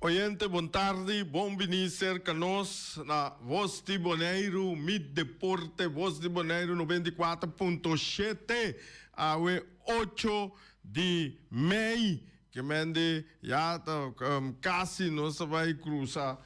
Oyente bon tardi, bon bini serka nos na Voz di Boneiru, Mi Deporte, Voz di Boneiru 94.7, awe 8 di mei, ke men di ya ta kasi nos ta bai krusa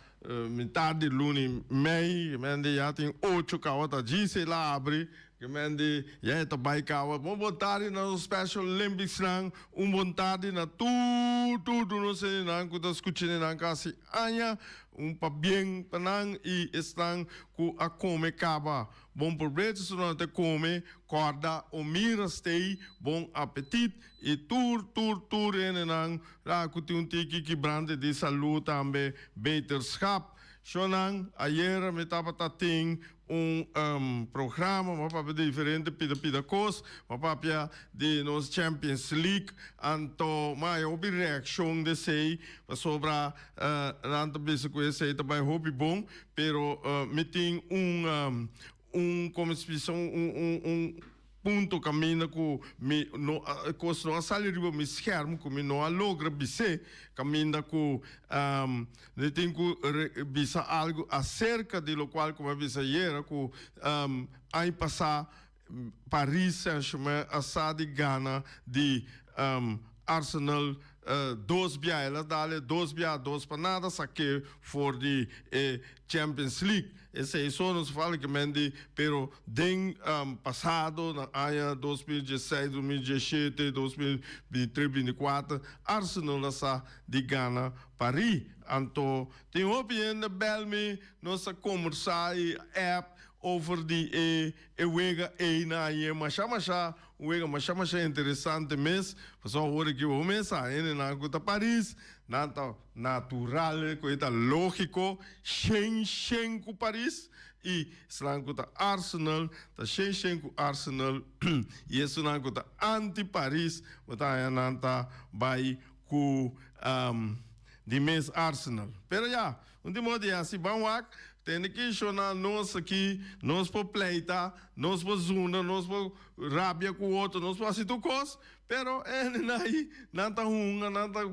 mitad di luna mei, ke men di ya tin ocho kawa ta djis el a abri. Ke men di, ya e ta bai kawa. Bon bon tardi na nos Special Olympics nan. Un bon tardi na tur tur tur nos hendenan ku ta skucha nan kasi aña. Un pabien pa nan i esnan ku a kome kaba. Bon probecho si nan ta kome. Kòrda o mira stay. Bon apetit. I tur tur tur hendenan la ku tin un tiki kibrante di salu tambe beterschap. Shonnan, ayera mi tabata tin un programa, mi a papia di diferente pida pida kos, mi a papia di nos Champions League, anto mi a haya hopi reakshon di esei, pasobra nan ta bisa ku esei ta bai hopi bon, pero mi tin un un como se bisa un un punto caminda cu mi no a cos no a sali riba mi scherm cu mi no a logra bis'é caminda cu mi tin cu bisa algo acerca di locual cu mi a bisa ayera cu aña pasa Paris Saint Germain a sa di gana di Arsenal dos bia el a dale dos bia dos pa nada sake for di e Champions League. Esei so nos fala ke men di pero den pasado na aña 2016, 2017, 2023, 24 Arsenal a sa di gana Paris. Anto tin hopi hende bel mi nos a kombersa i app over di e e wega ei na aña masha masha un wega masha masha interesante mes pasobra awor aki bo mes sa hendenan ku ta Paris nan ta Natural ku e ta lógiko, shen shen ku Paris i esnan ku ta Arsenal ta shen shen ku Arsenal i esunnan ku ta anti Paris bo ta haña nan ta bai ku di mes Arsenal. Pero ya, un di modo di hasi ban wak tende ki shona nos aki nos por pleita, nos por zunda, nos por rabia ku otro, nos por hasi tur kos, pero e hendenan ei nan ta hunga, nan ta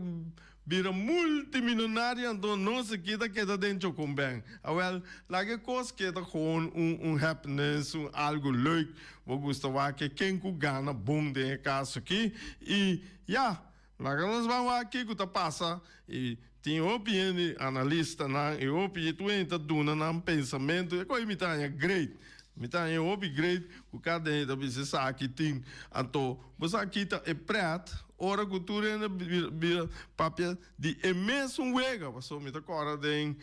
Bira multimillonario anto nos aki ta keda den Chocombeng. Awel, laga e kos keda gewoon un un happiness, un algo leuk. Bo gusta wak e ken ku gana bon den e kaso aki. I ya, laga nos ban wak kiko ta pasa. I tin hopi hende analistanan i hopi tur hende ta duna nan pensamentu. E kos mi ta haña great. Mi ta haña hopi great ku kada hende ta bisa esaki tin. Anto bo sa kita e pret. Ora ku tur hende bira papia di e mesun wega, pasobra mi ta kòrda den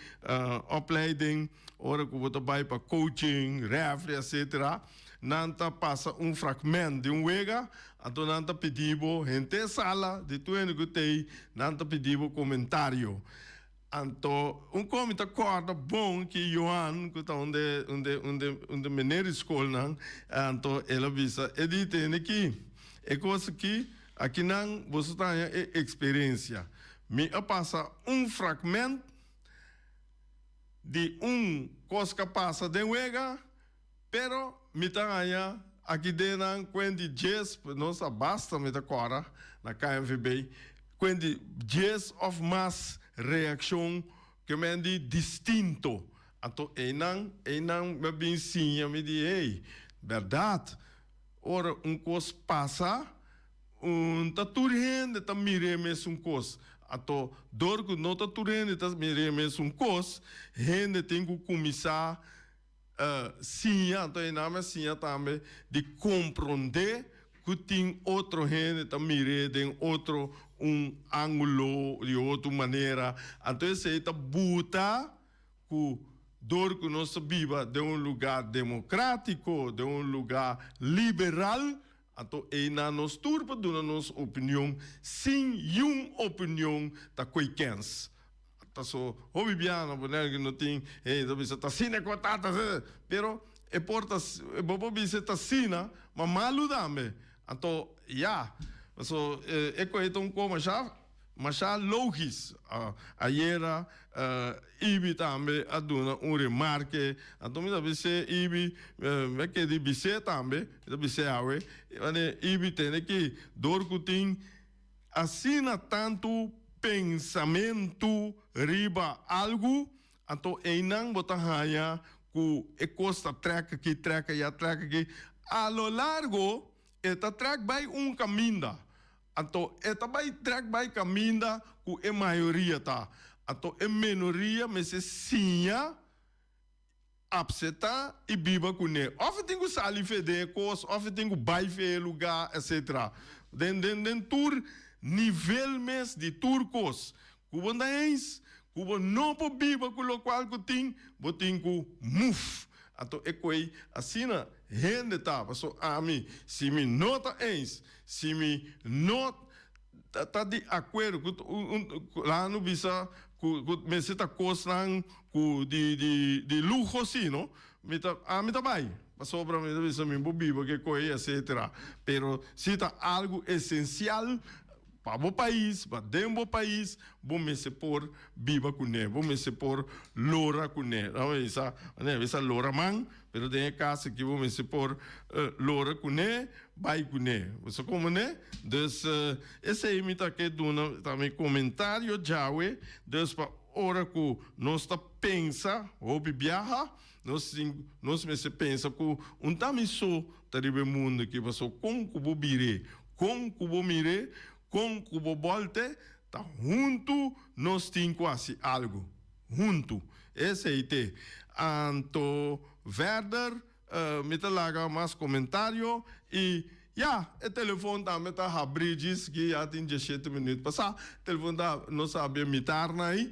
opleiding, ora ku bo ta bai pa coaching, refri, etcetera, nan ta pasa un fragment di un wega, anto nan ta pidi bo, henter sala di tur hende ku t'ei, nan ta pidi bo komentario. Anto un kon mi ta kòrda bon ki Johan, ku ta un de un de un de un de meneer di skolnan, anto el a bisa, e di tende ki e kos aki, akinan boso ta haña e eksperensia. Mi a pasa un fragment di un kos ku a pasa den wega, Pero mi ta haña aki den nan kuenti djes, nos a basta mi ta kòrda na KNVB, kuenti djes òf mas reakshon ke men di distinto. Anto einan, einan mi a bin siña mi di hey, bèrdat ora un kos pasa un ta tur hende ta mir'é mesun kos. Anto dor ku no ta tur hende ta mir'é mesun kos, hende tin ku kuminsá Siña, anto e name a siña tambe di komprondé ku tin otro hende ta mir'é den otro un ángulo, di otro manera. Anto esei ta buta ku dor ku nos ta biba den un lugá demokrátiko, den un lugá liberal, anto einan nos tur por duna nos opinion sin yun opinion ta koe kens. Ta so hopi biaha na Bonaire ku no tin hende ta bisa ta asina ku a ta ta asina pero e por ta bo por bisa ta asina ma malu tambe anto ya paso e kohe ta un ko masha masha logis ayera Ibi tambe a duna un remarke anto mi ta bis'é Ibi mi a keda bis'é tambe mi ta bis'é awe Ibi tene ki dor ku tin asina tantu. pensamentu riba algu, anto einan bo ta haña ku e kos ta trèk aki, trèk aya, trèk aki. A lo largo e ta trèk bai un kaminda. Anto e ta bai trèk bai kaminda ku e mayoria ta. Anto e menoria mester siña apseptá i biba kuné. Òf e tin ku sali fe den e kos, òf e tin ku bai fe e lugá, etsetera. Den den den tur nivel mes di tur kos ku bo ta eens, ku bo no por biba ku lokual ku tin, bo tin ku muf. Anto e koe asina hende ta, paso ami si mi no ta eens, si mi no ta di akuerdo ku un laga no bisa ku ku mester ta kosnan ku di di di luho si no, mi ta ami ta bai pasobra mi ta bisa mi por biba ku e koe etcetera, pero si ta algu esensial Pa bo pais, pa den bo pais, bo mester por biba kuné, bo mester por lora kuné. Nan a bisa, nan a bisa lora man, pero den e kas aki bo mester por lora kuné, bai kuné. Bo sa komo ne? Dus esei mi ta ke duna, ta mi komentario djawe. Dus pa ora ku nos ta pensa hopi biaha, nos tin, nos mester pensa ku un ta mi so ta riba e mundu aki, pasobra kon ku bo bir'é, Kon ku bo mir'é, kon ku bo bòlt'é, ta huntu nos tin ku hasi algu. Huntu. Esei t'e. Anto verder mi ta laga mas komentario i ya, e telefon tambe ta habrí djis ki ya tin dieshete minüt pasá. Telefon ta, nos a habia mitar na ei,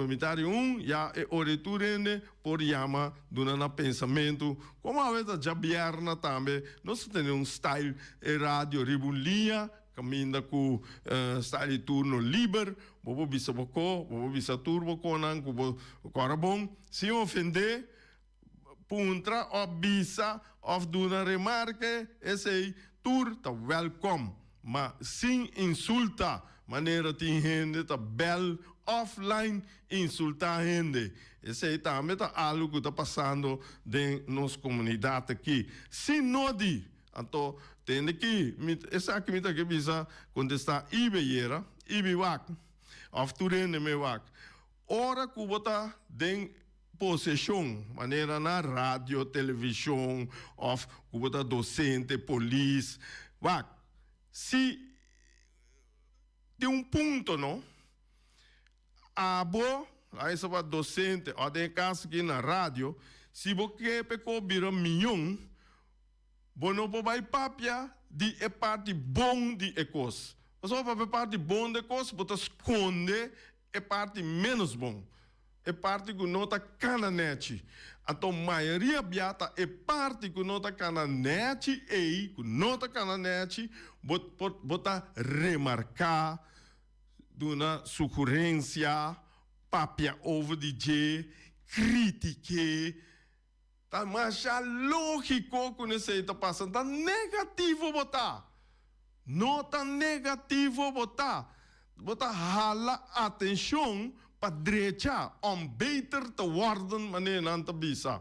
mitar i un, ya e ora ei tur hende por yama duna nan pensamentu. Komo awe ta djabièrna tambe nos ta tene un style e radio riba un liña kaminda ku style di turno liber. Bo por bisa bo ko, bo por bisa tur bo konan ku bo kòrda bon sin ofendé, puntra òf bisa òf duna remarke, esei tur ta wèlkòm. Ma sin insulta, manera tin hende ta bel offline insulta hende. Esey tambe ta algo cu ta pasando den nos comunidad aki. Sin nodi! Anto, tende ki, mi, esaki mi ta ke bisa contesta Ibe yera, Ibi wak, of tur hende me wak. Ora cu bo ta den poseshon, manera na radio, televishon òf ku bo ta dosente, polis. Wak, si tin un punto no, abo, laga bisa bo dosente òf den e kaso aki na radio, si bo ke pa e kos bira mion, Bo no por bai papia di e parti bon di e kos. Pasobra pa e parti bon di e kos, bo ta skonde e parti ménos bon, e parti ku no ta kana nèchi. Anto mayoria bia ta e parti ku no ta kana nèchi ei, ku no ta kana nèchi, bo por bo ta remarká, duna sugerensia, papia over di dje, kritik'é. Ta masha lógiko ku nesei ta pasa. Ta negativo bo ta. No ta negativo bo ta. Bo ta hala atenshon pa drecha, om beter te worden, manera nan ta bisa.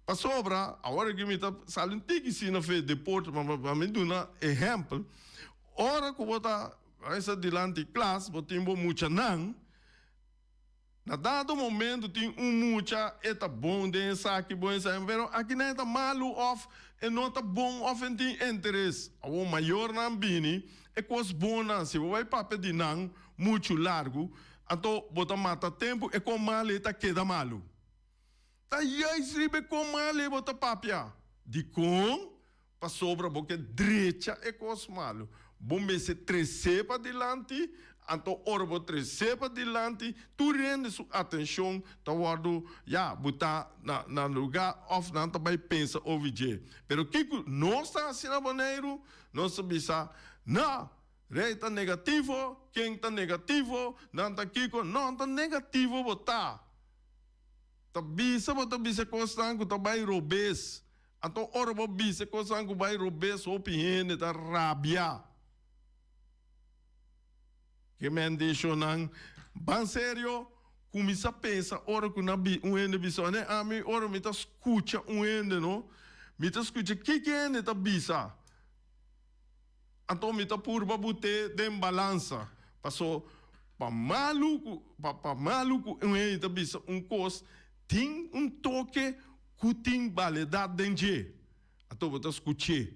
Pasobra, awor aki mi ta sali un tiki si na fe deporte, ma pa mi duna ehèmpel, ora ku bo ta esa dilanti klas, bo tin bo muchanan, Na dado momento tin un mucha e ta bon den esaki, bon esaki, pero akinan e ta malu of e no ta bon of e tin interes. Awor mayornan bini e kos bonnan, si bo bai papia di nan muchu largu, anto bo ta mata tempu e kon malu e ta keda malu. Ta juist riba e kon malu e bo ta papia. Dikon? Pasobra bo ke drecha e kos malu. Bo mester tres'é padilanti, anto ora bo tres'é padilanti, tur hende su atenshon ta wòrdu, ya, butá na nan lugá òf nan ta bai pensa over dje. Pero kiko nos ta hasi na Boneiru? Nos ta bisa, No! Rei ta negativo, ken ta negativo, nan ta kiko? No, ta negativo bo ta. Ta bisa bo ta bisa kosnan ku ta bai robes. Anto ora bo bisa kosnan ku bai robes hopi hende ta rabia. Ke men di shonnan ban serio kuminsá pensa ora ku nan bi un hende bisa ane ami ora mi ta skucha un hende no mi ta skucha kiko e hende ta bisa anto mi ta purba but'é den balansa paso. Pa malu ku pa pa malu ku un hende ta bisa un kos, tin un toke ku tin baledat den dje. Anto bo ta skuch'é.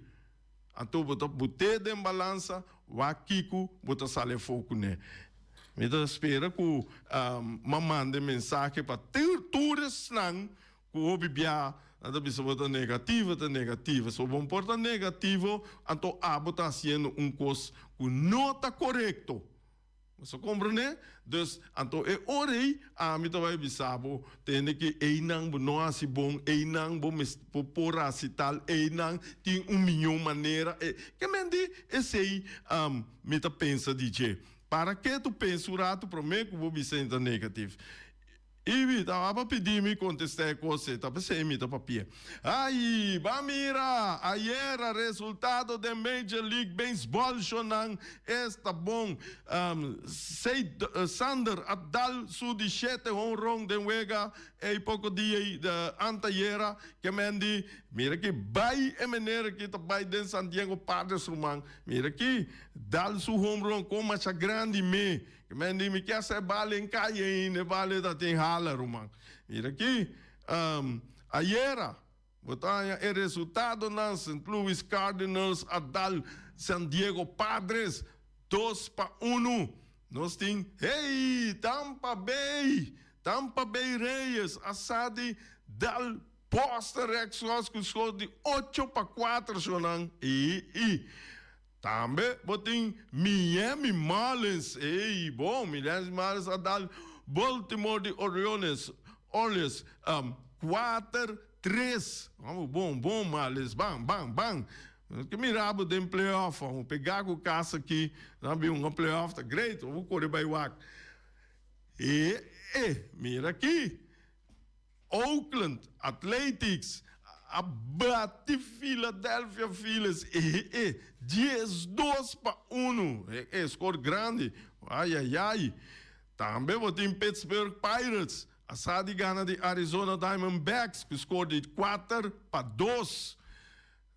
Anto bo ta but'é den balansa, wak kiko bo ta sali afó kuné. Mi ta spera ku m'a manda e mensahe pa tur tur esnan ku hopi bia nan ta bisa bo ta negativo, ta negativo. So bo por ta negativo, anto abo ta hasiendo un kos ku no ta korekto. Bo sa komprendé? Dus, anto e ora ei, ami ta bai bisa bo, tende ki einan bo no hasi bon, einan bo mes bo por hasi tal, einan tin un miñó manera. E, ke men di esei, mi ta pensa di dje. Para ke tu pensa un ratu promé ku bo bisa e ta negatif. I mi tabata pidi mi kontestá e kos ei, ta p'esei mi ta papia. Ai, ba mira! Ayera resultado den Major League Baseball shownan esta bon. Sander a dal su di shete honron den wega ei poko dia ei antayera. Ke men di, mira ki bai e meneer aki ta bai den San Diego Padres ruman. Mira ki dal su homerun kon masha grandi me. Ke men di mi kier sa e bale en kai ainda, e bale ta tin hala ruman. Mira aki, ayera bo ta haña e resultadonan, Saint Louis Cardinals a dal San Diego Padres 2-1. Nos tin, hey, Tampa Bay, Tampa Bay Reyes a sa di dal Boston Red Sox ku skor di 8-4 shownan. I, i. Tambe bo tin Miami Marlins, ey bon, Miami Marlins a dal Baltimore di Orioles, Orioles, 4-3. Vamos, bon, bon Marlins, ban, ban, ban. Nos ke mira bo den playoff, vamos pega ku kas aki, nan bin hunga playoff, ta great, bo kore bai wak. E, e, mira aki. Oakland Athletics a bati Philadelphia Phillies e 12-1. E score grandi. Ay ay ay. Tambe bo tin Pittsburgh Pirates a sa di gana di Arizona Diamondbacks ku score di 4-2.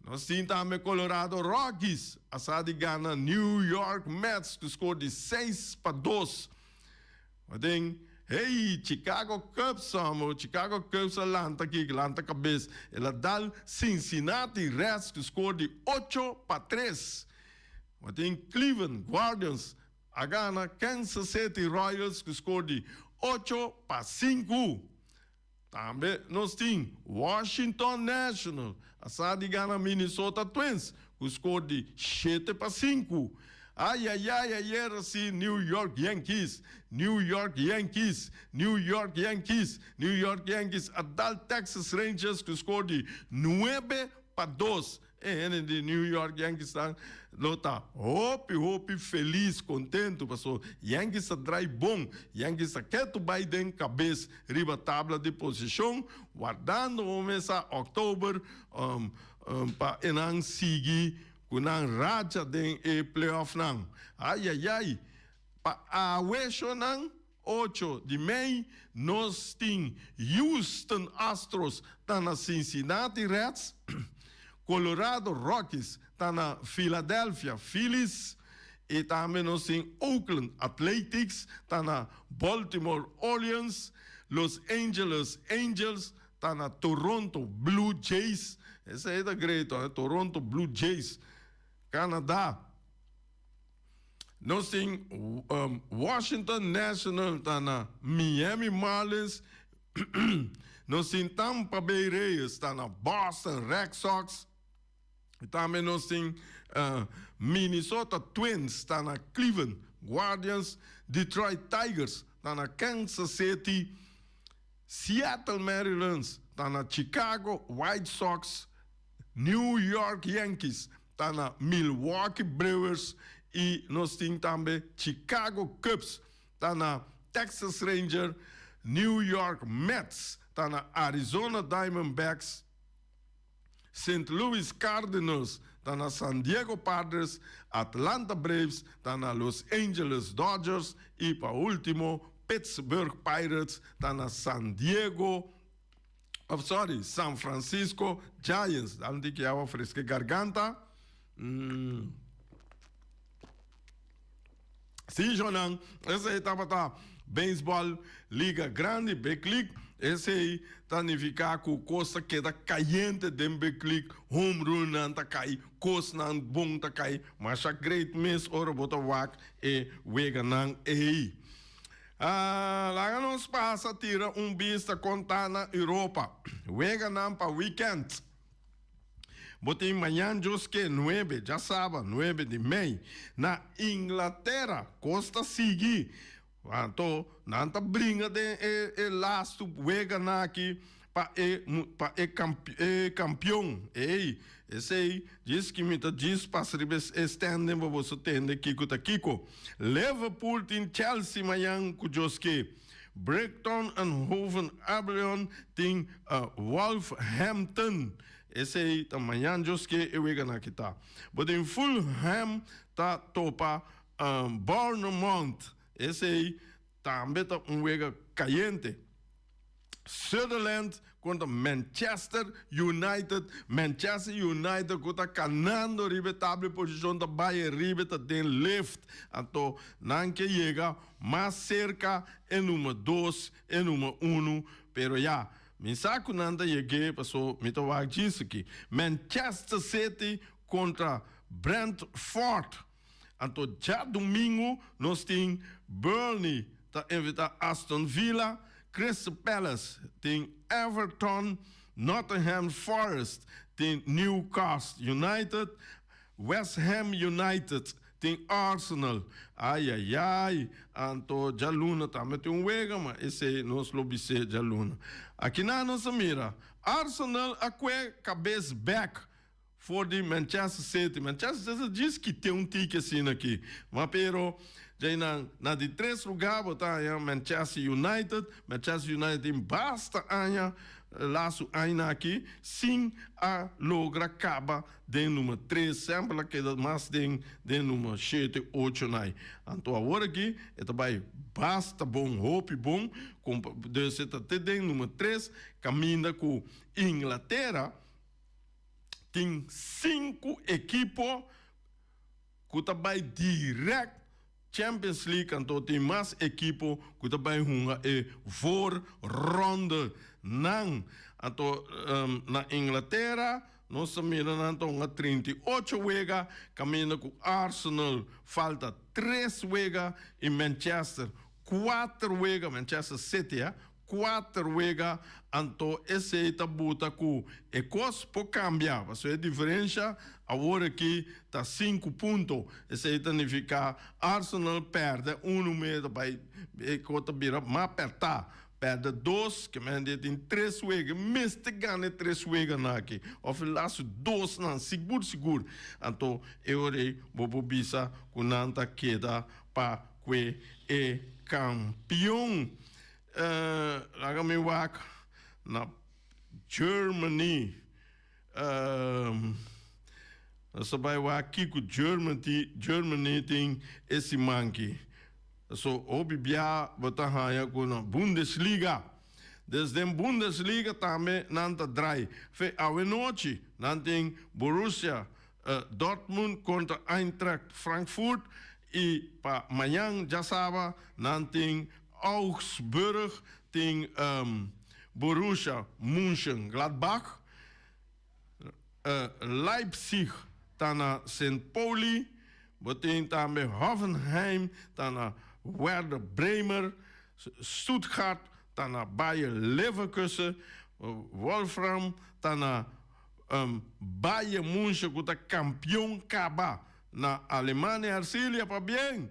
Nos tin tambe Colorado Rockies a sa di gana New York Mets ku score di 6-2. Bo tin, hey, Chicago Cubs amo, Chicago Cubs a lanta aki, lanta kabes. El a dal Cincinnati Reds ku score di 8-3. Bo tin Cleveland Guardians a gana Kansas City Royals ku score di 8-5. Tambe nos tin Washington National a sa di gana Minnesota Twins ku skor di 7-5. Ayayay ayer si New York Yankees, New York Yankees, New York Yankees, New York Yankees a dal Texas Rangers ku skor di 9-2. E hende di New York Yankees nan lo ta hopi hopi felis, kontentu paso Yankees ta drai bon, Yankees ta ketu bai den kabes riba tabla di posishon wardando un mesa Oktober pa e nan sigui ku nan racha den e playoffnan. Ayayay! Pa awe shonan 8 di mei nos tin Houston Astros ta na Cincinnati Reds, Colorado Rockies ta na Philadelphia Phillies y tambe nos tin Oakland Athletics ta na Baltimore Orioles, Los Angeles Angels ta na Toronto Blue Jays, esey ta great hoor, Toronto Blue Jays, Canada. Nos tin Washington National ta na Miami Marlins. Nos tin Tampa Bay Rays ta na Boston Red Sox. Y tambe nos tin Minnesota Twins ta na Cleveland Guardians. Detroit Tigers ta na Kansas City. Seattle Mariners ta na Chicago White Sox. New York Yankees ta na Milwaukee Brewers y nos tin tambe Chicago Cubs ta na Texas Ranger, New York Mets ta na Arizona Diamondbacks, Saint Louis Cardinals ta na San Diego Padres, Atlanta Braves ta na Los Angeles Dodgers y pa ultimo Pittsburgh Pirates ta na San Diego of sorry, San Francisco Giants. Dal un tiki awa fresca garganta. Mm. Sí, Jonan, esei tabata Baseball Liga Grandi, Big League. Esei ta nifiká ku kos ta keda kayente den Big League, home runnan ta kai, kosnan bon ta kai. Masha great mes ora bo ta wak e weganan ei. Laga nos pasa tira un bista kon ta na Europa. Weganan pa weekend. Bo tin mañan djoske nuebe, djasaba nuebe di mei, na Inglatera. Kos ta sigui. Anto nan ta bringa den e e lastu weganan aki pa e pa e e kampion. Ey, esey djis ki mi ta djis pasa riba e standing pa boso tende kiko ta kiko. Liverpool tin Chelsea mañan ku djoske. Brighton and Hove Albion tin Wolverhampton. Esei ta mañan djoske e weganan aki ta. Bo tin Fulham ta topa Bournemouth. Esei tambe ta un wega kayente. Sunderland kontra Manchester United. Manchester United ku ta kanando riba e tabla di posishon ta bai riba ta den lift. Anto nan ke yega mas serka e number dos, e number uno, pero ya, mi sa ku nan ta yeg'é paso mi ta wak djis aki. Manchester City kontra Brentford. Anto djadumingu nos tin Burnley ta invitá Aston Villa, Crystal Palace tin Everton, Nottingham Forest tin Newcastle United, West Ham United tin Arsenal. Ayayay, anto djaluna tambe tin un wega, ma esei nos lo bis'é djaluna. Akinan nos a mira Arsenal a kue kabes bek for di Manchester City. Manchester City djis kite un tiki asina aki, ma pero djainan na di tres lugar bo ta haña Manchester United. Manchester United tin basta aña lasu aña aki sin a logra kaba den number tres, semper a keda mas den den number shete, ocho nai. Anto awor aki e ta bai basta bon, hopi bon, dus e ta te den number tres kaminda ku Inglatera tin sinku ekipo ku ta bai direct Champions League anto tin mas ekipo ku ta bai hunga e voorronde nan. Anto na Inglatera nos ta mira nan ta hunga 38 wega kaminda ku Arsenal falta tres wega i Manchester kuater wega, Manchester City a Kuater wega, anto esei ta buta ku e kos por kambia, pasobra e diferensha awor aki ta sinku punto. Esei ta nifiká Arsenal pèrdè unu me ta bai e kos ta bira mas pèrtá. Pèrdè dos, ke men hende tin tres wega, e mester gana e tres weganan aki òf e lastu dosnan sigur sigur. Anto e ora ei bo por bisa ku nan ta keda pa kue e kampion. Laga mi wak na Germany. Nos ta bai wak kiko Germany tin e siman ki. So hopi bia bo ta haña ku na Bundesliga. Des den Bundesliga tambe nan ta drai. Fe awe nochi nan tin Borussia Dortmund kontra Eintracht Frankfurt i pa mañan djasaba nan tin Augsburg tin Borussia Mönchengladbach, Leipzig ta na Sint Pauli, bo tin tambe Hoffenheim ta na Werder Bremer, Stuttgart ta na Bayer Leverkusen, Wolfram ta na Bayern München ku ta kampion kaba na Alemania. Arcilia, pabien!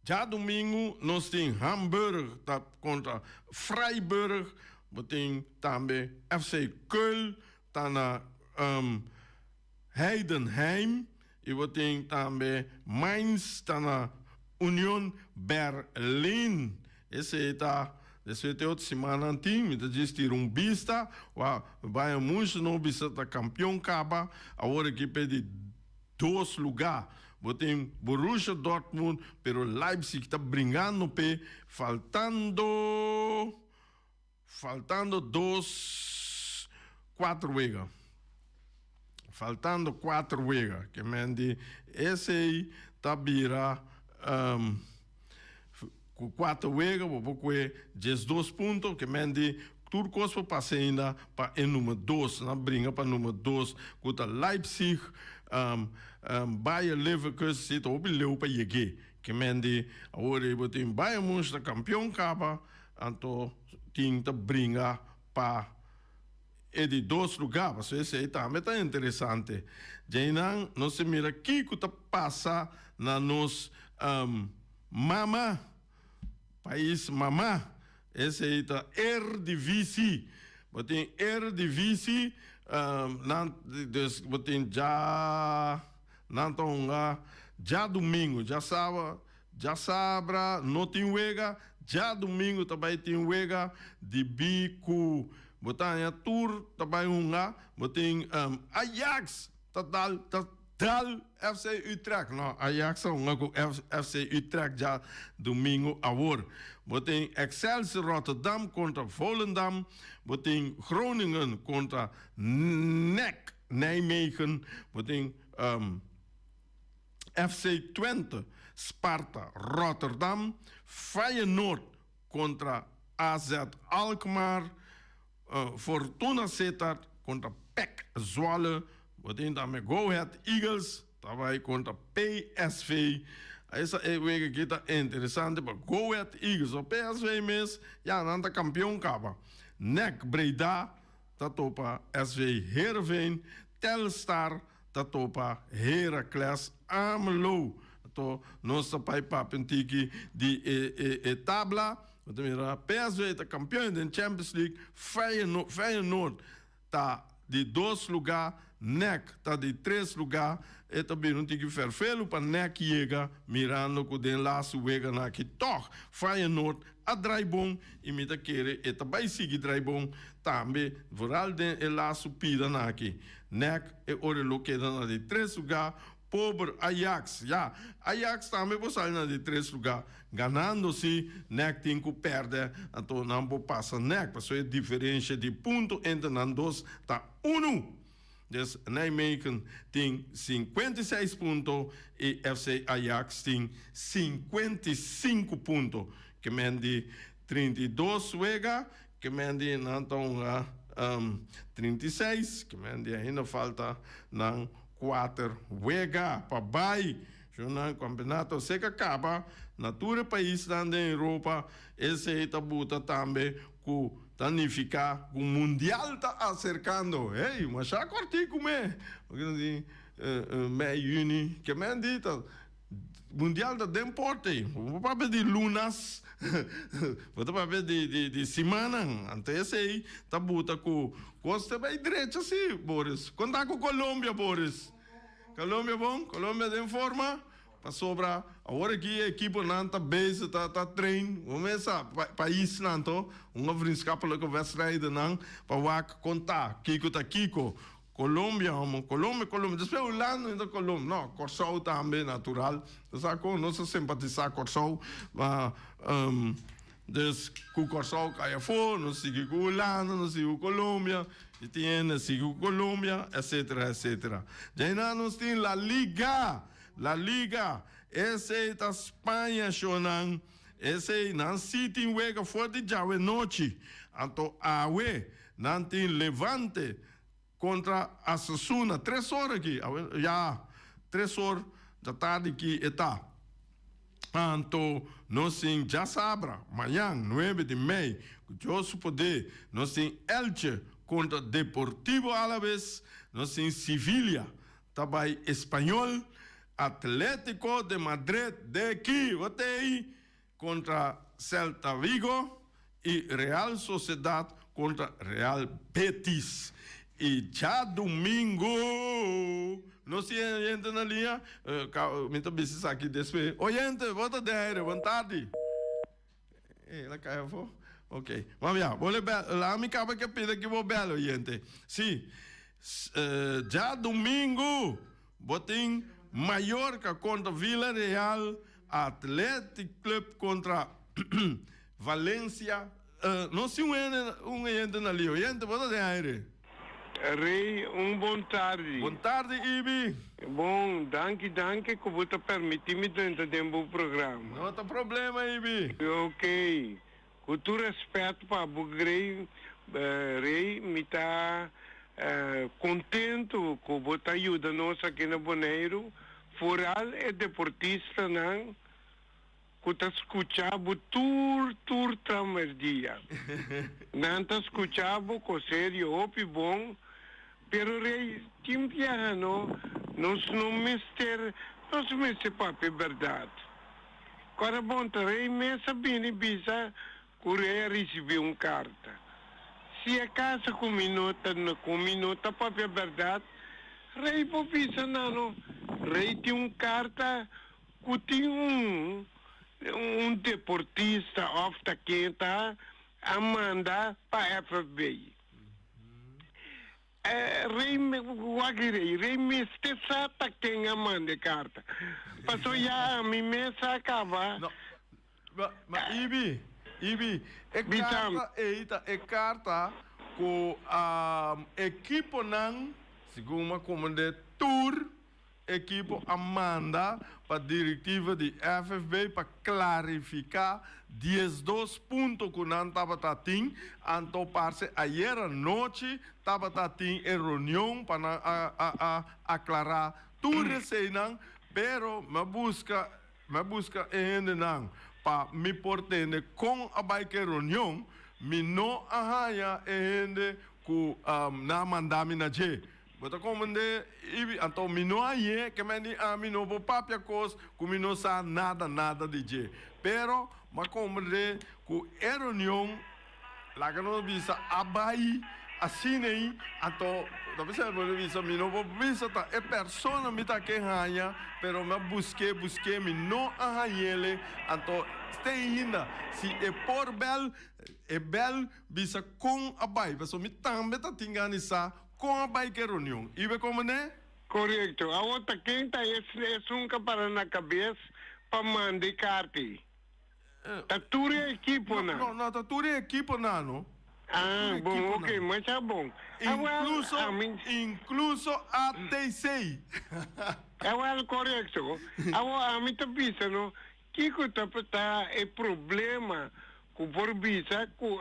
Djadumingu nos tin Hamburg ta kontra Freiburg, bo tin tambe FC Köln ta na Heidenheim i bo tin tambe Mainz ta na Union Berlin. Esei ta despues te otro simannan tin, mi ta djis tira un bista, wak Bayern München no bisa ta kampion kaba, awor aki p'e di dos lugá. Bo tin Borussia Dortmund, pero Leipzig ta bringando p'e faltando faltando dos kuater wega. Faltando kuater wega. Ke men di esei ta. ta bira ku kuater wega bo por kue 12 punto ke men di tur kos por pasa ainda pa e number dos. Nan bringa pa number dos ku ta Leipzig, Bayer Leverkusen si ta hopi leu pa yeg'é. Ke men di awor ei bo tin Bayern Munich ta kampion kaba anto tin ta bringa pa e di dos lugá, pasobra esei tambe ta interesante. Djeinan nos ta mira kiko ta pasa na nos mama, pais mama. Esei ta Eredivisie. Bo tin Eredivisie, nan, dus bo tin dja, nan ta hunga djadumingu, djasaba, Djasabra no tin wega, djadumingu ta bai tin wega dibí ku bo ta haña tur ta bai hunga, bo tin Ajax ta dal ta dal FC Utrecht, no Ajax ta hunga ku FC Utrecht djadumingu awor. Bo tin Excelsior Rotterdam kontra Volendam, bo tin Groningen kontra NEC Nijmegen, bo tin. FC Twente, Sparta Rotterdam, Feyenoord kontra AZ Alkmaar, Fortuna Sittard kontra PEC Zwolle, bo tin tambe Go Ahead Eagles ta bai kontra PSV. Esa e wega aki ta interesante pa Go Ahead Eagles o PSV mes ya nan ta kampion kaba. NEC Breda ta topa SV Heerenveen, Telstar ta topa Heracles Almelo. Anto nos ta pai papia un tiki di e e e tabla. Bo ta mira PSV ta kampion den Champions League, Feyenoord Feyenoord ta di dos lugá, NEC ta di tres lugá. E ta bira un tiki ferfelu pa NEC yega mirando ku den laatste weganan aki tòg Feyenoord a drai bon i mi ta kere e ta bai sigui drai bon tambe vooral den e laatste pidanan aki. Nec e ora lo keda na di tres lugá, pober Ajax. Ya, Ajax tambe por sali na di tres lugá. Ganando si, Nec tin cu perde, anto nan por pasa Nec, pasobra e diferencia di punto entre nan dos ta unu. Dus Nijmegen tin 56 punto y FC Ajax tin 55 punto. Ke men di 32 wega, Ke men di nan ta hunga 36, ke men di ainda falta nan kuater wega pa bai. Shon nan kampeonato seka kaba na tur e paisnan den Europa, esei ta buta tambe ku ta nifiká ku mundial ta aserkando. Hey, masha kòrtiku me! Mei, yüni, ke men di ta. Mundial ta den porta ei. Bo por papia di lunas, bo ta papia di di di simannan. Anto esei ta buta ku kos ta bai drecha si, Boris. Kon ta ku Colombia, Boris? Colombia bon? Colombia den forma? Pasobra awor aki e ekiponan ta bezig ta ta train. Bo mes sa paisnan to un vriendschappelijke wedstrijdennan pa wak kon ta, kiko ta kiko. Colombia homo, Colombia, Colombia, despues Hulanda mi ta Colombia, no, Kòrsou tambe natural, bo sa kon nos ta simpatisá Kòrsou, ma dus ku Kòrsou kai afó nos sigui ku Hulanda, nos sigui ku Colombia, i tin hende sigui ku Colombia, etcetera, etcetera. Djainan nos tin La Liga, La Liga, esei ta Spaña shownan, esei nan si tin wega for di djawe nochi, anto awe nan tin Levante Kontra Asasuna, tres or aki, awe ya tres or dja tardi ki e ta. Anto nos tin djasabra, mañan nuebe di mei, ku Dios su poder, nos tin Elche kontra Deportivo Alaves, nos tin Sevilla ta bai Español, Atletico de Madrid de ki, bo t'ei? Kontra Celta Vigo i Real Sociedad kontra Real Betis. I djadumingu nos tin oyente na liña. Mi ta bisa esaki despues. Oyente, bo ta den aire, bon tardi. El a kai afó? Ok. Mami ya, bo le bel, laga mi kaba ke pida ki bo bel, oyente. Si, djadumingu bo tin Mallorca kontra Villarreal. Athletic Club contra Valencia. No si un hende, un oyente na li. Oyente, bo ta den aire. Rey, un bon tardi. Bon tardi, Ibi. Bon, danki, danki ku bo ta permití mi drenta den bo programa. No ta problema, Ibi. Ok. Ku tur rèspèt pa bo, Grey, Rey, mi ta kontentu ku bo ta yuda nos aki na Boneiru, foral e deportistanan ku ta skucha bo tur tur tramerdia. Nan ta skucha bo ku serio hopi bon, pero Rey, tin biaha no, nos no mester, nos mester papia bèrdat. Kòrda bon ta Rey mes a bini bisa ku Rey a risibí un karta. Si akaso ku mi no ta ku mi no ta papia bèrdat, Rey por bisa nan, Rey tin un karta ku tin un un deportista òf ta ken ta a manda pa FFB. Rey wak di rey, rey mester sa ta ken a manda e karta. Paso ya ami mes a kaba. No, ma, ma Ibi, Ibi, e karta ei ta e karta ku ekiponan, segun mi a komprende, tur Ekipo a manda pa direktiva di FFB pa klarifiká 12 punto ku nan tabata tin, anto parse ayera nochi tabata tin e reunion pa nan a a a aklará tur eseinan, pero mi a buska mi a buska e hendenan pa mi por tende kon a bai ku e reunion, mi no a haña e hende ku nan a manda mi na dje. Bo ta komprendé, Ibi? Anto mi no a ye ke men di ami no por papia kos ku mi no sa nada nada di dje. Pero m'a komprendé ku e reunion, laga nos bisa, a bai asina ei, anto ta bisa bo ta bisa mi no por bisa ta e persona mi ta ke haña, pero mi a busk'é busk'é mi no a hañ'ele, anto st'e ainda si e por bèl, e bèl bisa kon a bai, pasobra mi tambe ta tin gana di sa Kon a bai ke reunion? Ibe komo ne? Korekto. Awor ta ken ta esun ka para na kabes pa manda e karta ei? Ta tur e ekiponan? No, no ta tur e ekiponan no. Ah, bon, oke, masha bon. Inkluso, inkluso ATC. Awel, korekto. Awor ami ta bisa no, kiko ta ta e problema Ku por bisa ku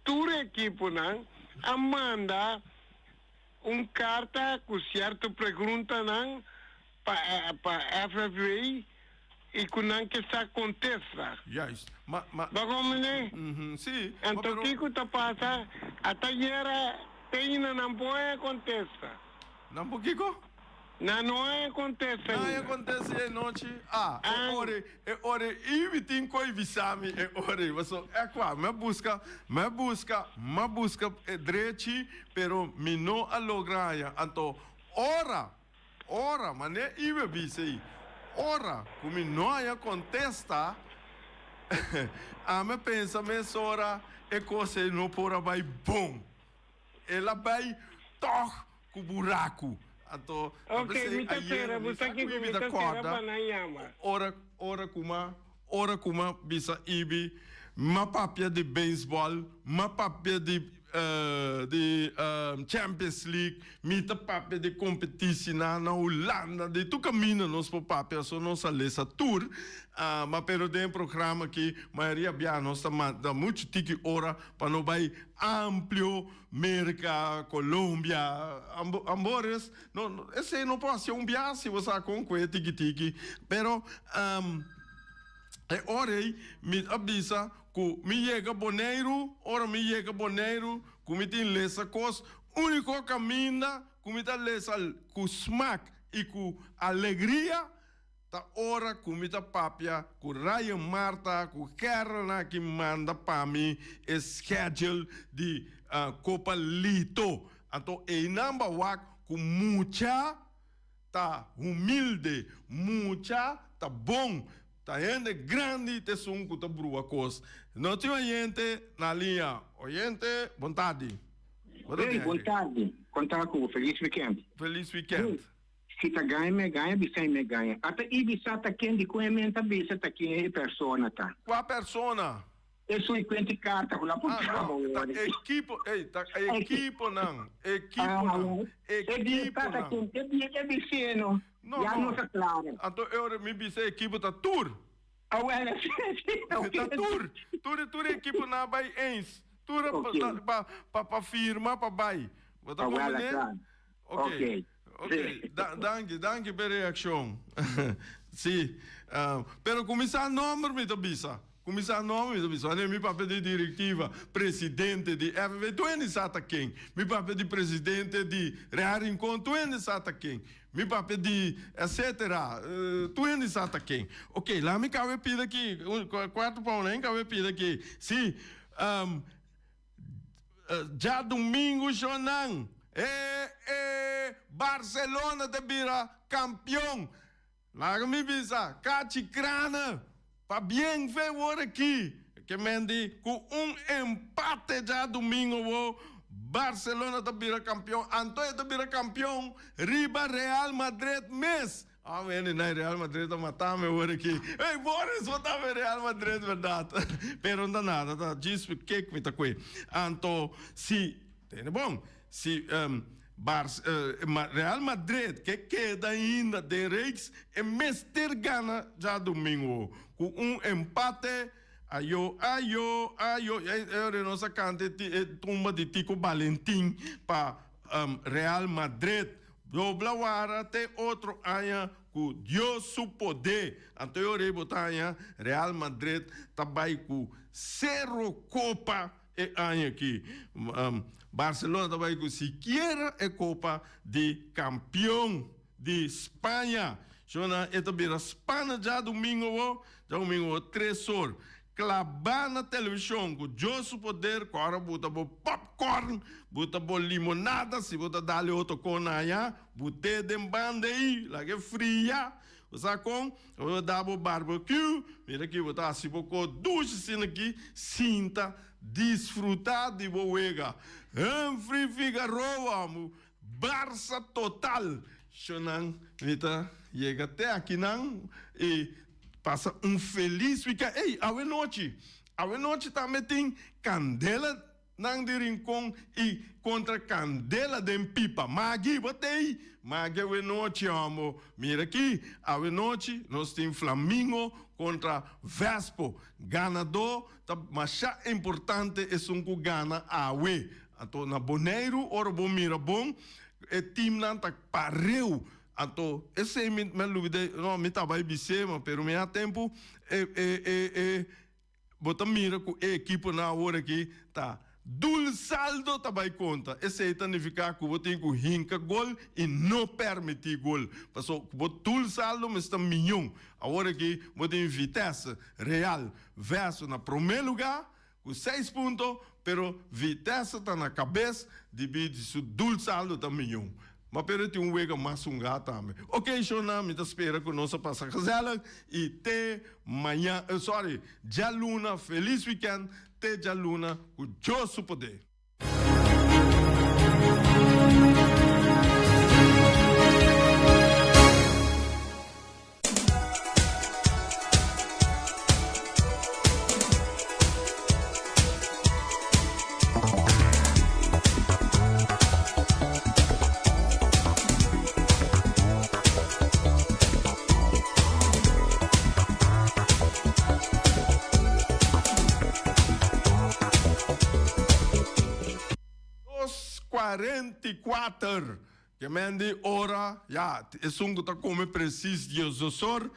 tur ekiponan a manda un karta ku sierto preguntanan pa pa FFW i ku nan ke sa kontesta. Juist. Ma, ma. Bo komprendé? Si. Anto kiko ta pasa? Ata yera te ainda nan por haña kontesta. Nan por kiko? Nan no haña kontesta Nan haña kontesta e nochi? Ah, e ora, e ora i mi tin koi bisa mi e ora ei. Pasobra e kua, mi a buska, mi a buska, mi a buska e drechi, pero mi no a logra haña. Anto, ora, ora, manera i mi a bisa ei, ora ku mi no haña kontesta, ami a pensa mesora e kos ei no por a bai bon. El a bai tòg ku buraku. Anto, ta Ok, p'esei mi ta ayera sera, mi bo sa sa ku kiko Ibi mi ta ta sera kòrda pa nan yama. ora ora ku m'a ora ku m'a bisa Ibi, m'a papia di beisbòl, m'a papia di di Champions League, mi ta papia di kompetisinan na Hulanda, di tur kaminda nos por papia, so nos a lesa tur. Ma pero den e programa aki mayoria bia nos ta manda muchu tiki ora pa no bai amplio Merca, Colombia, ambores, no, esey no por haci un biaha si bo sa con cu e tiki tiki, pero e ora ey mi a bisa cu mi yega Boneiru, ora mi yega Boneiru cu mi tin lesa cos, unico caminda cu mi ta lesa cu smaak y cu alegria, Ta ora ku mi ta papia ku Ryan Marta ku Gerlna ki manda pa mi e schedule di Copa Lito. Anto einan ba wak ku mucha ta humilde, mucha ta bon, ta hende grandi ta esun ku ta brua kos. No tin oyente na liña. Oyente, bon tardi. Hey, bon tardi. Kon ta ku bo? Feliz weekend. Feliz weekend. Si ta gaña mi a gaña, bisa mi a gaña. Ata i bisa ta ken di kon e men ta bisa ta ken e persona ta. Kua persona? Esun e kuenti karta ku nan por Ah, traba no, ta wòrdu. ekipo, ey, ta ekiponan, ekiponan, E dia ta ekiponan. ken, e dia e biseno, No, ya no. nos a klara. Anto e ora mi bisa ekipo ta tur. Awel, si, si, Ta oké. tur, tur, tur ekiponan a bai eens. Tur a Oké. pa, pa, pa firma pa bai. Bo ta Awel, comprende? klar. Oké, Oké. oké. Sí. Da, danki, danki p'e reakshon. Sí. Pero kuminsá nòmber mi ta bisa. Kuminsá nòmber mi ta bisa. Wanneer mi papia di direktiva, presidente di FNV, tur hende sa ta ken. Mi papia di presidente di Real Rincon, tur hende sa ta ken. Mi papia di etcetera, tur hende sa ta ken. Oké, laat mi kawe pida aki, kuarto pa una, kawe pida aki. Sí. Djadumingu shonnan e e Barcelona ta bira kampion. Laga mi bisa Kachi Krana pabien fe wor aki ke men di ku un empate djadumingu awo Barcelona ta bira kampion anto e ta bira kampion riba Real Madrid mes. Ah wende na Real Madrid ta mata mi awor aki. Ey Boris bo ta ve Real Madrid berdad. Pero no ta nada ta djis kek mi ta kue. Anto si tende bon si Bar Real Madrid ke keda ainda den reeks e mester gana djadomingo ku un empate. Ayo ayo ayo e nos a kanta e tumba di Tico Valentin pa Real Madrid. Dobla wara te otro aña ku Dios su poder. Anto e ora ei bo ta haña Real Madrid ta bai ku sero kopa e aña aki. Barcelona ta bai ku sikiera e kopa di kampion di Spaña. Shona e ta bira spana djadumingo awo, djadumingo awo tres or. Klabá na televishon ku Dios su poder ku ora bo ta bo popcorn, bo ta bo limonada, si bo ta dale otro kon aya, but'é den banda ei, laga e fria. Bo sa kon? Bo ta da bo barbecue, mira aki bo ta hasi bo ko dushi asina aki, sinta disfrutá di bo wega. Humphrey Figaroa, Barsa total! Shonan mi ta yega te akinan y pasa un feliz weekend. Ey, awe nochi, awe nochi tambe tin candela nan di Rincon y contra candela den pipa. Maggie, bo t'ey? Maggie awe nochi hombo. Mira aki, awe nochi nos tin Flamingo contra Vespo. Ganador ta masha importante esun cu gana awe. Anto na Boneiru ora bo mira bon e teamnan ta pareu. Anto esei mi mi a lubida no mi taba e bis'é ma pero mi a tempu e e e e bo ta mira ku e ekiponan awor aki ta dul saldo ta bai konta. Esei ta nifiká ku bo tin ku hinka gol i no permití gol. Paso ku bo dul saldo mester ta miñon. Awor aki bo tin Vitesse, Real, Verso na promé lugá. Ku seis punto, pero Vitesse ta na kabes debí di su dul saldo ta miyon. Ma pero tin un wega mas hungá tambe. Ok shownan, mi ta spera ku nos a pasa gezellig i te mañan, sorry, djaluna, felis weekend, te djaluna ku Dios su poder. Dos cuarenta y cuater. Ke men di ora, ya, esun ku ta kome presis diesdosor,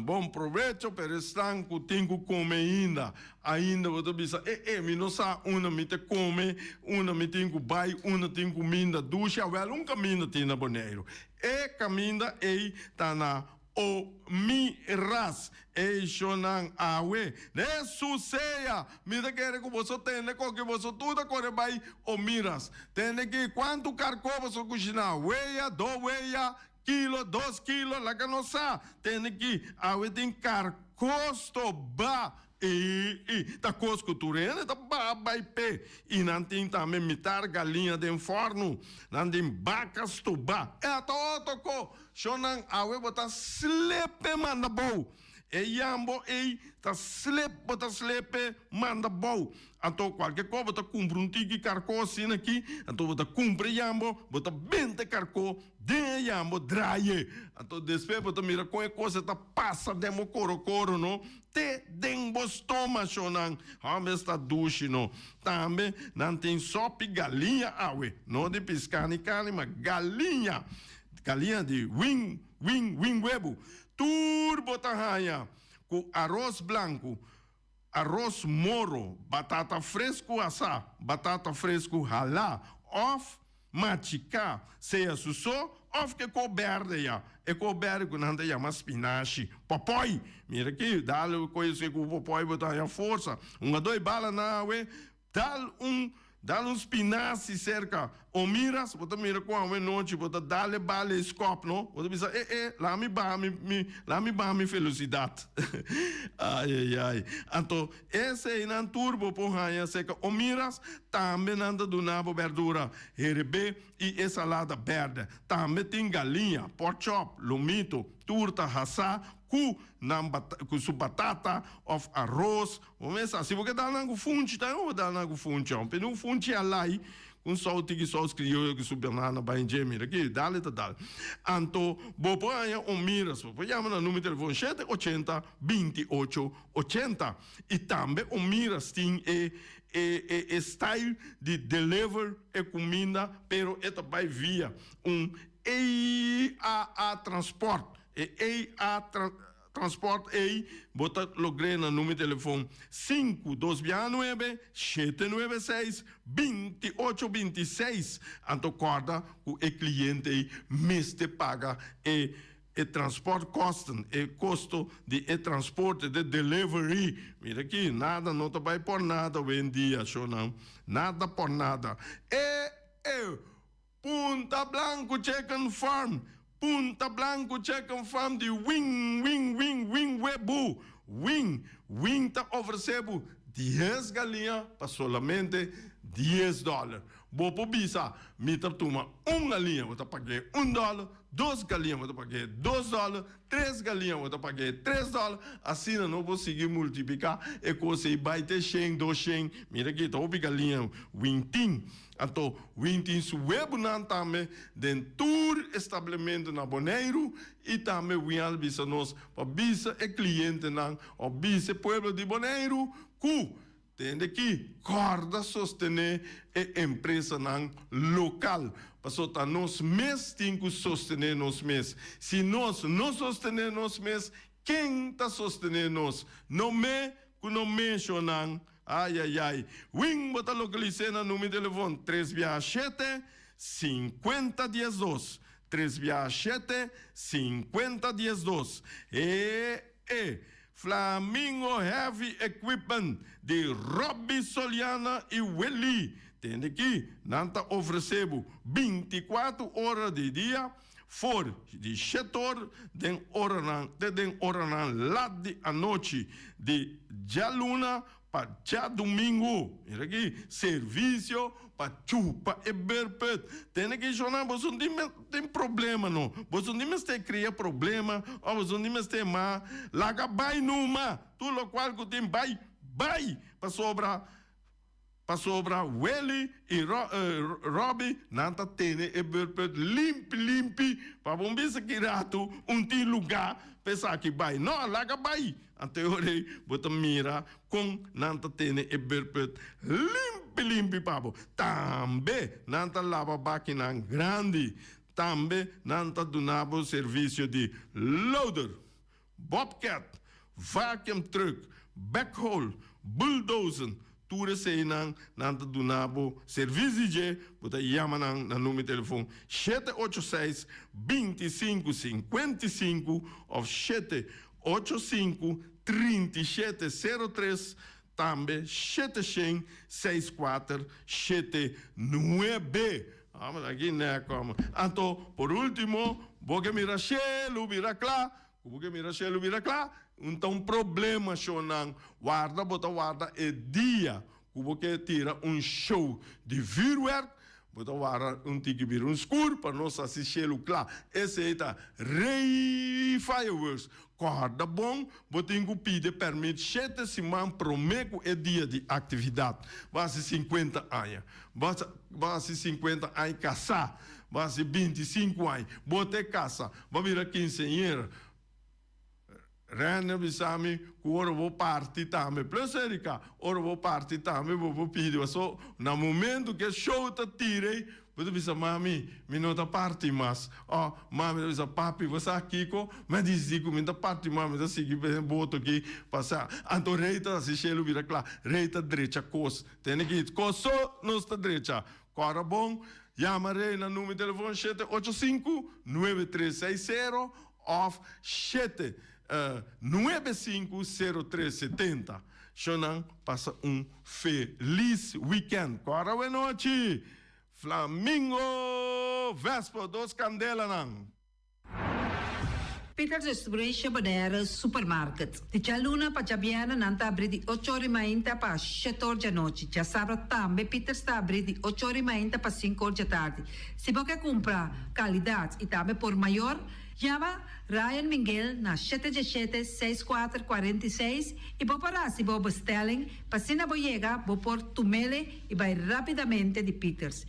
bon probecho, pero esnan ku tin ku kome ainda, ainda bo ta bisa, e, e, mi no sa unda mi ta kome, unda mi tin ku bai, unda tin kuminda dushi, awel un kaminda tin na Boneiru. E kaminda ei ta na O mi ras, e ishonan awe. Ne susea! Mi ta kere ku boso tende koke boso tur ta kore bai o mi ras. Tende ki kuantu karkó boso kushiná, wea, do wea, kilo, dos kilo, laga nos sa. Tende ki awe tin karkó stobá. I i ta kos ku tur hende ta baha bai p'e. I nan tin tambe mitar galiña den fòrnu. Nan tin baka stobá. E ta otro ko! Shonnan, awe bo ta slepe manda bou. E yambo ei ta slip bo ta slip e manda bou. Anto kualke kos bo ta kumpra un tiki karkó asina aki, anto bo ta kumpra e yambo, bo ta benta e karkó den e yambo, draai e. Anto despues bo ta mira kon e kos e ta pasa den bo korokoro no, te den bo stoma shonnan. Hòmber esta dushi no. Tambe nan tin sòpi galiña awe, no di piská ni karni ma galiña, galiña di win win win webu. Tur bo ta haña ku aros blanku, aros moro, batata fresku asá, batata fresku halá òf machiká, sea su so òf ku e kor bèrdè ya, e kor bèrdè ku nan ta yama spinashi. Pòpòi! Mira aki, dal koe esei ku pòpòi bo ta haña forsa. Un a doi bala na awe, Dal un dal un spinazi serka Omiras, bo ta mira ku awe nochi bo ta dal e bala e skòp no, bo ta bisa e e laga mi baha mi mi laga mi baha mi felosidat ai ai ai anto eseinan tur bo por haña serka Omiras tambe nan ta duna bo bèrdura herebé i e salada bèrdè tambe tin galiña pork chop lomito tur ta hasá ku nan ku su batata òf aros. Bo mester si bo ke dal nan ku funchi tambe bo por dal nan ku funchi aun p'e un funchi a lai ku un sou tiki sous krioyo ku su banana bai dje mira ki dal e ta dal anto bo por haña un miras bo por yama na numero telefon shete ochenta binti ocho ochenta i tambe un miras tin e e e e style di deliver e kuminda pero e ta bai via un EAA transport e EA Transport ei bo ta logr'é na numero telefon sinku dos bia nuebe, shete nuebe seis, binti ocho binti seis. Anto kòrda ku e kliente ei mester paga e e transportkosten, e kosto di e transporte, de delivery. Mira aki, nada no ta bai por nada owendia, shownan. Nada por nada. E e. Punta Blanco Chicken Farm, Punta Blanco Chicken Farm di Wing Wing Wing Wing Webu Wing Wing ta ofresé bo dies galiña pa solamente dies dòler. Bo por bisa, Mi ta tuma un galiña, bo ta pag'é un dòler, dos galiña, bo ta pag'é dos dòler, Tres galiña bo ta pag'é tres dòler, asina no por sigui multipliká e kos ei bai te shen, dos shen, mira aki ta hopi galiña wintin. Anto wintin su webunan tambe den tur establementu na Boneiru i tambe win al bisa nos pa bisa e klientenan òf bisa e pueblo di Boneiru ku Tende ki kòrda sostené e empresanan lokal, paso ta nos mes tin ku sostené nos mes. Si nos no sostené nos mes, ken ta sostené nos? No me ku no menshonan. Ai ai ai. Win bo ta lokalis'é na numero telefon tres biaha shete, sinkuenta diesdos. Tres biaha shete, sinkuenta diesdos. E e. Flamingo Heavy Equipment di Robby Soliana y Willy. Tende ki nan ta ofrece bo binticuatro ora di dia for di shet or den oranan te den oranan lat di anochi di djaluna Pa djadumingu, mira aki, servisio pa chupa e beurput. Tene ki shona, boso no tin tin problema no. Boso no tin mester kria problema of boso no tin mester ma laga bai numa. Tur lokual ku tin bai, bai! Pasobra, pasobra Willy i Robby nan ta tene e beurput limpi limpi pa bo bisa ki ratu un tin luga pa esaki bai. No, laga bai! Anto e ora ei bo ta mira kon nan ta tene e beurput limpi limpi pa bo. Tambe nan ta laba bakinan grandi. Tambe nan ta duna bo servisio di loader, bobcat, vacuum truck, backhoe, bulldozen. Tur eseinan nan ta duna bo servis di dje. Bo ta yama nan na numero di telefon shete ocho seis, 25 55 òf shete Ocho sinku 37 sero tres tambe shete shen seis kuater shete nuebe. Amo aki nèk amo. Anto por ultimo bo ke mira shelu bira kla ku bo ke mira shelu bira kla un ta un problema shonnan warda bo ta warda e dia ku bo ke tira un show di vuurwerk. Bo ta wara un tiki bira un skur pa nos hasi shelu kla. Esei ta Rey Fireworks. Kòrda bon, bo tin ku pidi pèrmit shete siman promé ku e dia di aktividat. Bo hasi sinkuenta aña. Bo hasi sinkuenta aña kasá. Bo hasi bintisinku aña. Bo te kasa. Bo a bira kinseñera. Rene bisa mi ku ora bo parti tambe, plus Erika, ora bo parti tambe bo por pidi paso na momento ku e show ta tira ei, bo ta bisa mami mi no ta parti mas o mami ta bisa papi bo sa kiko mi a disidi ku mi ta parti mas mi ta sigui e boto aki pasa anto rei ta hasi shelu bira kla rei ta drecha kos tene ki kos so nos ta drecha kòrda bon yama rei na numero di telefon shete ocho sinku nuebe tres seis sero Of shete nuebe sinku sero tres setenta. Shonnan pasa un felis weekend. Kòrda wenochi! Flamingo Vespo dos kandelanan! Peters Distribution Bonaire Supermarket. Di djaluna pa djabièrnè nan ta abrí di ocho or i mainta pa shete or djanochi. Djasabra tambe Peters ta abrí di ocho or i mainta pa sinku or djatardi. Si bo ke kumpra kalidat i tambe por mayor, yama Ryan Minguel na shete djeshete seis kuater kuarenta i seis i bo por hasi bo bestelling pa asina bo yega bo por tumele i bai rapidamente di Peters.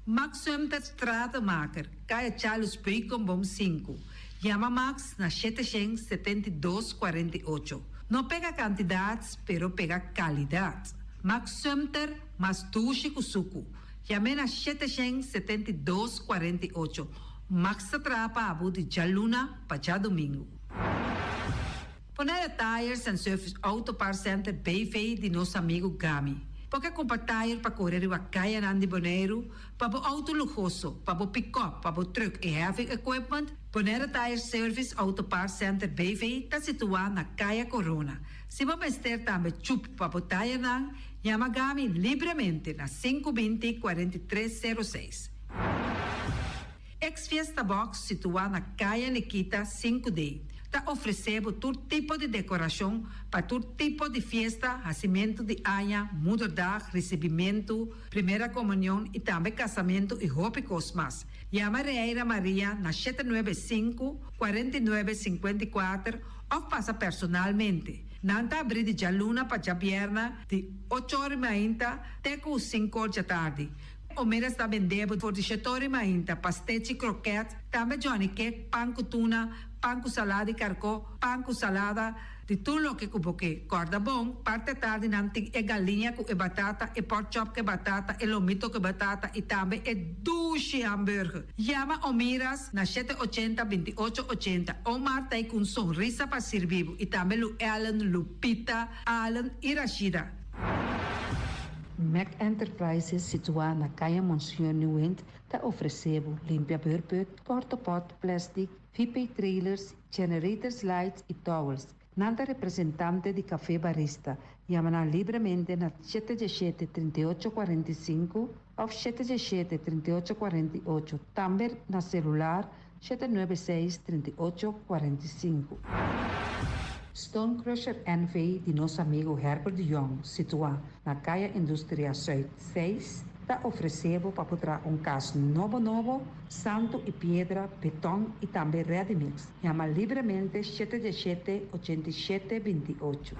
Max Sumter Stratenmaker, Kaya Charles Beukenboom sinku. Yama Max na shete shen 72 48. No pega kantidat pero pega kalidat. Max Sumter mas dushi ku suku. Yam'é na 772 48. Max ta traha pa abo di djaluna pa djadumingu. Bonaire Tires and Service Auto Parts Center BV di nos amigu Gami. Bo ke kumpra tire pa kore riba kayanan di Boneiru, pa bo outo luhoso, pa bo pikòp, pa bo trùk i heavy equipment? Bonaire Tire Service Auto Parts Center BV ta situá na Kaya Corona. Si bo mester tambe chup pa bo tayernan, yama Gami libremente na sinku binti 43 sero seis. Ex Fiesta Box situá na Kaya Nikita sinku D ta ofresé bo tur tipo di dekorashon pa tur tipo di fiesta, hasimentu di aña, moederdag, risibimentu, primera komunion i tambe kasamentu i hopi kos mas. Yama Reira Maria na shete nuebe sinku, 49 54 òf pasa personalmente. Nan ta abrí di djaluna pa djabièrnè di ocho or i mainta te ku sinku or djatardi. Omeras ta bendé bo for di shete or i mainta, pastechi, krokèt, tambe johnny cake, pan ku tuna, pan ku salada di karkó, pan ku salada, di tur loke ku bo ke. Kòrda bon, parti atardi nan tin e galiña ku e batata, e pork chop ku e batata, e lomito ku e batata i tambe e dushi hamburger. Yama Omiras na shete ochenta 28 ochenta. Omar ta ei ku un sonrisa pa sirbi bo i tambe Lu Ellen, Lupita, Allen i Rashida. Mac Enterprises situá na Kaya Monseñor Nieuwind ta ofresé bo limpia beurput, portapot, plastic, VP trailers, generators lights i towels. Nan ta representante di Café Barista. Yama nan libremente na shete djeshete 38 45 òf shete djeshete 38 48, tambe na selular 796 38 45. Stone Crusher NV di nos amigu Herbert de Jong, situá na Kaya Industria Zuid 6, ta ofresé bo pa por traha un kas nobo nobo, santu i piedra, beton i tambe ready mix. Yama libremente shete djeshete 87 28.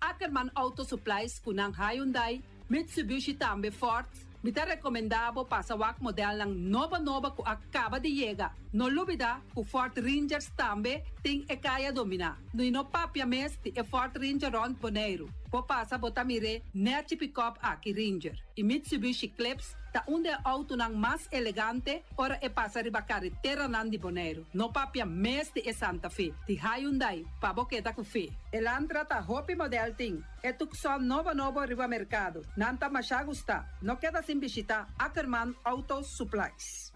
Ackerman Auto Supplies ku nan Hyundai, Mitsubishi tambe Ford. Mi ta rekomendá bo pasa wak modelnan nobo nobo ku a kaba di yega. No lubidá ku Ford Rangers tambe tin e kaya dominá. I no papia mes di e Ford Ranger rònt Boneiru. Bo pasa bo ta mir'é nèchi pikòp aki Ranger. I Mitsubishi Eclipse ta un di e outonan mas elegante ora e pasa riba kareteranan di Boneiru. No papia mes di e Santa Fe, di Hyundai, pa bo keda ku fe. Elantra ta hopi modèl tin. E Tucson nobo nobo riba merkado. Nan ta masha gustá. No keda sin bishitá Ackerman Auto Supplies.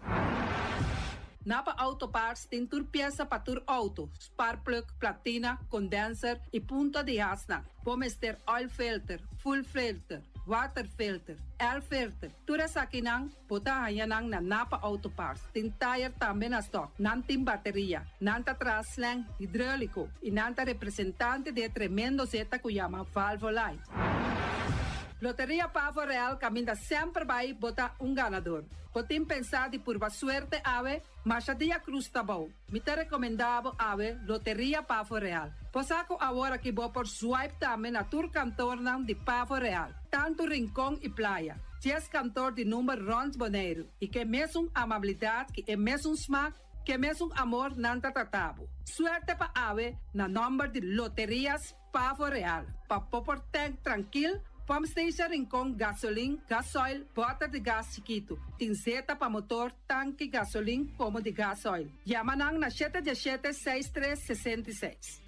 Napa Auto Parts tin tur piesa pa tur outo, spark plug, platina, condenser i punta di hasnan. Bo mester oil filter, fuel filter, water filter, air filter. Tur esakinan bo ta haña nan na Napa Auto Parts. Tin tire tambe na stock. Nan tin bateria. Nan ta traha slang hidráuliko i nan ta representante di e tremendo zeta ku yama Valvoline. Loteria Pavo Real kaminda semper bai bo ta un ganador. Bo tin pensá di purba suerte awe? Masha dia krus ta bou. Mi ta rekomendá bo awe Loteria Pavo Real. Bo sa ku awor aki bo por swipe tambe na tur kantornan di Pavo Real, tantu Rincon i Playa. Dies kantor di number rònt Boneiru i ke mesun amabilidat ki e mesun smak, ke mesun amor nan ta trata bo. Suerte pa awe na nòmber di Loterias Pavo Real, pa bo por tank trankil, pump station Rincon, gasolin, gasoil, bòter di gas chikitu. Tin zeta pa motor, tanki, gasolin komo di gasoil. Yama nan na shete diesshete seis tres 66.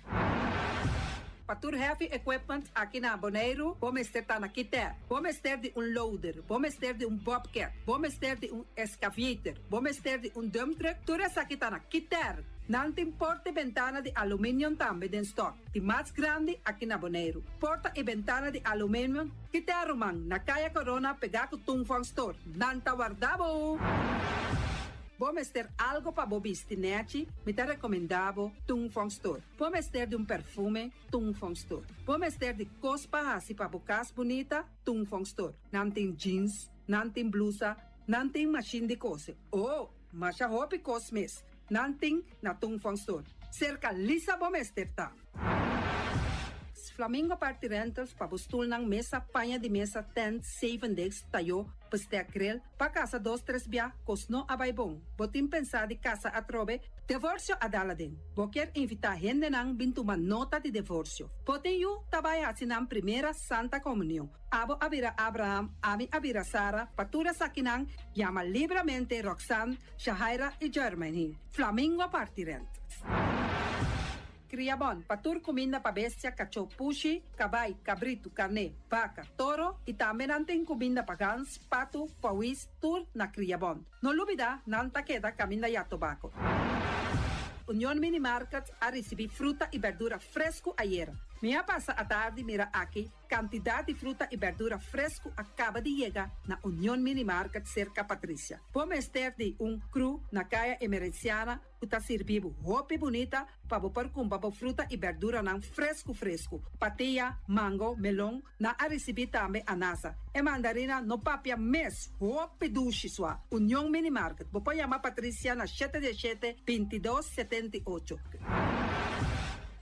Pa tur heavy equipment aki na Boneiru, bo mester ta na Kiter. Bo mester di un loader, bo mester di un bobcat, bo mester di un excavator, bo mester di un dump truck, tur esaki ta na Kiter. Nan tin porta i bentana di aluminium tambe den stock. Di mas grandi aki na Boneiru. Porta i bentana di aluminium Kiter ruman, na Kaya Corona pegá ku Tung Fong Store. Nan ta warda bo! Bo mester algo pa bo bisti nèchi? Mi ta rekomendá bo Tung Fong Store. Bo mester di un perfume? Tung Fong Store. Bo mester di kos pa hasi pa bo kas bunita? Tung Fong Store. Nan tin jeans, nan tin blusa, nan tin mashin di kose. Oh, masha hopi kos mes nan tin na Tung Fong Store. Serka Lisa bo mester ta. Flamingo Party Rentals pa bo stulnan, mesa, paña di mesa, tent, zeven desk, tayó, bestek, grill, pa kasa dos tres bia, kos no a bai bon. Bo tin pensá di kasa atrobe? Devorsio a dal aden. Bo kier invitá hendenan bin tuma nota di devorsio. Bo tin yu ta bai hasi nan primera Santa Komunion. Abo a bira Abraham, ami a bira Sara, pa tur esakinan yama libramente Roxanne, Shahaira i Jermaine. Flamingo Party Rentals. Kria bon pa tur kuminda pa bestia, kachó, pushi, kabai, kabritu, karné, baka, toro i tambe nan tin kuminda pa gans, patu, pawis, tur na Kria Bon. No lubida nan ta keda kaminda ya tobako. Union Mini Market a risibí fruta i berdura fresku ayera. Mi a pasa atardi mira aki Kantidat di fruta i bèrdura fresku a kaba di yega na Union Mini Market serka Patricia. Bo mester di un kru na Kaya Emerenciana ku ta sirbi bo hopi bunita pa bo por kumpra bo fruta i bèrduranan fresku fresku. Patia, mango, melon, nan a risibí tambe anasa. E mandarina no papia mes, hopi dushi sua. Union Mini Market, bo por yama Patricia na shete diesshete, 22, 78.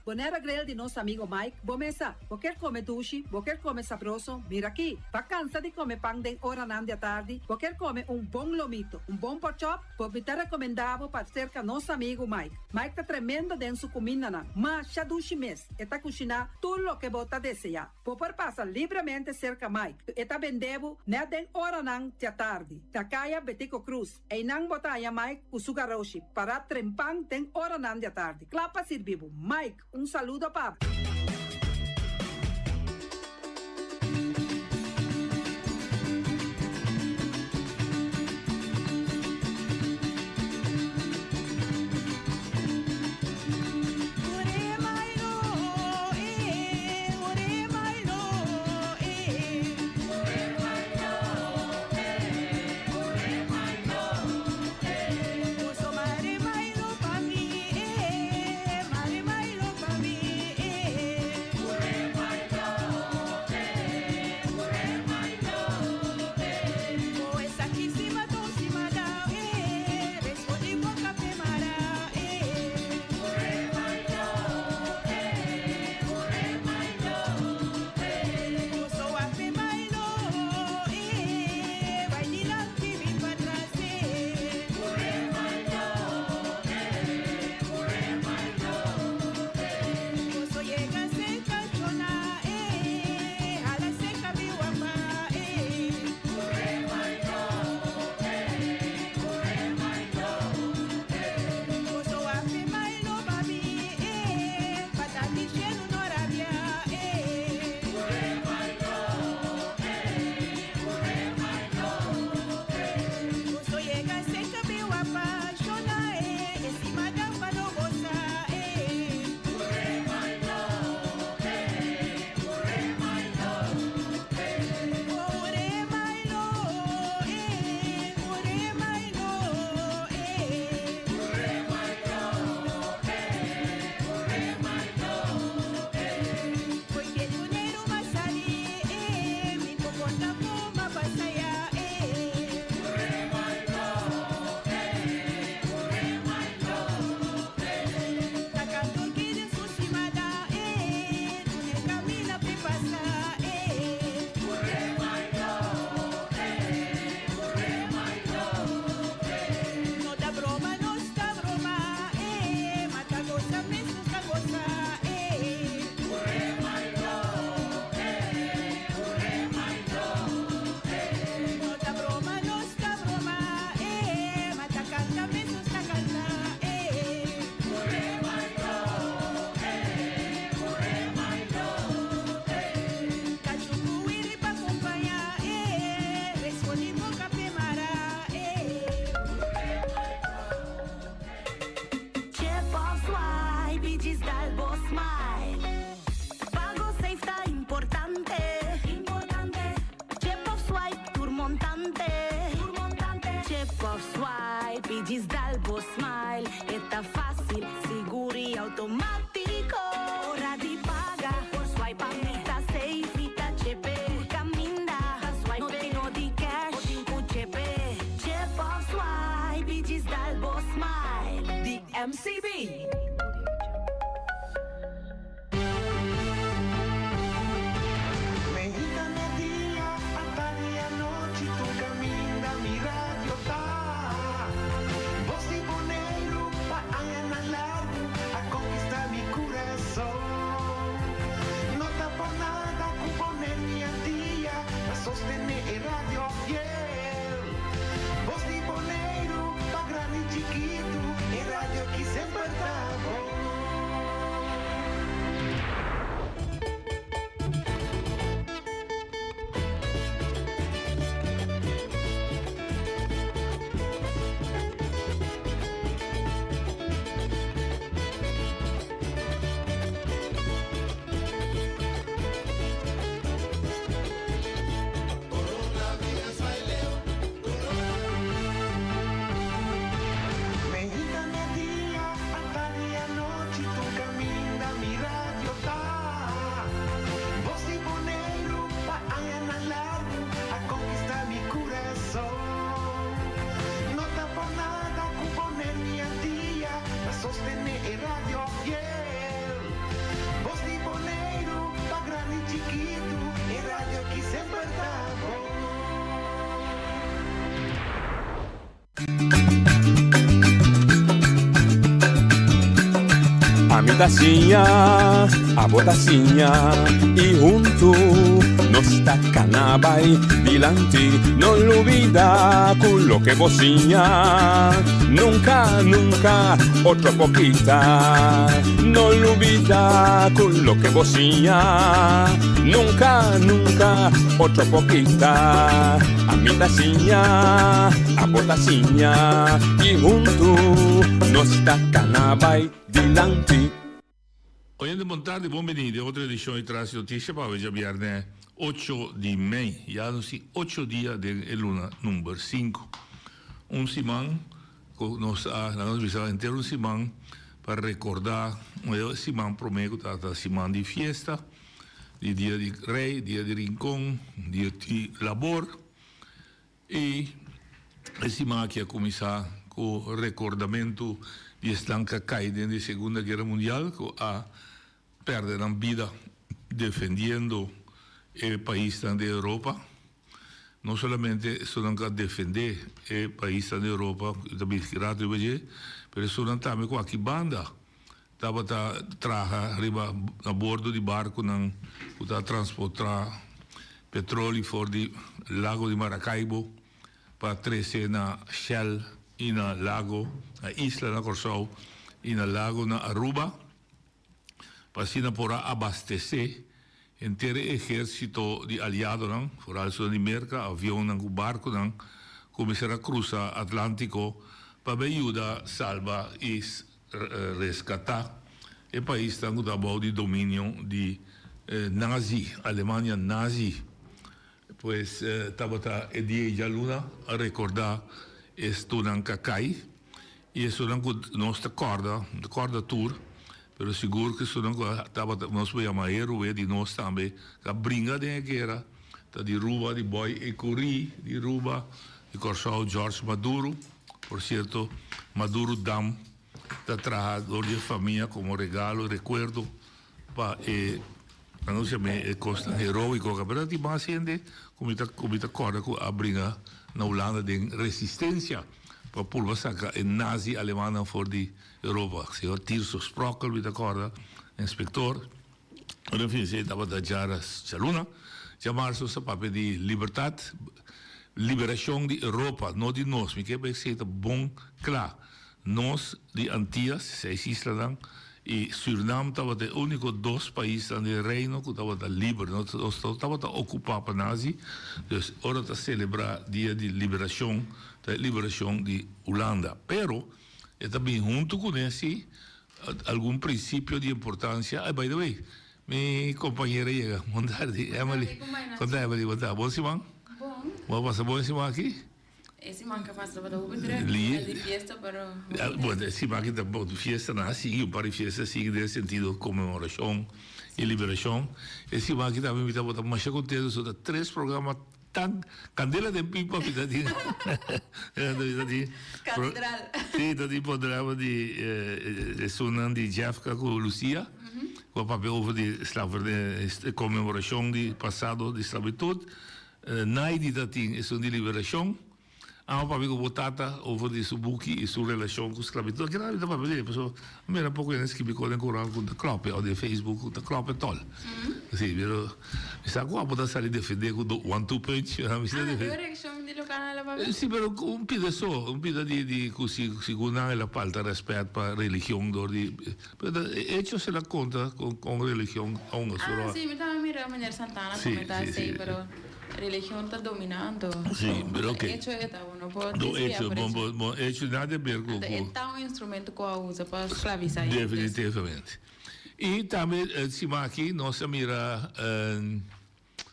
Bonaire Grill di nos amigo Mike, bo mesa. Bo kier come dushi, bo kier come sabroso, mira aki. Bo a cansa di come pan den oranan di atardi, bo kier come un bon lomito, un bon porkchop, bo mi ta recomenda bo pa cerca nos amigo Mike. Mike ta tremendo den su cumindanan, masha dushi mes, e ta cushina tur loke bo ta desea. Bo por pasa libremente cerca Mike, e ta bende bo net den oranan di atardi, na caya Betico Croes. Einan bo ta haña Mike ku su garoshi pará trempan den oranan di atardi, kla pa sirbi bo. Mike, un saludo pa bo. MCB. Ami ta siña, abo ta siña y hunto nos ta cana bay dilanti. No lubida cu loke bo siña nunca, nunca otro por kita. No lubida cu loke bo siña nunca, nunca otro por kita. Ami ta siña, abo ta siña y hunto nos ta cana bay dilanti. Oyente bon tardi, bon bini den otro edicion di Tras di Noticia pa awe djabierne ocho di mei. Ya nos tin ocho dia den e luna number sinku. Un siman cu nos a laga nos bisa henter un siman pa recorda e siman prome cu ta siman di fiesta. Di dia di Rey, dia di Rincon, dia di Labor. Y e siman aki a cuminsa cu recordamento di esnan cu a cay den di Segunda Guera Mundial cu a perde nan bida defendiendo e paisnan di Europa. No solamente esunnan cu a defende e paisnan di Europa, ta bisti rato riba dje, pero esunnan tambe cu aki banda Tabata traha riba na bordo di barkunan ku ta transportá petroli for di Lago di Maracaibo pa trese na Shell i na Lago, na isla na Kòrsou i na Lago na Aruba, pa asina por a abastesé henter e ehérsito di aliadonan, foral esunnan di Merka, avionnan ku barkunan ku mester a krusa Atlántiko pa bai yuda salba i Reskatá e paisnan ku ta bou di dominio di Nazi, Alemania Nazi. Pues tabata e dia djaluna a rekordá estunan ku a kai i estunan ku nos ta kòrda, no ta kòrda tur, pero sigur ku estunan ku tabata nos por yama héroe di nos tambe ku a bringa den e guera ta di Ruba, di Boy Ecury di Ruba, di Kòrsou George Maduro. Por cierto, Maduro Dam ta traha dor di e famia como regalo, recuerdo pa e, nan nos yama e cosnan heroico aca. Pero tin mas hende cu mi ta, cu mi ta corda cu a bringa na Hulanda den resistencia pa purba saca e nazi Alemannan for di Europa. Señor Tirso Sprockel mi ta corda, inspector. Pero en fin, esei tabata djara djaluna. Djamarzo sa papia di libertad, liberacion di Europa, no di nos. Mi ke pa esei ta bon cla. Nos di Antillas, seis islanan, y Surinam tabata e unico dos paisnan den Reino cu tabata liber. Nos no tabata ocupa pa nazi. Dus ora ta celebra dia di liberacion, ta e liberacion di Hulanda. Pero e ta bin hunto cune si. Algun principio di importancia. Ay, by the way, mi compañera yega. Bon tardi, Emily. Con ta Emily? Bon tardi. Bon siman? Bon. Bo a pasa bon siman aki? E siman ke pasa tabata hopi druk. Li. Di fiesta, pero hopi druk. Bueno, e siman aki ta bon. Fiestanan a sigui, un par di fiesta a sigui den e sentido conmemoracion y liberacion. E siman aki tambe mi tabata masha contento, so ta tres programa. Tan candela den pipa mi ta tin mi ta tin Catedral. Si ta tin programa di esunnan di Jefka ku Lucia ku a papia over di slavernij conmemoracion di pasado di sclavitud. Naidi ta tin esun di liberacion. Amo papia ku bo tata over di su buki i su relashon ku sklabitut. Kila mi ta papia di e pasobra mi mira poko hende skibi kos den koran ku ta klòp òf den Facebook ku ta klòp e tòl. Si, pero mi sa ku abo ta sali defendé ku one two punch. Mi si ta defendé. Si, pero un pida so, un pida di di ku si segun nan el a falta rèspèt pa religion dor di pero ta e echo si el a konta kon religion a hunga su ròl. Si, mi tambe mira meneer Santana komentá esei pero. Religion ta domina anto. Sí, pero oké. Hecho e ta, bo no por Do desvia hecho, por bon, eso. bon, bon hecho nada di haber cu, Anto e cu. ta un instrumento cu a usa pa sclavisa hende. Definitivamente. Y tambe siman aki nos a mira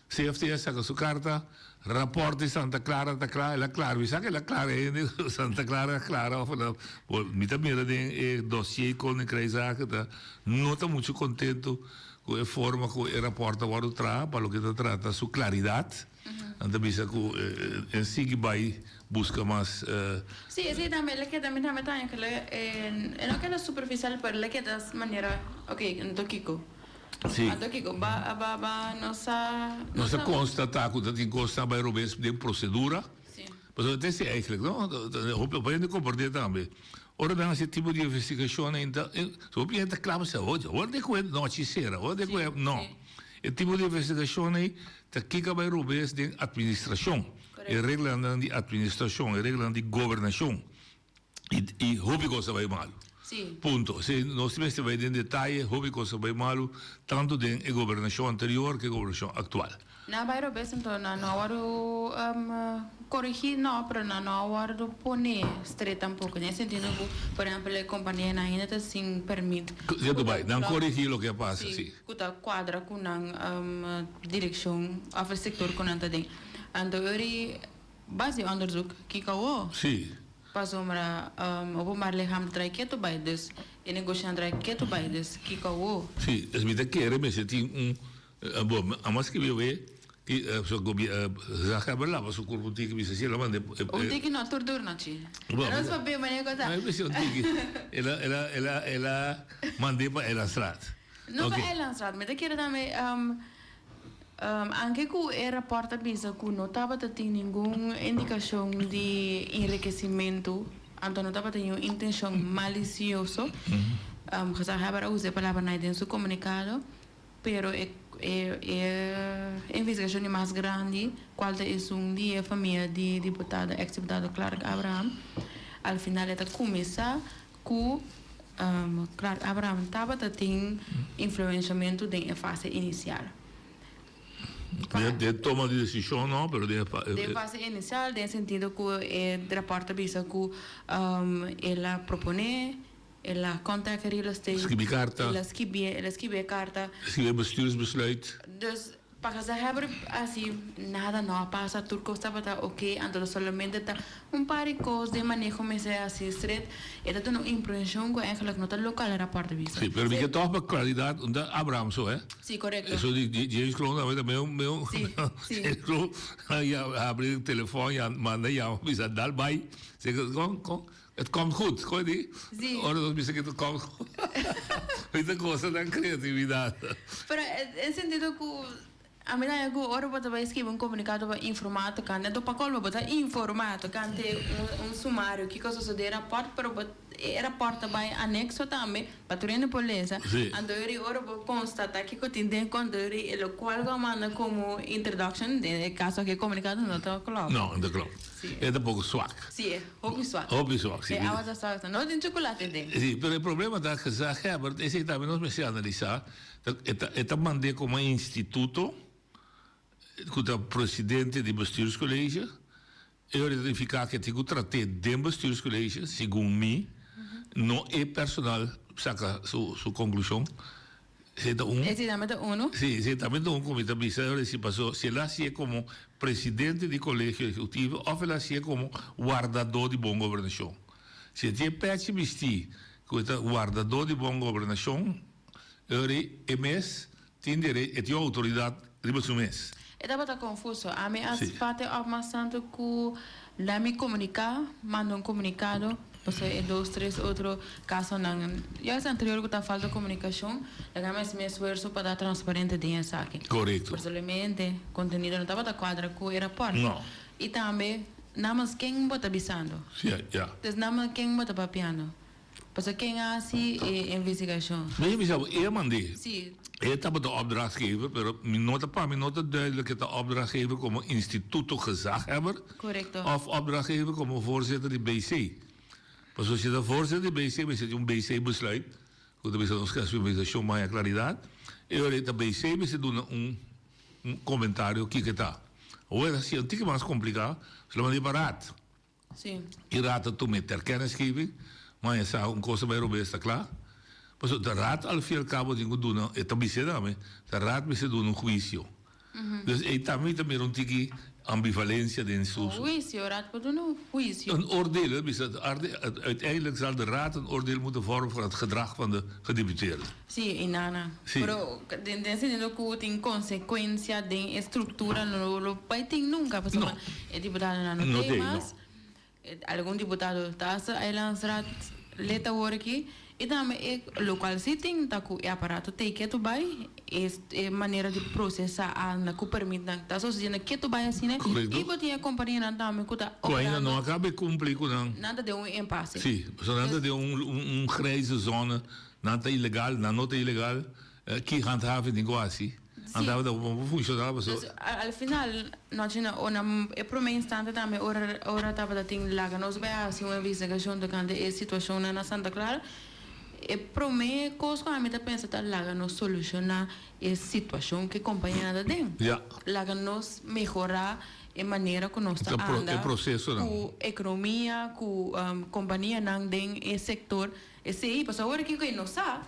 CFT a saca su carta, rapport di Santa Clara ta cla, el a clara, mi sa cu el a clara hende cu Santa Clara a clara of no, bo mi ta mira den e dossier Koninkrijkszaken ta no ta mucho contento Ku e forma ku e rapòrt a wòrdu traha pa loke ta trata su klaridat, nan ta bisa ku e sigui bai buska mas. Sí, esei tambe el a keda, mi tambe ta haña ku e no keda superfisial pero el a keda manera, ok, anto kiko? Sí. Anto kiko? Ba ba ba nos a. Nos a konstatá ku ta tin kos ta bai robes den prosedura. Sí. Pasobra ta esei eigenlijk, no? Hopi hopi hende kompartí tambe. Ora nan hasi tipo di investigashon ainda, hopi hende ta klaba sa, oye, ora di ku e nochi sera, ora di ku e, no. E tipo di investigashon ei ta kiko bai robes den administrashon, e reglanan di administrashon, e reglanan di gobernashon. I i hopi kos a bai malu. Punto. Si nos mester bai den detaye, hopi kos a bai malu, tantu den e gobernashon anterior ku e gobernashon aktual. Nan a bai robes anto nan no a wòrdu korigí no, pero nan no a wòrdu poné stret tampoko. Den e sentido ku, por ehèmpel, e kompanianan ainda ta sin pèrmit. Ya ta bai. Nan korigí loke a pasa, si. Ku ta kuadra ku nan direkshon òf e sektor ku nan ta den. Anto ora base onderzoek kiko awor? Si. Pasobra openbaar lichaam ta trae ketu bai, dus e negoshinan trae ketu bai, dus kiko awor? Si, dus mi ta kere mester tin un Bo a skibi awe ki so gezaghebber laba su kurp un tiki bisa si el a manda e. Un tiki no tur dur no chi. Nos papia manera ku ta. No bisa un tiki el a el a el a el a mand'é pa Eilandstraat. No pa Eilandstraat mi ta kere tambe anke ku e rapòrt ta bisa ku no tabata tin ningun indikashon di enrikesimentu anto no tabata tin un intenshon malisioso gezaghebber a usa e palabranan den su komunikado. Pero e e investigashon di mas grandi, kual ta esun di e famia di diputado, eks diputado Clark Abraham, al final e ta kuminsá ku Clark Abraham tabata tin influenshamentu den e fase inisial. Den toma di desishon no, pero den e. Den fase inisial den sentido ku e rapòrt ta bisa ku el a proponé. El a contact real estate. Skibi karta. El a skibi, el a skibi e karta. Skibi e bestuursbesluit. Dus pa gezaghebber hasi nada no a pasa, tur kos tabata oke, anto solamente ta un par di kos den maneho mester hasi stret, e ta duna un impreshon ku eigenlijk no ta lokal rapòrt di bisa. Si, pero mi ke tòg pa klaridat, un ta Abraham so, hè? Si, korekto. Eso di James Kroon tambe ta meun, meun. Si, si. James Kroon a habri telefòn, manda yama bisa dal bai. Kon, kon? Het komt goed, gooi die. Sí. Ora nos bisa que het komt goed. Esta cosa dan creatividad. Pero en sentido ku a mi ta ku ora bo ta bai skibi un komunikado pa informá tokante, anto pa kolmo bo ta informá tokante un un sumario kiko a sosodé rapòrt, pero bo e rapòrt ta bai anekso tambe pa tur hende por lesa. Sí. Anto ora ora bo konstatá kiko tin den konto ora e lokual ku a manda komo introduction, den e kaso aki e komunikado no ta klòp. No, no ta klòp. Sí. E ta poko swak. Sí, hopi swak. Hopi swak, sí. E awa ta swak, no tin chocolate den. Sí, pero e problema ta gezaghebber, esei tambe nos mester analisá, e ta e ta mand'é komo instituto ku ta presidente di bestuurscollege, e ora ta nifiká ku e tin ku trat'é den bestuurscollege, segun mi, no e personal saka su su konklushon. Esei ta un. Esei tambe ta unu. Sí, esei tambe ta un ku mi ta bisa ahora si paso si el a hasié komo presidente di kolegio ehekutivo òf el a hasié komo wardadó di bon gobernashon. Si e tin e pèchi bistí ku e ta wardadó di bon gobernashon, e ora ei e mes tin dere, e tin outoridat riba su mes. E tabata konfuso. Ami a spate òf mas tantu ku la mi komuniká, manda un komunikado, pasobra e dos tres otro kasonan ya anterior ku ta falta komunikashon, laga mi hasi mi esfuerso pa ta transparente den esaki. Korekto. Posiblemente kontenido no tabata kuadra ku e rapòrt. No. I tambe namens ken bo ta bisando. Sí, ya. Dus namens ken bo ta papiando. Pasobra ken a hasi e investigashon? Mi a bisa bo, e a mand'é. Sí. E tabata opdrachtgever, pero mi no ta, pa mi no ta duidelijk e ta opdrachtgever komo instituto gezaghebber. Korekto. Of opdrachtgever komo voorzitter di BC. Pasobra si e ta voorzitter di BC, mester tin un BC besluit, ku ta bisa nos ke hasi un investigashon pa haña klaridat. E ora e ta BC mester duna un un komentario kiko e ta. Awor e ta hasi un tiki mas kompliká, solamente pa raad. Sí. E raad ta tuma e ter kennisgeving, ma e sa un cosa bay robes ta cla. Pasobra ta raad al fin al cabo tin cu duna, e ta bis'e tambe, ta raad mester duna un huicio. Dus ey tambe mi ta mira un tiki ambivalencia den su. Un huicio? Raad por duna un huicio? Een oordeel, e bisa, uiteindelijk zal de raad een oordeel moeten vormen voor het gedrag van de gedeputeerde. Sí, y nana. Sí. Pero den den sentido cu tin consecuencia den e structura no lo bay tin nunca pasobra No. e diputadonan no No tin tin, mas. no. Algun diputado ta hasta eilandsraad lid awor aki y tambe e locual si tin ta cu e aparato tey ketu bay e e manera di procesa anda cu permitnan ta sucediendo ketu bay asina Correcto. y bo tin e companianan tambe cu ta Cu ainda no operando a caba e cumpli cu nan. nan ta den un impasse. Sí, pasobra nan ta den un un grijze zone. Nan ta ilegal, nan no ta ilegal, ki handhaving tin ku hasi? Handhaving ta por funshoná pasobra. Dus al final nochi na o na e promé instante tambe ora ora tabata tin laga nos bai hasi un investigashon tokante e situashonnan na Santa Clara, e promé kos ku ami ta pensa ta laga nos solushoná e situashon ku e kompañia ta den. Ya. Laga nos mehorá e manera ku nos ta anda E prosesonan. ku ekonomia, ku kompanianan den e sektor. Esei, pasobra ora kiko e no sa,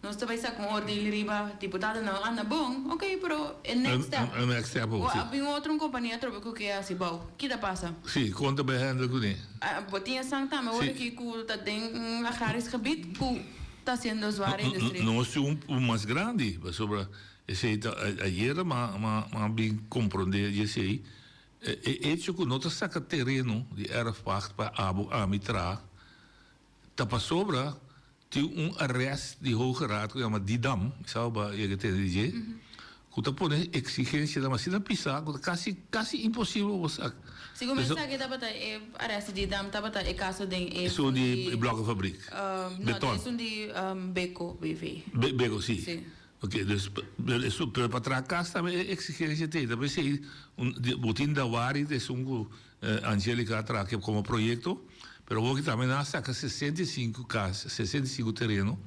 nos ta bai sa ku un oordeel riba diputadonan anda bon, ok, pero e next step. E next step O si. a bin otro un kompania atrobe ku ke hasi bou, ki ta pasa? Si, kon ta bai handle kuné? Bo tin esan tambe ora ki ku ta den un agrarisch gebied ku ta hasiendo zware industrie. Nos tin un mas grandi, pasobra esei ta ayera m'a m'a bin komprondé di esei, e hecho ku no ta saka tereno di erfpacht pa abo ami traha, Ta pasobra tin un arrest di Hoge Raad ku yama Didam, mi sa bo a yega tende di dje, ku ta pone eksigensianan asina pisá ku ta kasi kasi imposibel bo sa. Segun mi sa ke tabata e arrest di Didam tabata e kaso den e Esun di blokkenfabriek, No, beton. esun di Beko BV. Beko, si. Si. Oke, dus esun, pero pa traha kas tambe e eksigensia t'ei. Ta p'esei bo tin Dawari ta esun ku Angelica a traha komo proyekto, pero awor ki tambe nan a saka 65 kas, 65 tereno,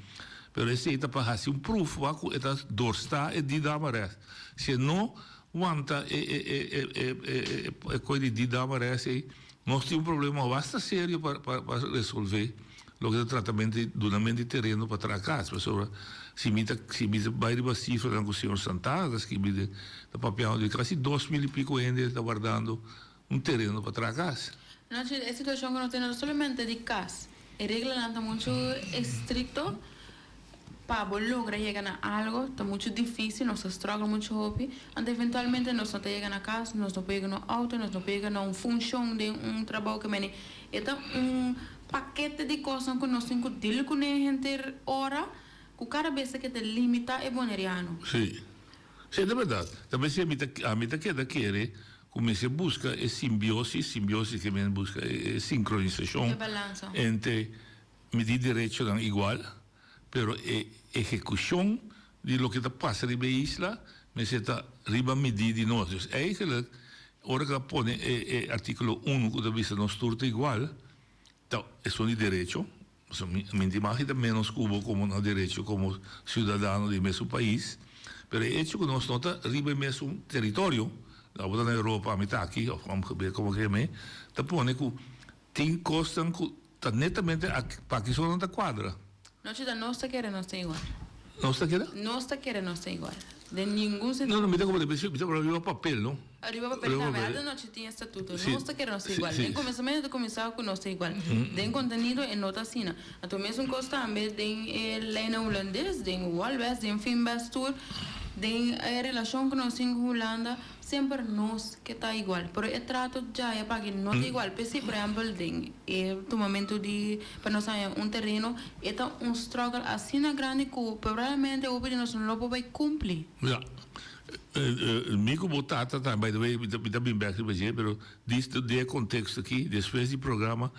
pero esei ta pa hasi un proof wak ku e ta dorsta e Didam-arrest. Si e no wanta e e e e e e e koe di Didam-arrest ei, nos tin un problema basta serio pa pa pa resolve loke ta tratamente di dunamento di tereno pa traha kas, pasobra si mi ta si mi ta bai riba sifranan ku señor Santana ta skibi den ta papiando di kasi 2000 i piko hende ta wardando un tereno pa traha kas. No, e situashon ku nos tene no solamente di kas, e reglanan ta muchu estrikto pa bo logra yega na algo ta muchu dificil, nos ta struggle muchu hopi, anto eventualmente nos no ta yega na cas, nos no por yega na un auto, nos no por yega na un funcion den un trabou ke meni e ta un pakete di cosnan cu nos tin cu deal cune henter ora cu cada bes ta keda limita e boneriano. Sí, sí ta berdad. Ta p'esei mi ta ami ta keda kere cu mester busca e simbiosis, simbiosis ke men busca e sincronisacion E balansa. entre Mi di derechonan igual, pero e ehecucion di loke ta pasa riba e isla mester ta riba midi di nos. Dus eigenlijk, ora cu a pone e articulo uno cu ta bisa nos tur ta igual, ta esun di derecho, pasobra mi mi ta imagina menos cu bo como na derecho como ciudadano di e mesun pais, pero e hecho cu nos no ta riba e mesun territorio, abo ta na Europa, ami ta aki, of como ke me, ta pone cu Tin kosnan ku ta netamente aki pa ki so nan ta kuadra. No chita, nos ta kere nos ta igual. Nos ta kere? Nos ta kere nos ta igual. Den ningun sentido. No, no, mi ta komprende, mi ta papia riba papel, no? Riba papel tambe, ata nochi tin estatuto. Nos ta kere nos ta igual. Den komensamentu ta kuminsá ku nos ta igual. Den kontenido e no ta asina. Anto mesun kos tambe den e leinan hulandes, den Walbes, den Finbes tur. Den e relashon ku nos tin ku Hulanda semper nos ke ta igual, pero e trato djaya pa aki no ta igual. P'esei, por ehèmpel, den e tumamentu di pa nos haña un tereno e ta un struggle asina grandi ku probablemente hopi di nos no lo por bai kumpli. Ya. Mi ku bo tata ta, by the way, mi ta bin bèk riba dje, pero dis den e konteksto aki, despues di programa,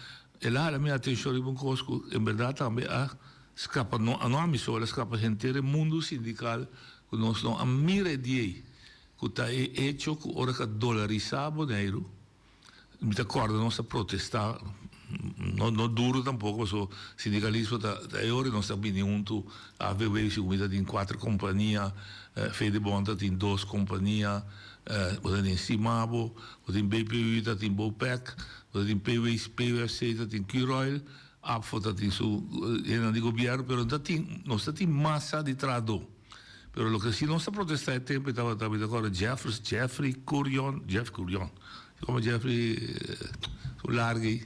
el a hala mi atenshon riba un kos ku en bèrdat tambe a Scapa no no ami so, el a scapa henter e mundu sindical cu nos no a mira e dia ei, cu ta e hecho cu ora cu a dolarisa Boneiru, mi ta corda nos a protesta, no no duro tampoco paso sindicalismo ta ta e ora nos ta bini hunto AVW si mi ta tin cuater compania, Fedebond ta tin dos compania, bo ta tin Simabo, bo tin BPU ta tin Bopec, bo ta tin PWFC ta tin Curoil, APFO ta tin su hendenan di gobierno pero no ta tin nos ta tin masa di trahadó pero loke si nos ta protesta e tempo e tabata mi ta acorda Jeffers Jeffrey Curion Jeff Curion si como Jeffrey su larga ei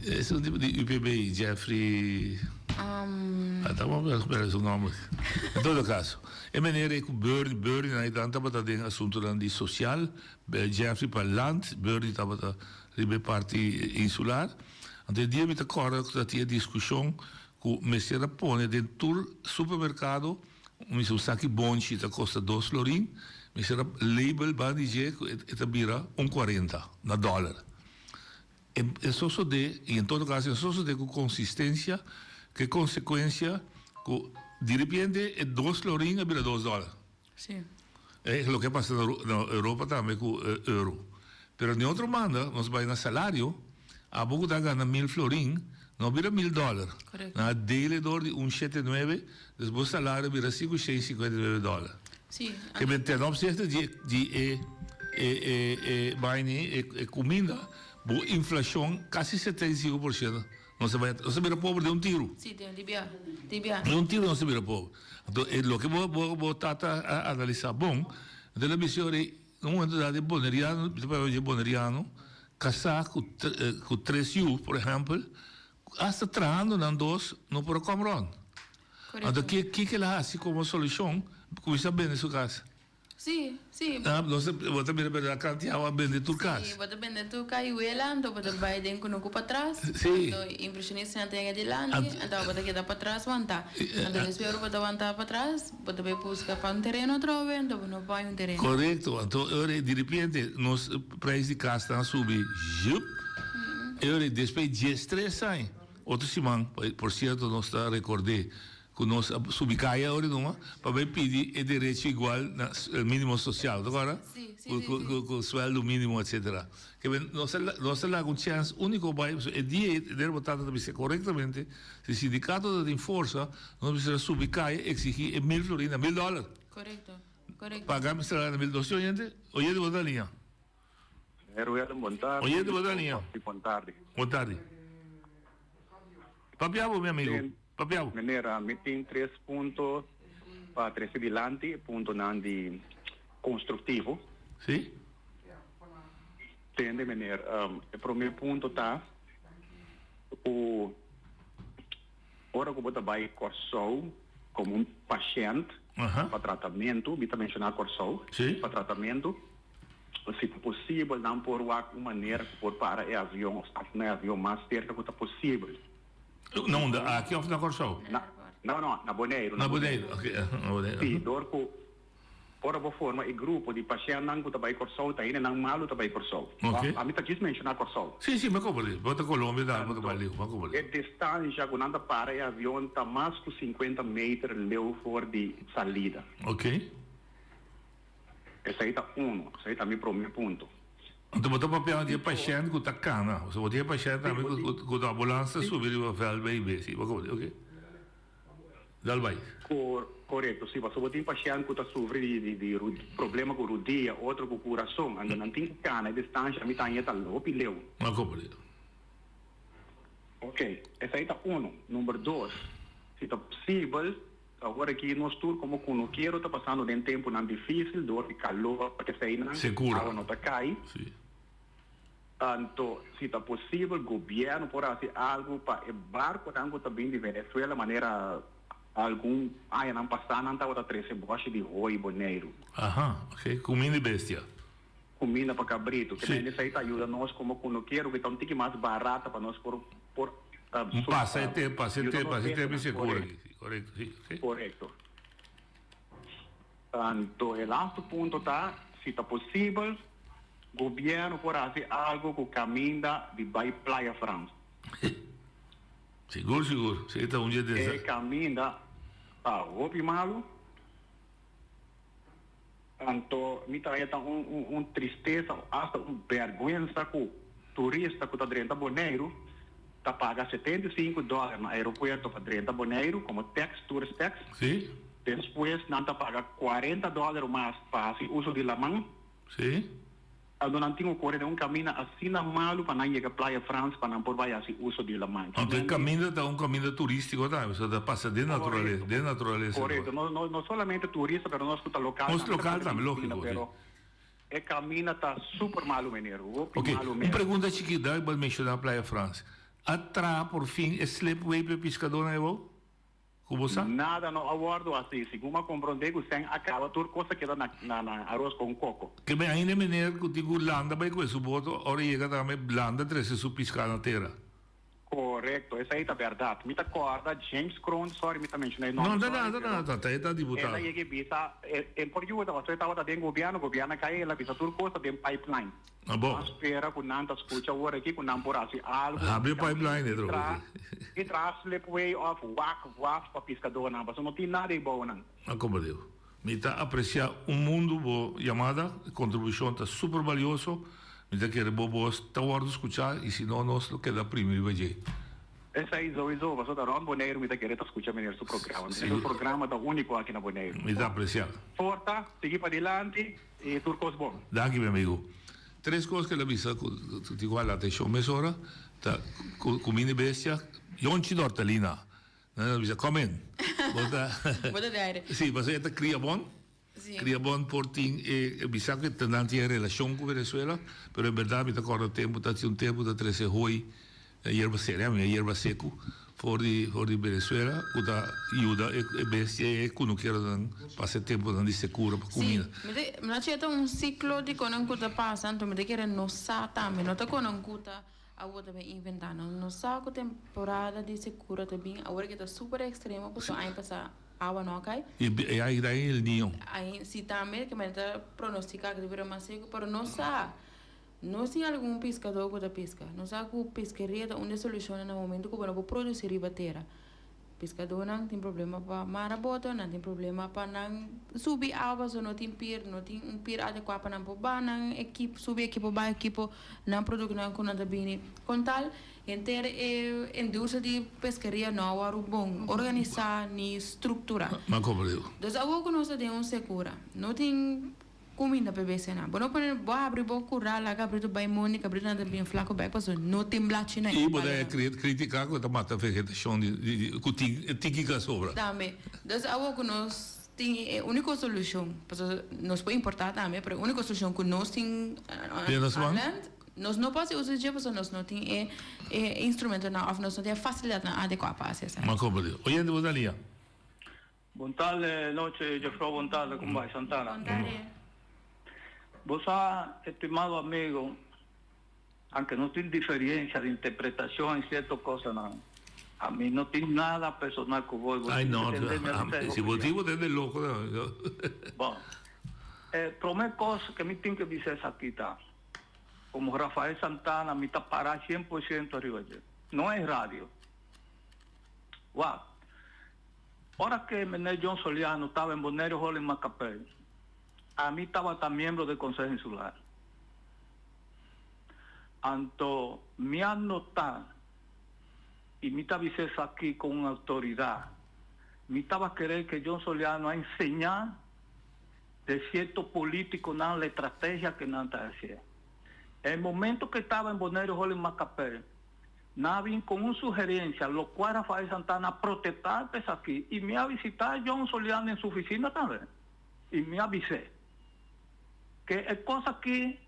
es un tipo di UPB Jeffrey ata bo a su nomber en todo caso e meneer ei cu Bernie Bernie nan ei tabata den asuntonan di social Jeffrey pa land Bernie tabata riba e parti insular. Anto e dia mi ta kòrda ku ta tin e diskushon ku mester a pone den tur supermerkado un saki bonchi ta kosta dos florin, mester a label banda di dje ku e ta bira un kuarenta na dòler. E sosodé, i en todo kaso e sosodé ku konsistensia, ku e konsekuensia ku diripiente e dos florin a bira dos dòler. Sí. E loke a pasa na Europa tambe ku euro. Pero den otro banda nos bai na salario, abo ku ta gana mil florin no bira mil dòler. Korekto. Nan a dele dor di un shete nuebe, dus bo salario bira sinku shei sinkuenta i nuebe dòler. Sí. Ke men ten opzichte di di e e e e baini e e kuminda, bo inflashon kasi 75%. Nos ta bai, nos ta bira pober den un tiru. Sí, den di bia, di bia. Den un tiru nos ta bira pober. Anto e loke bo bo bo tata a analisá bon, anto el a bisa ora ei, na un momento dado e boneriano, mi ta papia dje boneriano, kasá ku ku tres yu, por ehèmpel, asta trahando nan dos no por a kòm rònt. Anto Korekto. ke kiko el a hasi komo solushon? Kuminsá bende su kas. Sí, sí. Ah, nos ta, bo ta mira berdad kanti awa bende tur kas. Sí, bo ta bende tur kayuela, anto bo ta bai den kunuku patras. Sí. Anto impresionistanan ta yega dilanti, anto bo ta keda patras wantá. Anto despues ora bo ta wantá patras, bo ta bai buska pa un tereno atrobe, anto bo no por haña un tereno. Korekto. Anto e ora di repente nos prijs di kasnan a subi zjup. E ora despues diestres aña, otro siman, por sierto nos ta rekord'é Ku nos a subi kaya ora numa pa bai pidi e derecho igual na el minimo social, ta kòrda? Sí, sí, sí, sí. Ku sueldo minimo etcetera. Ke men nos a nos a laga un chèns úniko bai pasobra e dia ei der bo tata ta bisa korektamente si sindikato ta tin forsa nos mester a subi kaya eksigí e mil florin na mil dòler. Korekto, korekto. Paga mester a gana mil dos. Oyente, oyente bo ta liña. Meneer Willem, bon tardi. Oyente bo ta liña. Bon tardi. Bon tardi. Papia bo mi amigo, papia bo. Meneer, mi tin tres punto pa trece dilanti, puntonan di constructivo. Si. Tende meneer, e prome punto ta cu ora cu bo ta bay Corsou como un pashent pa tratamento, mi ta menciona Corsou, pa tratamento, Si ta posibel nan por wak un manera ku por para e avion òf stashoná e avion mas serka ku ta posibel. Na unda? Aki òf na Kòrsou? Na, no, no, na Boneiru. Na Boneiru, oke, na Boneiru. Si, dor ku ora bo forma e grupo di pashèntnan ku ta bai Kòrsou, ta hendenan malu ta bai Kòrsou. Oke. Ami ta djis menshoná Kòrsou. Si, si, mi a komprendé. Bo ta Colombia tambe, bo ta bai leu, mi a komprendé. E distansha ku nan ta para e avion ta mas ku sinkuenta meter leu for di salida. Oke. Esei ta uno, esei ta mi prome punto. Anto bo ta papia di e pashent ku ta kana, osea bo tin e pashent tambe ku ta ambulans ta subi riba vèlt bai be, si bo komo di, oke. Dal bai. Korekto, si, pasobra bo tin pashent ku ta sufri di di problema ku rudia, otro ku kurason, anto nan tin ku kana e distansha, mi ta haña ta hopi leu. A komprende. Oke, esei ta uno. Number dos, si ta posibel, Awor aki nos tur komo kunukero ta pasando den tempunan difísil dor di kalor eseinan, Sekura. awa no ta kai. Sí. Anto si ta posibel gobièrnu por hasi algu pa e barkunan ku ta bin di Venezuela manera Algun añanan pasá nan tabata trese bòshi di hoi Boneiru. Aha, ok. Kuminda di bestia. Kuminda pa kabritu. Ke men esei ta yuda nos komo kunukero ku ta un tiki mas barata pa nos por por Pasa e tempu, pasa e tempu, pasa e tempu di sekura aki. Korekto, si, ok. Korekto. Anto e lastu punto ta si ta posibel gobièrnu por hasi algu ku kaminda di bai Playa Frans. Sigur sigur, si ta un dje desa. E kaminda ta hopi malu, anto mi ta haña ta un un tristesa o asta un bèrgwensa ku turista ku ta drenta Boneiru ta paga 75 dòler na aeropuerto pa drenta Boneiru komo tax, tourist tax. Si. Despues nan ta paga 40 dòler mas pa hasi uso di laman. Si. Anto nan tin ku kore den un kaminda asina malu pa nan yega Playa Frans pa nan por bai hasi uso di laman. Anto e kaminda ta un kaminda turístiko tambe, pasobra ta pasa den naturalesa, den naturalesa. Korekto, no no no solamente turista pero nos ku ta lokal tambe. Nos lokal tambe, lógiko, si. Pero e kaminda ta super malu meneer, hopi Oke, malu un mes. pregunta chikito, dal bo a menshoná Playa Frans. A traha por fin e slipway pa e piskadónan ei bo? Ku bo sa? Nada no a wòrdu hasi. Segun a komprondé ku sèn a kaba tur kos a keda na na aros kon koko. Ke men ainda meneer ku tin ku landa bai kue su boto ora yega tambe landa trese su piská na tera. Korekto, esei ta bèrdat. Mi ta kòrda James Kroon, sorry mi ta menshoná e No, nòmber, ta sorry, nada, pero ta nada, ta e ta el diputado. a yega e bisa, e por yuda pasobra e tabata den gobièrnu, gobièrnu a kai, el a bisa tur kos ta den pipeline. Ah bo. Nan spera ku nan ta skucha awor aki ku nan por hasi algu. Habri e pipeline e trobe si. I traha slipway òf wak waf pa piskadónan pasobra no tin nada ei bou nan. Ah como digo. Mi ta aprecia un mundo bo yamada, e contribucion ta super balioso, mi ta kere bo bos ta wordo scucha y si no nos lo keda primi riba dje. Esei souiso, pasobra ta rond Boneiru mi ta kere ta skucha meneer su programa. Meneer su programa ta úniko aki na Boneiru. Mi ta aprecia. Forta, sigui padilanti. I tur kos bon. Danki mi amigo. Tres kos ku el a bisa ku tin ku hala atenshon mesora ta kuminda bestia, yonchi di hortalina. Nan a bisa come in. Bo ta Bo ta di aire. Si, pasobra e ta kria bon. Si. Kria bon por tin e bisa ku nan tin e relashon ku Venezuela, pero en berdad mi ta kòrda tempu ta tin un tempu ta trese hoi Yerba seku, e yerba seku for di for di Venezuela ku ta yuda e e bestia e kunukeronan pasa e tempunan di sekura pa kumida. Sí, mi ta mi ta cheta un siklo di konan ku ta pasa anto mi ta kere no sa tambe, no ta konan ku ta awor ta bin inventá, no no sa ku temporada di sekura ta bin awor ke ta super ekstremo pasobra aña pasá awa no a kai. I e ai ta El Niño. Ai si tambe ke mi ta pronostika ku ta bira mas seku pero no sa. No sin algun piskadó ku ta piska. Nos sa ku piskeria ta un di e solushonnan na momentu ku bo no por produsí riba tera. Piskadónan tin problema pa mara boto, nan tin problema pa nan subi awa pasobra no tin pir, no tin un pir adekuá pa nan por baha nan ekip, subi ekipo, baha ekipo, nan produktonan ku nan ta bini. Kon tal, henter e industria di peskeria no a wòrdu bon organisá ni strukturá. M'a komprendé. Dus awor ku nos ta den un sekura, no tin. Kuminda pa e bestianan. Bo no pone, bo habri bo kura laga abritu bai mondi kabritunan ta bin flaku bek pasobra no tin blachi na I bo ta e kritika ku ta mata vegetashon di ku tin tiki ka sobra. Tambe. Dus awor ku nos tin e uniko solushon, pasobra nos por importá tambe, pero e uniko solushon ku nos tin Den nos man. Land, nos no por hasi uso di dje pasobra nos no tin e e instrumentonan òf nos no tin e fasilidatnan adekuá pa hasi esaki. Ma komprendé. Oyente bo ta lia. Bon tarde noche Jeffro bon tarde con bai Santana. Bon tarde. Bo sa estimado amigo aunke nos tin diferencia di interpretacion en cierto cosanan ami no tin nada personal cu bo y bo Ay tin no, que tende mi a si bo tin bo ta de loco no. Bon e prome cos ke mi tin ke bisa esaki ta como Rafael Santana mi ta para 100% ariba dje no es radio wak. Ora ke Meneer John Soliano taba en Bonaire Hall en Macapel, ami tabata miembro del Consejo Insular. Anto mi a nota, y mi ta bisa esaki con un autoridad, mi taba kere ke John Soliano a enseña de cierto politiconan la estrategia ke nan ta hacié. En momento ke taba en Bonaire Hall en Macapel, Nan a bin con un sugerencia, locual Rafael Santana a protesta pa esaki y mi a visita a John Soliano en su oficina tambe y mi a bis'é que e cos aki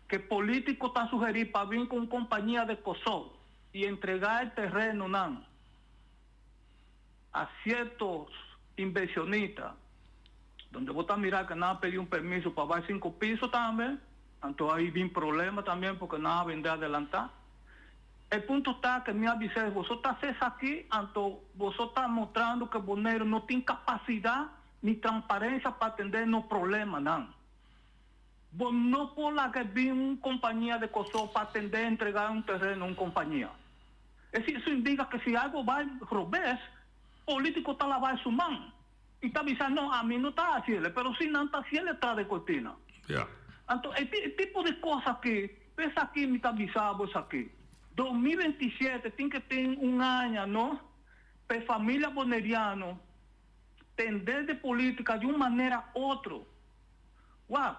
que politico ta sugeri pa bin cu un compañia de Cosow y entrega e terrenonan. A ciertos inversionistas, donde bo ta mira que nan a pedi un permiso pa bay cinco piso tambe, anto ahi bin problema también porque nan a bende adelanta. E punto ta que mi a bisa boso ta hace esaki, anto boso ta mostrando que Boneiru no tin capacidad ni transparencia pa atende nos problemanan. Bo no por laga bin un compañia de Kòrsou pa atende entrega un tereno un compañia. Esi eso indica que si algo bay robes, politico ta laba su man y ta bisa no ami no ta haciele pero si nan ta haciele tras de cortina. Anto e tipo de cos aki, p'esaki mi ta bisa bo esaki, 2027 tin que tin un aña no p'e familia boneriano tende de politica di un manera otro. Wak,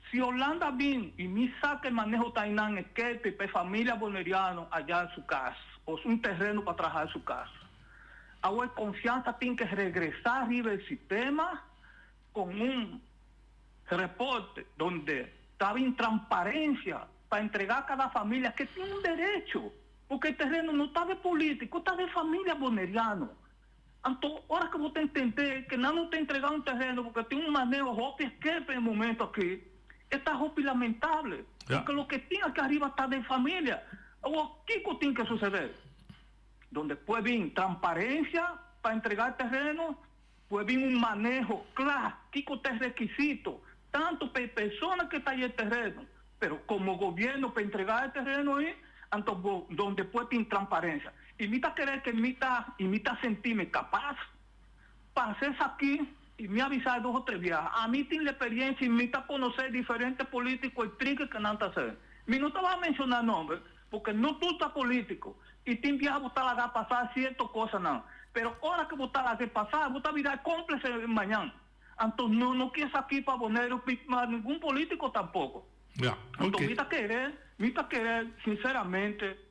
si Holanda bin y mi sa ke maneho ta einan e kepe pa e familia boneriano allá su cas o un terreno pa traha su cas. Awo e confiansa tin ke regresa riba e sistema con un reporte donde ta bin transparencia pa entrega cada familia ke tin un derecho porque e terreno no ta de politico ta de familia boneriano. Anto, ora ku bo ta intendé ke nan no ta entregá un tereno porque tin un maneho hopi skerp en e momento aki, e ta hopi lamentable. Porque loke tin aki ariba ta den familia. Awor, kiko tin ke sucedé? Donde puede bin transparencia pa entregá e tereno, puede bin un maneho kla, kiko ta e rekisito, tanto pa e persona ke ta haña e tereno, pero komo gobierno pa entregá e tereno ei, anto bo donde puede tin transparencia. Y mi ta kere ke mi ta y mi ta sentime kapas pa hasi esaki y mi a bisa e dos o tres biaha. Ami tin la experiencia y mi ta konosé diferente politico y trike ke nan ta hasi. Mi no ta wak menshoná nomber porque no tur ta politico y tin biaha bo ta laga pasa cierto kosanan. Pero ora ke bo ta laga e pasa bo ta bira e cómplice mañan. Anto no no ke esaki pa Boneiru pa ningun politico tampoco. Anto mi ta kere, mi ta kere sinceramente.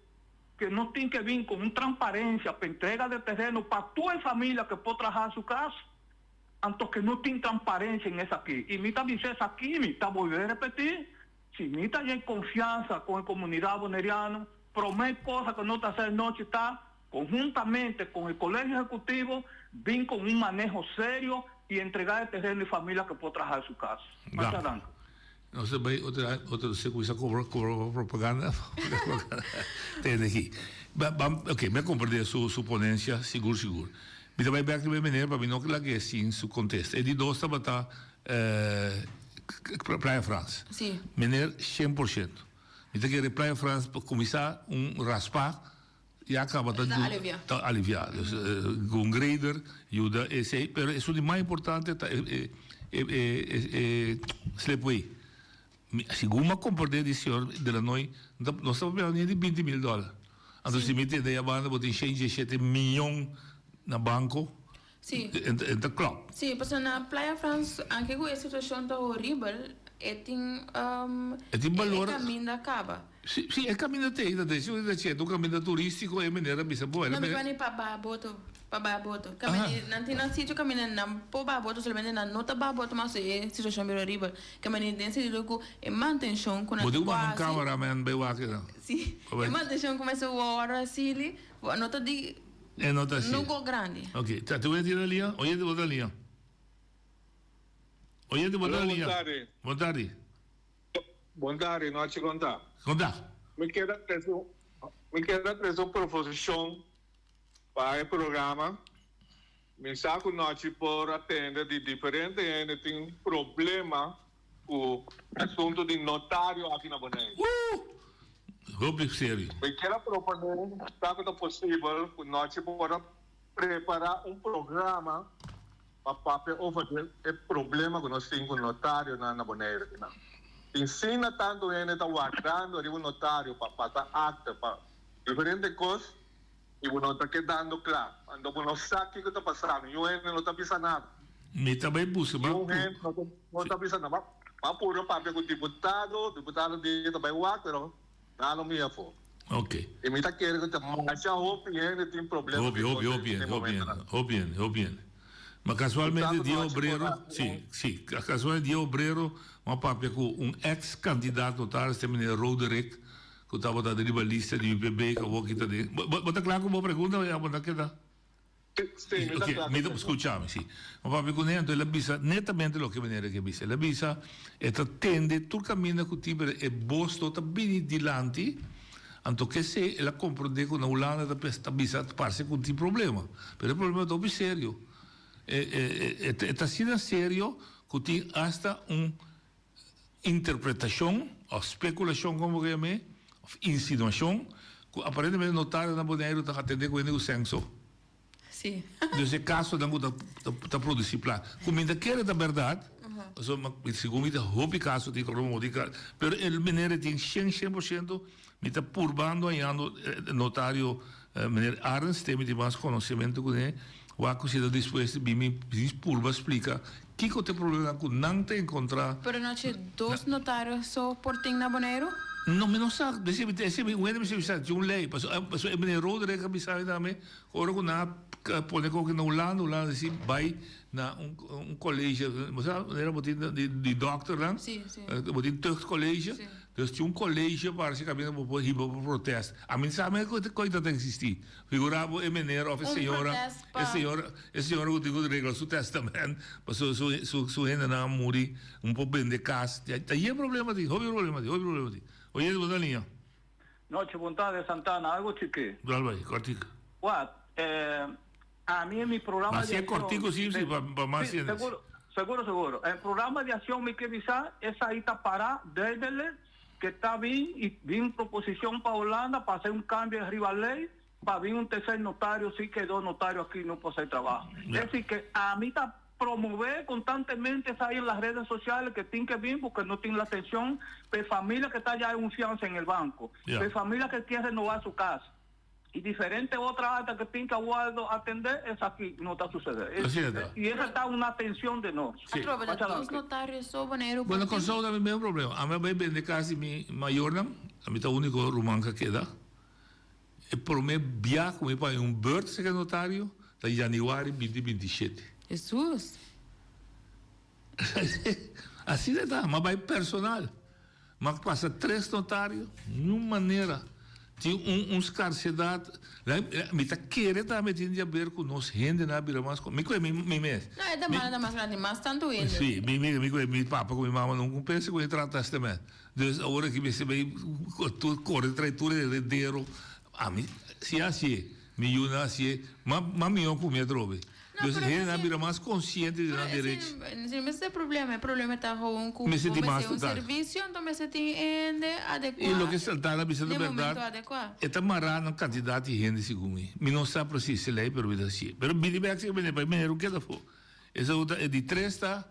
Ke nos tin ke bin ku un transparensia pa entrega de tereno pa tur e familia ke por traha su kas, anto ke no tin transparensia en esaki. I mi ta bisa esaki, mi ta bolbe repetí, si mi ta yen konfiansa ku e komunidat boneriano, promé kosa ku nos ta hasi anochi ta, konhuntamente ku e Kolegio Ehekutivo, bin ku un maneho serio i entrega e tereno e familia ke por traha su kas. Masha danki. Nos ta bay otro otro se cuminsa cobra cobra pa propaganda tende aki. Ba ba ok mi a comprende su su ponencia sigur sigur. Mi ta bay bek riba e meneer pa mi no lag'e sin su contesta. E di dos tabata Playa Frans. Si. Meneer cien por ciento. Mi ta kere Playa Frans pa cuminsa un raspa ya caba ta Ta alivia. ta alivia. Dus cu un grader yuda esey, pero esun di mas importante ta e e e e e slipway. Mi segun mi a comprende di señor De Lanoy nos ta papia ni di binti mil dollar. Anto si mi tende ya banda bo tin shen diesshete miyon na banco Si. E ta klop. Si, pasobra na Playa Frans, anke ku e situashon ta horibel, e tin E tin balor. E kaminda kaba. Si, si, e kaminda ta ei, ta deci ta cierto un kaminda turistico, e meneer a bisa bo, No, mi bani pa baha boto, pa baha boto. Kaminda, nan tin nan sitio kaminda nan por baha boto, solamente nan no ta baha boto mas e situashon bira horibel. Kaminda den sentido ku e mantenshon ku nan Bo tin tin ku ku manda un hasi. cameraman bai wak nan. Si, e mantenshon ku mester wòrdu hasili, no ta di. E no ta así. No go grandi. Ok, ta te voy a tirar lia. Oyente bo ta lia. Oyente bo ta Aló, lia. bon tardi. Bon tardi. Bon tardi, nochi kon ta? Kon ta? Mi kier a trese un, mi kier a trese un proposishon pa e programa. Mi sa ku nochi por atende di diferente hende tin problema ku asuntu di notario aki na Boneiru. Woo! Hopi serio. Mi kier a proponé ta ku ta posibel ku nochi por a prepará un programa pa papia over di e problema ku nos tin ku notarionan na Boneiru kinan. Tin asina tantu hende ta wardando riba un notario pa pasa akte pa diferente kos i bo no ta kedando kla. Anto bo no sa kiko ta pasando. Niun hende no ta bisa nada. Mi ta bai buska ma. Niun hende no ta bisa nada. Ma puru papia ku diputado, diputado di ta bai wak pero nan no mira afó. Ok. I mi ta kere ku ta masha hopi hende tin problema Hopi, hopi, hopi hende, hopi hende, hopi hende, hopi hende. Ma kasualmente Dia Obrero, si, si, kasualmente Dia Obrero mi a papia ku un eks kandidato notaris, te meneer Roderick, ku tabata riba lista di UPB, ku awor ki ta den. Bo, bo ta kla ku bo pregunta o ya bo ta keda? Sí, mi ta Ok, kla mi ta ku skucha mi, sí. Mi papia kuné, anto el a bisa netamente loke meneer a ke bisa. El a bisa e ta tende tur kaminda ku tin, pero e bos no ta bini dilanti, anto kesei el a komprondé ku na Hulanda ta ta bisa parse ku tin problema. Pero e problema ta hopi serio. E e e ta asina serio ku tin asta un interpretashon òf spekulashon komo bo ke yam'é, òf insinuashon, ku aparentemente notario na Boneiru ta atendé ku hende ku senso. Sí. Dus e kasonan ku ta ta produsí plaka. Ku mi ta kere ta bèrdat, pasobra segun mi ta hopi kaso tin kòrda hopi kaso, pero e meneer e tin shen shen por shento, mi ta purbando hañando notario meneer Arends te mi tin mas konosementu kuné, wak ku si ta dispuesto bin mi purba splika Kiko ta e problemanan ku nan ta enkontrá? Pero nochi dos notario so por tin na Boneiru? No, mi no sa. Esei mi esei mi un hende mester bisa tin un lei. Pasobra pasobra e meneer Roderick a bisa mi tambe ku ora ku nan a pone koke na Hulanda, Hulanda di si bai na un un colegio, bo sa manera bo tin di di dòkternan? Si, si. Bo tin tuchtcollege. Si. Dus tin un colegio parse kaminda bo por hiba bo protest. Ami no sa mi ku ta ta eksistí. Figura bo e meneer of e Un señora, protest e pa. señora, e señora ku tin ku regla su testament pasobra su su su hendenan a muri, un por bende kas. Ta ta yen problema tin, hopi problema tin, hopi problema tin. Oyente bo ta liña. Nochi bon tarde Santana, algo chikí. Dal bai, kòrtiku. Wak, eh, ami en mi programa Ma di si e accion. kòrtiku si, si, pa pa mas Sí, hende. seguro, seguro, seguro. En programa di accion mi ke bisa, esai ta pará duidelijk ke ta bin y bin proposicion pa Hulanda pa hacer un cambio riba ley pa bin un tercer notario si ke dos notario aki no por hacer trabajo. Ya. Es decir ke ami ta promove constantemente esai en las redes sociales ke tin ke bin porque no tin la atencion pe familia ke ta ya en un fianza en el banco, Ya. pe familia ke kier renovar su casa. Y diferente otra acta que tin que aguardo atender, esaki no ta suceder. Asina ta. Y esa ta una atencion de nos. Sí. Atrobe ta dos notario so Boneiru por Bueno, tin. Kòrsou ta mi mesmo problema. Ami a bai bende kas di mi mayornan, ami ta úniko ruman ku a keda. E promé bia ku mi paña un bùrt serka notario ta yanüari binti 27. Hesus! Asina ta, mi a bai personal. Mi a pasa tres notario, niun manera. Tin un un scarsedad. Mi ta kere tambe tin di haber cu nos hendenan a bira mas mi cu mi mi mes. No, e demanda ta mas grandi, mas tantu hende. Si, mi mi mi cu mi papa cu mi mama nunca pensa cu mi trata asina mes. Dus awor aki mester bay tur core trae tur e heredero. Ami si hacié, mi yunan hacié, mas mas mihor cu mi atrobe. No, Dus pero hendenan esei- bira mas konsiente di Pero nan esei derecho. no mester ta e problema. E problema ta gewoon ku Mester bo tin mas mester un total. servisio, anto mester tin hende adekuá I loke Santana bisa ta den momento bèrdat, adekuá. e ta mará na kantidat di hende segun mi. Mi no sa presis e lei, pero mi ta hasié. Pero bini bèk si bini pa e meneer un keda afó. Esei ta e di tres ta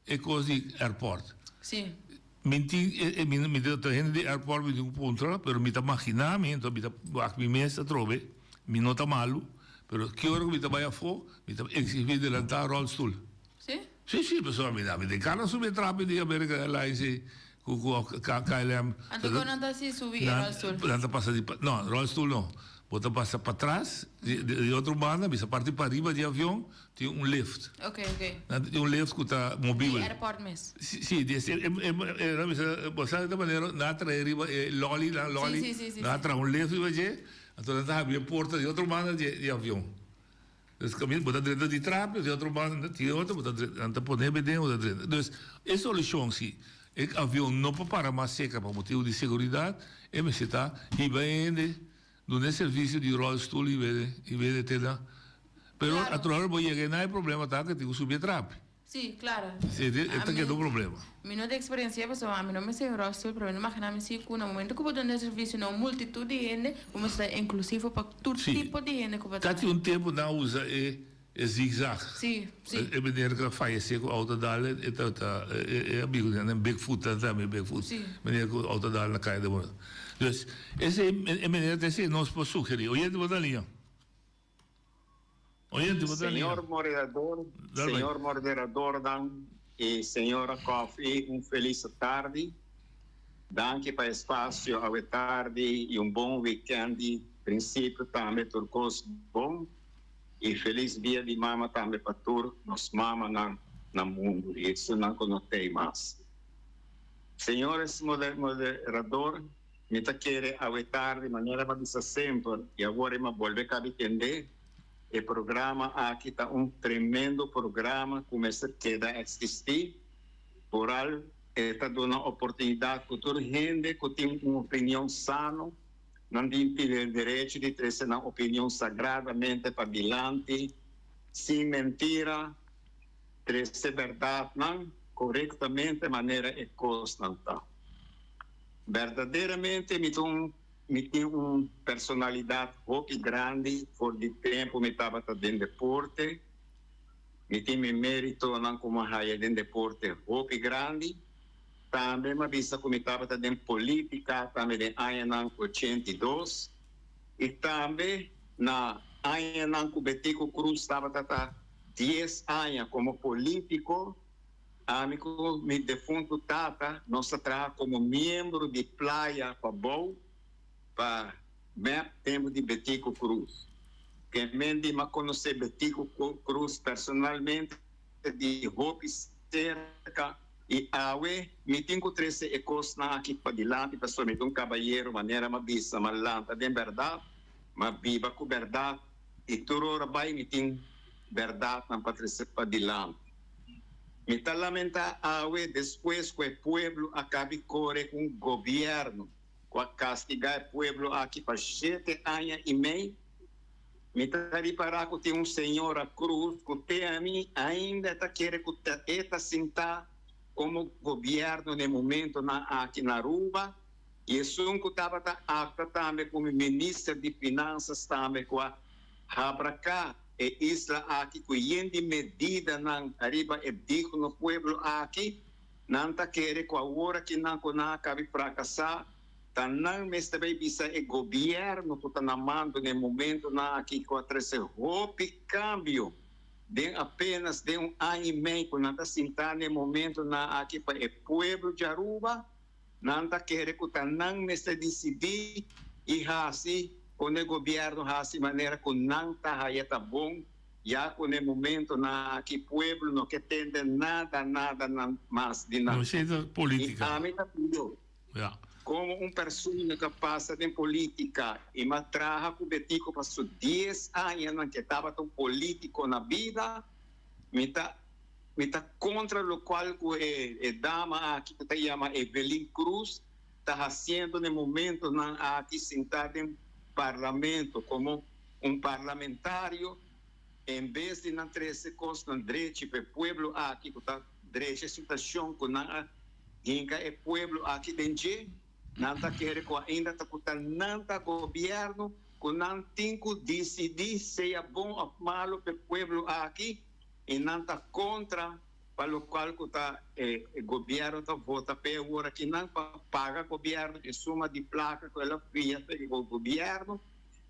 E kos di airport. Sí. Mi tin e mi mi ta hende di airport mi tin ku puntra pero mi ta magina mi enton mi ta wak mi mes atrobe mi no ta malu pero ki ora ku mi ta bai afó mi ta exigí delantá rolstoel. Sí? Sí sí pasobra mi mi den kara subi e trapi di American Airlines ei ku ku KLM. Anto kon nan ta hasi subi e rolstoel? Nan ta pasa di no rolstoel no bo ta pasa patras di otro banda bisa parti pariba di avion Tin un lift. Ok, ok. Nan tin un lift ku ta movibel. Di airport mes. Si, si, di e, e, e, nan bisa, bo sa di manera nan a trae riba e lolly, nan lolly, Si, si, si, si, nan a si. traha un lift riba dje, anto nan ta habri e porta di otro banda di di avion. Dus kaminda bo ta drenta di trapi, di otro banda tin otro, bo ta drenta, nan ta pone bo den, bo ta drenta. Dus e solushon si e avion no por para mas seka pa motibu di seguridat, e mester ta hiba e hende Duna e servicio di rolstoel y bene y bene te na Pero Claro. atrobe bo yega y na e problema ta que tin cu subi e trapi. Sí, claro. Si e ta Ami keda un problema. mi no ta experiencia pasobra ami no mester un rolstoel pero mi ta imagina mi si cu na momento cu bo duna e servicio na un multitud di hende bo mester ta inclusivo pa tur Sí. tipo di hende cu bo ta Casi un tempo nan a usa e e zigzag. Sí, sí. E meneer cu a fayece cu auto dal e ta ta e amigo di nan Bigfoot nan tambe Bigfoot. Sí. Meneer cu auto dal na caya de Bonaire. Dus esey e meneer ta esey nos por sugeri. Oyente bo ta liña. Oyente bo ta liña. Señor moderador, Dal bai. señor moderadornan y señora Coffie un feliz tardi. Danki pa espacio awe tardi y un bon weekend di principio tambe tur cos bon. Y feliz dia di mama tambe pa tur nos mamanan na mundu y esunnan cu no tey mas. Señores moderador, mi ta kere awe tardi manera mi a bisa semper y awor mi a bolbe cabi tende. E programa aki ta un tremendo programa ku mester keda eksistí. Vooral e ta duna oportunidat ku tur hende ku tin un opinion sano, nan tin e derecho di trese nan opinion sagradamente padilanti, sin mentira, trese bèrdatnan korektamente manera e kosnan ta. Berdaderamente mi ta un Mi tin un personalidad hopi grandi for di tempo mi tabata den deporte. Mi tin mi meritonan cu mi a haya den deporte hopi grandi. Tambe mi a bisa cu mi tabata den politica tambe den añanan 82 y tambe na añanan cu Betico Croes tabata ta dies aña como politico. Ami ku mi defuntu tata nos ta traha komo miembro di Playa Pabou pa mep tempu di Betico Croes. Ke men di m'a konosé Betico Croes personalmente di hopi serka i awe mi tin ku trese e kosnan aki padilanti pasobra mi ta un kabayero manera m'a bisa m'a lanta den bèrdat, m'a biba ku bèrdat i tur ora bai mi tin bèrdatnan pa trese padilanti. Mi ta lamentá awe despues ku e pueblo a kabi kore ku un gobièrnu ku a kastigá e pueblo aki pa shete aña i mei. Mi ta ripará ku tin un señora Cruz ku te ami ainda ta kere ku e ta sintá komo gobièrnu na e momentonan aki na Aruba i esun ku tabata akta tambe komo minister di finansas tambe ku a habraká E isla aki ku yen di medidanan ariba e digno pueblo aki, nan ta kere ku awor aki nan ku nan a kabi frakasá, ta nan mester bai bisa e gobièrnu ku ta na mando na e momentunan aki ku a trese hopi kambio den apenas den un aña i mei ku nan ta sintá na e momentunan aki pa e pueblo di Aruba. Nan ta kere ku ta nan mester disidí i hasi kon e gobièrnu hasi manera ku nan ta haya ta bon, ya ku na e momentonan aki pueblo no ke tende nada nada nan mas di nan. No, esei ta I polítika. ami ta pidió, Ja. komo un persona ku a pasa den polítika i m'a traha ku Betico pa su dies añanan ke tabata un polítiko na bida, mi ta Mi ta kontra lokual ku e dama aki ku ta yama Evelyn Cruz ta hasiendo na e momentonan aki sintá den parlamento komo un parlamentario en bes di nan trese kosnan drechi pa e pueblo aki ku ta drecha e situashon ku nan a hinka e pueblo aki den dje. Nan ta kere ku ainda ta ku ta nan ta gobièrnu ku nan tin ku disidí sea bon òf malu pa e pueblo aki. y nan ta contra pa locual cu ta e gobierno ta vota p'e awor aki nan pa paga gobierno e suma di placa cu el a fia pa e gobierno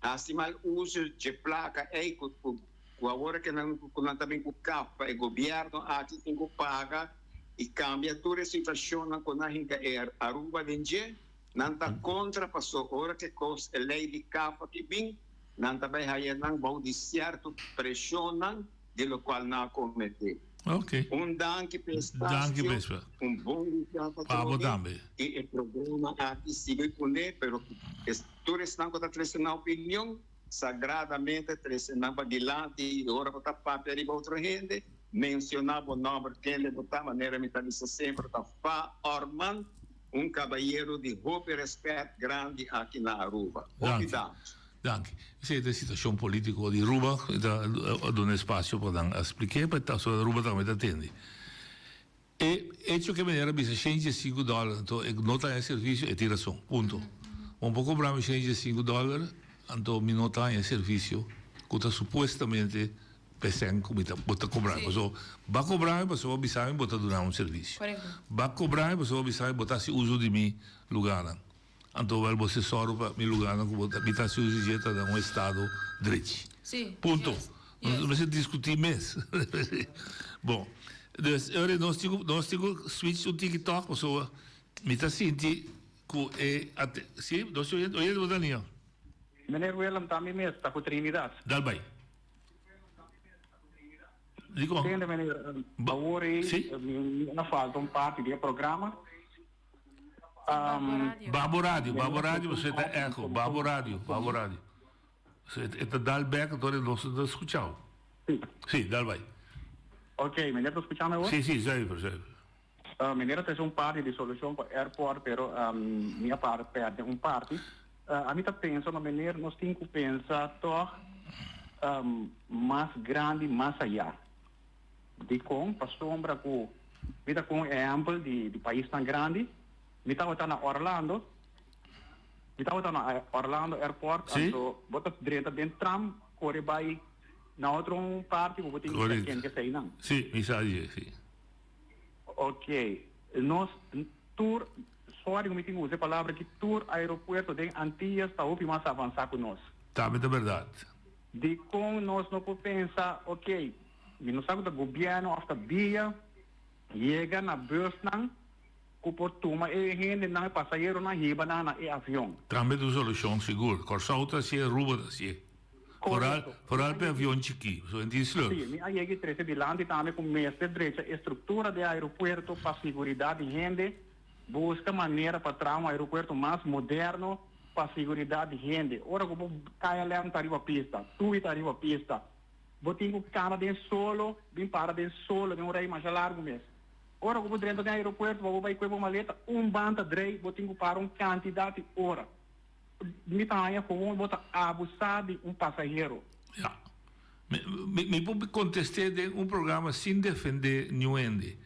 haci mal uso dje placa ey cu cu awor aki nan cu nan ta bin cu caf pa e gobierno aki tin cu paga y cambia tur e situacionnan cu nan hinca e Aruba den dje nan ta contra paso ora cu e cos e ley di caf aki bin Nan ta bai haya nan bou di sierto presionnan di locual nan a comete. Ok. Un danki p'e Danki espacio, Vespa. un bon weekend pa Pa bo trobe tambe. y e programa aki sigui cune, pero es tur esnan cu ta trece nan opinion, sagradamente trece nan pa dilanti y ora bo ta papia riba otro hende, menciona bo nomber kende bo ta, manera mi ta bisa semper ta Fa Orman. Un cabayero di hopi respet grandi aki na Aruba. Hopi Danki. danki. Danki. Esei ta e situacion politico di Aruba. Mi ta duna espacio pa nan a spliké, pa ta so Aruba tambe ta tende. E hecho ke meneer a bisa shen dje sinku dollar, anto e no ta haña servicio, e tin rason. Punto. Bo por cobra mi shen dje sinku dollar, anto mi no ta haña servicio cu ta supuestamente P'esei ku mi ta, bo ta kobra mi. Pasobra bo a kobra mi pasobra bo a bisa mi bo ta duna mi un servisio. Bo a kobra mi pasobra bo a bisa mi bo ta hasi uso di mi lugánan. Anto wèl bo se sòru pa mi lugánan ku bo ta, mi ta hasi uso di dje ta den un estado drechi. Punto. No mester diskutí mes. Bon, dus e ora nos tin ku, nos tin ku switch un tiki tòg pasobra mi ta sinti ku e, si, nos tin oyente, oyente bo ta liña? Meneer Willem, ta mi mes, ta ku Trinidad. Dal bai. Dikon? Tende meneer, awor ei Sí? mi a falta un parti di e programa. Babo radio, babo radio, pasobra ta echo. Babo radio, babo radio. E ta dal bek anto nos no ta skucha bo. Si. Si, dal bai. Ok, meneer ta skucha mi awor? Si, si, zuiver, zuiver. Meneer a trese un parti di solushon pa airport pero mi a para perde un parti. Ami ta pensa no meneer nos tin ku pensa tòg mas grandi mas ayá. Dikon? Pasobra ku mi ta ku un ehèmpel di paisnan grandi. Mi tabata na Orlando, mi tabata na Orlando airport anto bo ta drenta den tram kore bai na otro un parti ku bo tin ku ken keseinan. Si, mi sa dje, si. Ok, nos tur, sorry ku mi tin ku usa e palabra aki, tur aeropuerto den Antillas ta hopi mas avansa ku nos. Tambe ta berdad. Dikon nos no por pensa, ok, mi no sa ku ta gobièrnu òf ta bia yega na busnan ku por tuma e hendenan, e pasaheronan hiba nan na e avion. Tambe ta un solushon sigur. Kòrsou ta hasié, Aruba ta hasié. Foral, foral p'e avion chikí, pasobra e tin slurf. Sí, mi a yega i trese dilanti tambe ku mester drecha e struktura di e aeropuerto pa siguridat di hende, buska manera pa traha un aeropuerto mas moderno pa siguridat di hende. Ora ku bo KLM ta riba pista, TUI ta riba pista, bo tin ku kana den solo, bin para den solo den un rei masha largu mes. Ora ku bo drenta den aeropuerto pa bo bai kue bo maleta, un ban ta drei, bo tin ku para un kantidat di ora. Mi ta haña gewoon bo ta abusá di un pasahero. Ya. Mi, mi por kontest'é den un programa sin defendé niun hende.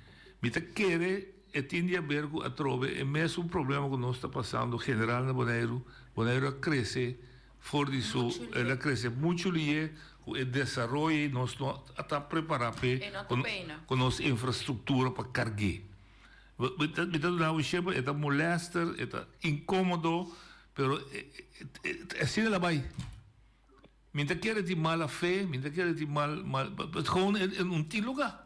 Mi ta kere e tin di haber ku atrobe e mesun problema ku nos ta pasando general na Boneiru. Boneiru a krese for di su, el a krese muchu lié ku e desaroyo ei nos no a ta prepará p'e ku nos infrastruktura pa karg'é. Mi ta duna bo shemper, e ta molester, e ta inkomodo, pero asina el a bai. Mi ta kere tin mala fe, mi ta kere tin mal, mal, gewoon un tin luga.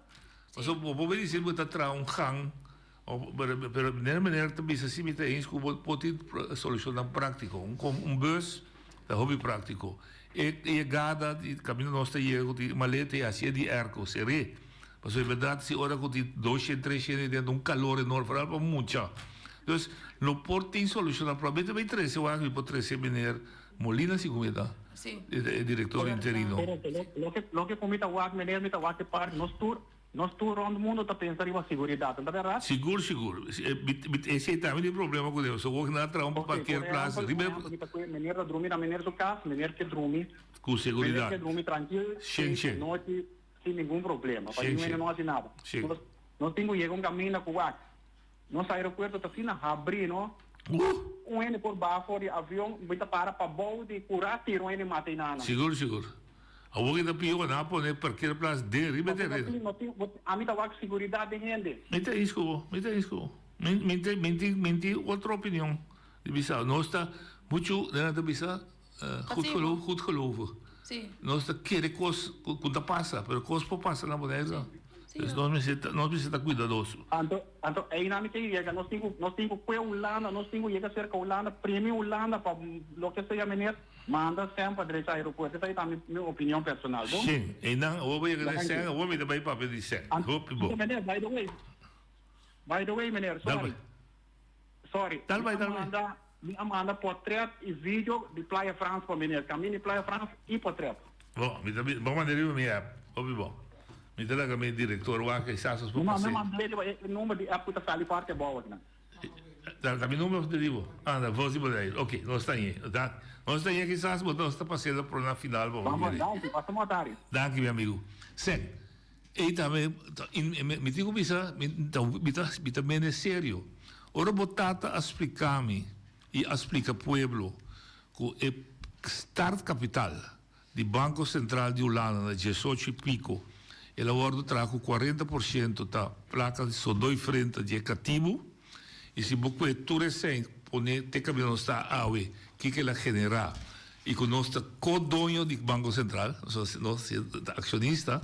Pasobra bo por bisa bo ta traha un gang, pero meneer meneer ta bisa si mi ta eens ku bo por tin solushonnan práktiko. Un bus ta hopi práktiko. E yegada di kaminda nos ta yega ku tin maleta i hasié di airco ser'é. Pasobra e bèrdat si ora ku tin doshen treshen hende den un kalor enorme foral pa mucha. Dus no por tin solushonnan práktiko. Mi ta bay trese wak mi por trese meneer Molina si ku mi ta e direktor interino. Loke loke ku mi ta wak meneer mi ta wak e parti nos tur nos tur rond mundo ta pensa riba seguridat no ta bèrdat? Sigur sigur esei tambe tin problema ku Dios awor nan a traha un parkeerplaats riba e. Mi ta kue meneer ta drumi na meneer su kas meneer ke drumi ku seguridat meneer ke drumi trankil shen shen nochi sin ningun problema pa ningun hende no hasi nada nos tin ku yega un kaminda ku wak. Nos aeropuerto ta asina habrí, no? Un hende por baha for di avion, bo ta para pabou di cura, tira un hende mata enanan. Sigur, sigur. Awor ki ta pior, nan a pone parkeerplaats den riba e tereno. No tin, ami ta wak siguridad den hende. Mi ta eens cu bo, mi ta eens cu bo. Mi, mi ta, mi tin, mi tin otro opinion di bisa. Nos ta muchu, nan ta bisa, goed geloof, goed gelovig. Nos ta kere kos ku ta pasa, pero kos por pasa na Boneiru. Dus nos mester ta, nos mester ta kuidadoso. Anto, anto einan mi ke yega, nos tin ku, nos tin ku kue Hulanda, nos tin ku yega serka Hulanda, primi Hulanda pa loke sea meneer, manda sèn pa drecha aeropuerto. Esei ta mi, mi opinion personal, bon? Shen, einan awor bo yega den sèn, awor mi ta bai papia di sèn. Hopi bon. Anto meneer, by the way, by the way meneer, sorry. Sorry, Dal bai, mi a dal bai. manda, mi a manda potret y video di Playa Frans pa meneer. Camino di Playa Frans y potret. Bon, mi ta bi, bo manda riba mi app. Hopi bon. Mi ta laga mi director wak e sasas por Mi pas'é. manda riba e number di app cu ta sali parti abou akinan. Ta, ta mi number of di riba? Ah, ta Voz di Boneiru. Ok, nos ta ñe. Ta, nos ta ñe kisas, bo nos ta pas'é la pro na final pa bo Bon, bon, mira. danki. Pasa un tardi. Danki, mi amigo. Sèn, Ei tambe mi tin ku bisa mi ta mi ta mene serio. Ora bo tata a splika mi i a splika pueblo ku e start kapital di Banko Sentral di Hulanda na diesocho i piko el a wòrdu traha ku 40% ta plaka di sodoi frenta di e katibu i si bo kue tur esei pone te kaminda nos ta awe kiko el a generá i ku nos ta ko-doño di Banko Sentral, nos ta akshonista,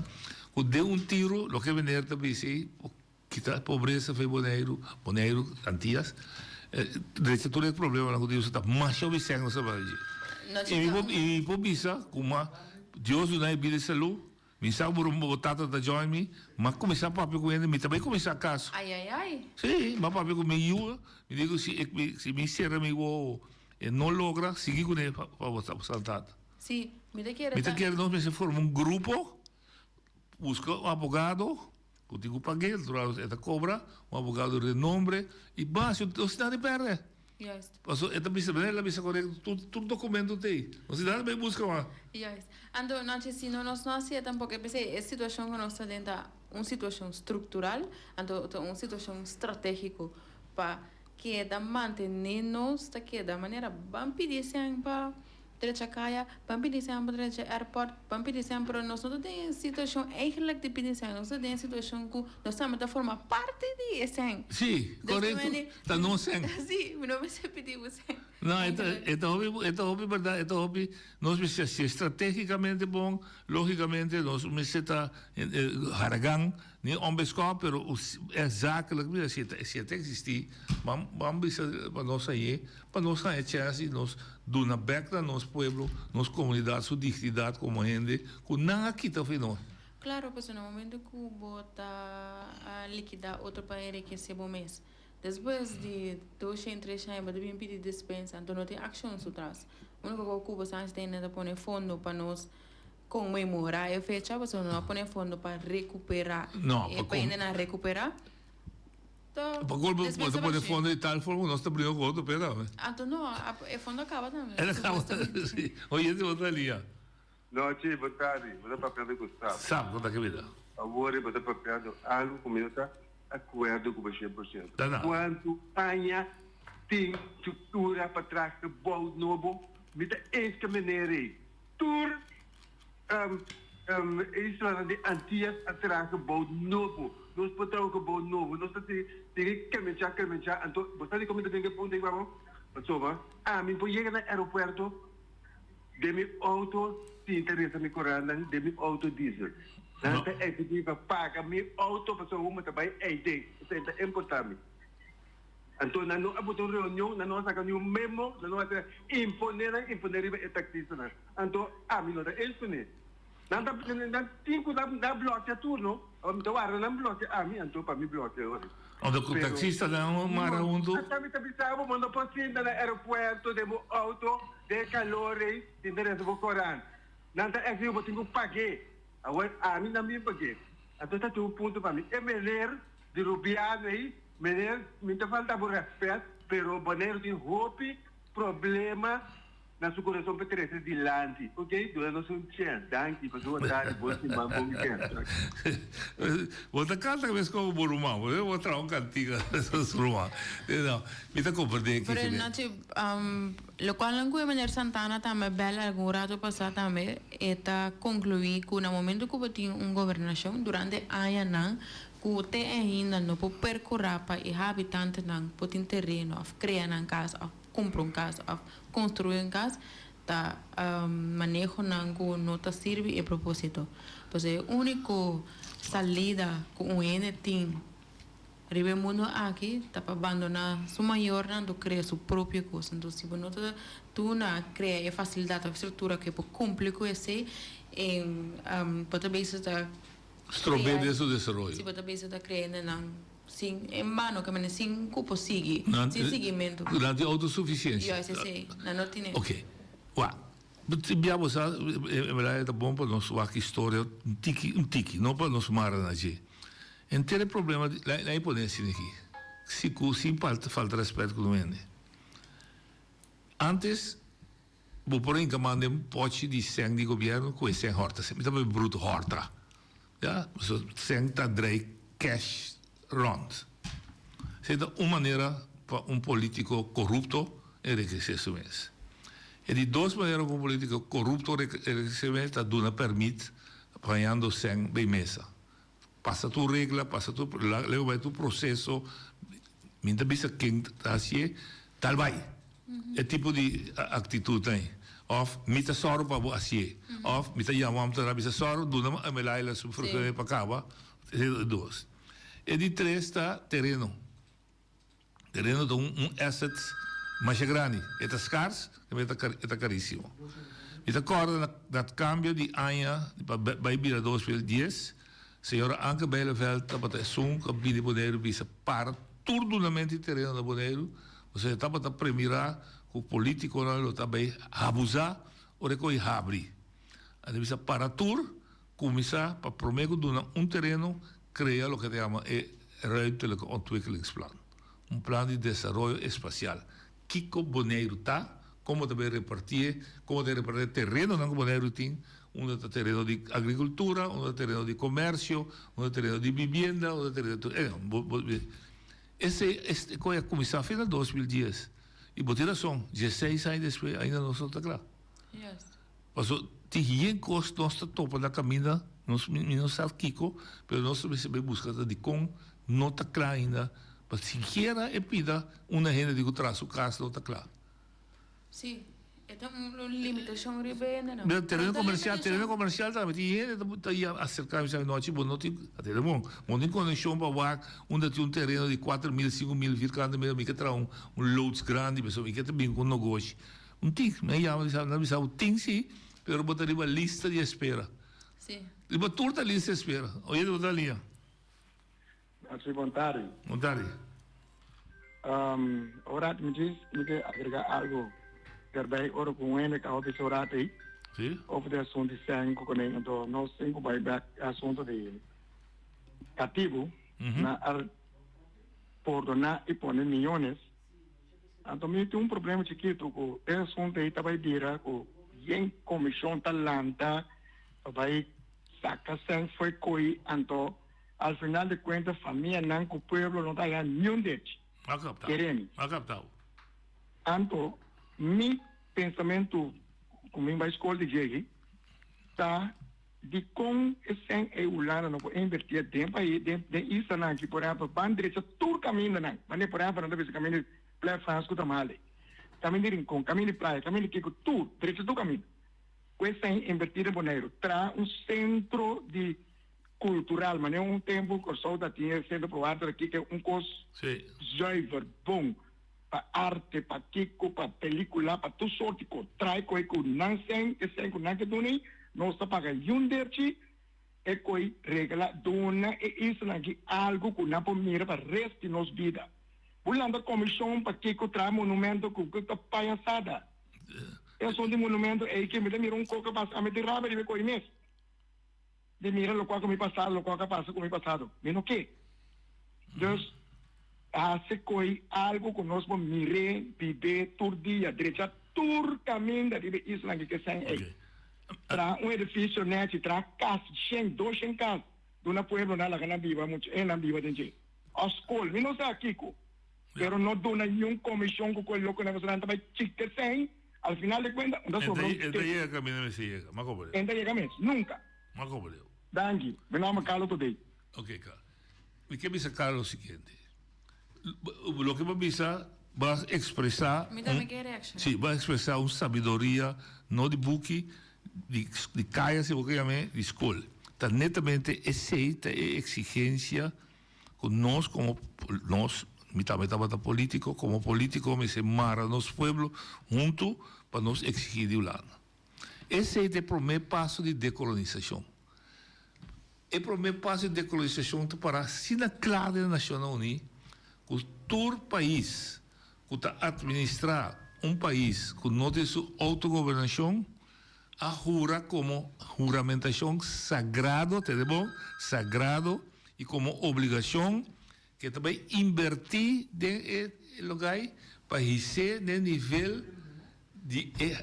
ku den un tiru loke meneer ta bisa ei por kita pobresa for Boneiru, Boneiru, Antias, drecha tur e problemanan ku tin, ta masha hopi sèn nos ta bai dje. I mi por, i mi por bisa ku ma Dios duna e bida i salú, mi sa ku bo tata ta join mi, m'a kuminsá papia ku hende, mi ta bai kuminsá kaso. Ai ai ai. Sí, m'a papia ku mi yu, mi di ku si mi sera mi wowo E no logra, sigui kuné pa bo santad. Si, mi ta kere Mi ta kere nos mester forma un grupo, buska un abogado ku tin ku pag'é, e ta kobra, un abogado di renombre i bas, nos tin nada di pèrdè. Juist. Paso e ta bisa, meneer el a bisa korekto, tur tur dokumento t'ei. Nos tin nada bai buska mas. Juist. Anto, Nachi, si no nos no hasié tampoko, e p'esei e situashon ku nos ta den ta un situashon struktural, anto ta un situashon stratégiko pa keda mantené nos ta keda manera ban pidi esei pa drecha kaya, ban pidi esei pa drecha airport, ban pidi esei, pero nos no ta den e situashon eigenlijk di pidi esei, nos ta den e situashon ku nos tambe ta forma parti di esei. Sí, korekto, ta nos sèn. Sí, mi no mester pidi bo sèn. No, e ta e ta hopi e ta hopi bèrdat, e ta hopi, nos mester hasié stratégikamente bon, lógikamente nos mester ta haragan Ni onbeskò, pero e zakelijk mira si e si e ta eksistí, ban ban bisa pa nos hañ'é, pa nos haña chèns di nos duna bèk na nos pueblo, nos komunidat su dignidat komo hende ku nan a kita for nos. Klaro, pasobra na momento ku bo ta likidá otro pa enrikesé bo mes, despues di doshen, treshen aña bo ta bin pidi despensa, anto no tin akshon su tras. Úniko kos ku bo sa hasi ta hende ta pone fondo pa nos Conmemora e fecha pasobra no a pone fondo pa recupera No, e pa pa hendenan recupera. Ta Pa colpo bo despensa ta pone bashi. fondo di tal forma cu nos ta bringa cu otro pe tambe. Anto no, a e fondo a caba tambe, El a caba, supuestamente. si. Oyente bo ta lia. Nochi, bo tardi, bo ta papiando cu Sap. Sap, con ta ke bida? Awor bo ta papiando algo cu mi no ta acuerdo cu bo 100%. Ta na. Cuanto aña tin structura pa traha gebouw nobo? Mi ta eens cu meneer ey. Tur e islanan di Antillas a traha gebou nobo. Nos por traha un gebou nobo. Nos ta sigui kemenchá, kemenchá. Anto, bo sa dikon mi ta den e punto ei, babo? Pasobra ami por yega na aeropuerto den mi outo sinta resa mi korannan den mi outo diesel. Nan ta exigí pa paga mi outo pasobra mi ta bai ei den. Esei ta importá mi. Anto nan no a buta un reunion, nan no a saka niun memo, nan no a haci impone nan impone riba e taxistanan. Anto ami no ta eens cune. Nan ta nan tin cu nan blokea tur no. Awor mi ta warda nan blokea ami anto pa mi blokea ora. Anto cu Pero taxistanan a mara hunto? Ata mi ta bisa bo, bo no por sinta na aeropuerto den bo auto den e calor ey sinta resa bo koran. Nan ta exigi bo tin cu pag'e. Awor ami nan bin pag'e. Anto ta tin un punto pa mi. E meneer di Rubiano ey Meneer, mi ta falta bo respet, pero Boneiru tin hopi problema na su corazon pa trece dilanti. Ok, duna nos un chens. Danki, pasa bo tardi, bon siman, bon weekend. Bo ta canta mes como bo ruman, bo bo traha un cantica su ruman. No, mi ta comprende Pero kichi. Nachi, locual nan cu e meneer Santana tambe bel algun rato pasa tambe, e ta conclui cu na momento cu bo tin un gobernacion durante añanan Ku te ainda no por perkurá pa e habitantenan por tin tereno òf krea nan kas òf kumpra un kas òf konstruí un kas, ta manehonan ku no ta sirbi e propósito. Pues e úniko salida ku un hende tin riba e mundu aki ta pa bandoná su mayornan anto krea su propio kos. Anto si bo no ta duna krea e fasilidat òf struktura ku e por kumpli ku esei, e bo ta bisa ta. Strob'é den su desaroyo. Si bo ta bisa ta krea hendenan sin en bano ke mane sin ku por sigui, sin siguimentu. Nan tin outosufisiensia. Yo esei, nan no tine. Ok, wak, tin bia bo sa, en berdad e ta bon pa nos wak historia un tiki, un tiki, no pa nos mara na dje. Henter e problema di, la'i pone asina aki, si ku sin falta respet ku un hende. Antes. Bo por hinka man den pochi di sèn di gobièrnu ku e sèn hòrta. Mi ta papia bruto, hòrta. Ya, pasobra sèn ta drei cash rònt. Esei ta un manera pa un polítiko korupto enrikesé su mes. E di dos manera ku un polítiko korupto enrikesé su mes ta duna pèrmit pañando sèn bei mesa. Pasa tur regla, pasa tur, lego bai tur proceso, mi ta bisa ken ta hacié, tal bai. E tipo di actitud ei. Of mi ta sòru pa bo hacié. Of mi ta yama ambtenaar a bisa sòru, duna Emelaila su vergunning pa caba. Esei ta e dos. E di tres ta tereno. Tereno ta un asset masha grandi. E ta scars, tambe e ta carísimo. Mi ta corda na dat cambio di aña pa bay bira 2010, señora Anke Bijleveld tabata esun cu a bini Boneiru bisa para tur dunamento di tereno na Boneiru, pasobra e tabata premira cu politiconan lo ta bay abusa. Ora e ko'i habri. A bisa para tur, kuminsá pa promé ku duna un tereno krea loke ta yama e Ruimtelijke Ontwikkelingsplan, un plan di desaroyo espasial. Kiko Boneiru ta, kon bo ta bai repartié, kon bo ta repartí e terenonan ku Boneiru tin, unda ta tereno di agrikultura, unda ta tereno di komersio, unda ta tereno di bibienda, unda ta tereno di tur. Esei e koe a kuminsá fin na 2010 i bo tin rason, dieseis aña despues ainda nos no ta kla. Paso tin yen kos nos ta topa na kaminda, nos mi no sa kiko, pero nos ta mester bai buska ta dikon no ta kla ainda, pa sikiera e pida una hende di ku traha su kas no ta kla. Sí, e ta un limitashon riba e hendenan. Mira, tereno komersial, tereno komersial tambe tin hende ta ta aserká mi sa nochi bo no tin, atende bon, bo no tin konekshon pa wak unda tin un tereno di 4000, 5000 vierkante meter, mi ke traha un loods grandi, pasobra mi ke ta bin ku un nogoshi. Un tin, mi a yama bisa, nan bisa bo tin si, pero bo ta riba lista di espera. Sí. Riba tur ta lista di espera. Oye bo ta liña. Merci, bon tardi. Bon tardi. Um, ora mi djis mi ke agrega algo daarbij ora ku un hende kaba bisa ora ei. Sí. Over di asunto di sèn ku konei anto nos tin ku bai bèk e asunto di katibu na a pordoná i pone miyones. Anto mi tin un problema chikitu ku e asuntu ei ta bai bira ku yen komishon ta lanta pa bai saka sèn fo'i koi anto al final di kuenta famianan ku pueblo no ta haña niun dechi. A kaptau. Kere mi. A kaptau. Anto mi pensamentu ku mi bai skol di djegi ta Dikon e sèn ei Hulanda no por invertí den pais, den den islanan aki? Por ehèmpel, ban drecha tur kamindanan. Manera por ehèmpel nan ta bisa kaminda di Playa Frans ku ta mal ei, kaminda di Rincon, kaminda di Playa, kaminda di kiko, tur, drecha tur kaminda. Ku e sèn invertí den Boneiru, traha un sentro di kultural, manera un tempu Kòrsou ta tin e sentro pro arte aki, ke un kos zuiver, bon, pa arte, pa kiko, pa pelikula, pa tur sorti kos. Trae koe ku nan sèn, e sèn ku nan ke duna ei, nos ta paga yun derchi, e koe regla duna e islanan aki algu ku nan por mira pa rest di nos bida. Bo lanta komishon pa kiko traha monumento ku ku ta payasada. E asuntu di monumento ei ke mi ta mira un koka pasa, ami tin rabia riba e koe mes. Di mira lokual ku mi pasado, lokual ku a pasa ku mi pasado. Mi no ke. Dus, hasi koe algu ku nos por mir'é, bib'é tur dia, drecha tur kaminda riba e isla ki ke sèn ei. Traha un edifisio nèchi, traha kas, shen, doshen kas, duna pueblonan laga nan biba mucha e nan biba den dje. Òf skol, mi no sa kiko. Pero no duna niun komishon ku koe lokonan pasobra nan ta bai chika sèn. Al final de cuenta, un ta sobra un Enta tiki. yega caminda mester yega. Ma como Enta yega mes, nunca. Ma como leu. Danki. Mi nomber Carlo Todey. Ok, Carlo. Mi ke bisa Carlo lo siguiente. Loke bo bisa bo a expresa Mi tambe ke reacciona. Si, bo a expresa un sabiduria no di buki, di di caya si bo ke yam'e, di scol. Ta netamente esey ta e exigencia Ku nos komo nos, mi tambe tabata polítiko, komo polítiko mester mara nos pueblo huntu pa nos eksigí di Hulanda. Esei ta e promé paso di dekolonisashon. E promé paso di dekolonisashon ta pará asina kla den Nashonnan Uní ku tur pais ku ta atministrá un pais ku no tin su outogobernashon a hura komo huramentashon sagrado, tende bon, sagrado, i komo obligashon ke ta bai inbertí den e logai pa his'é den nivel di e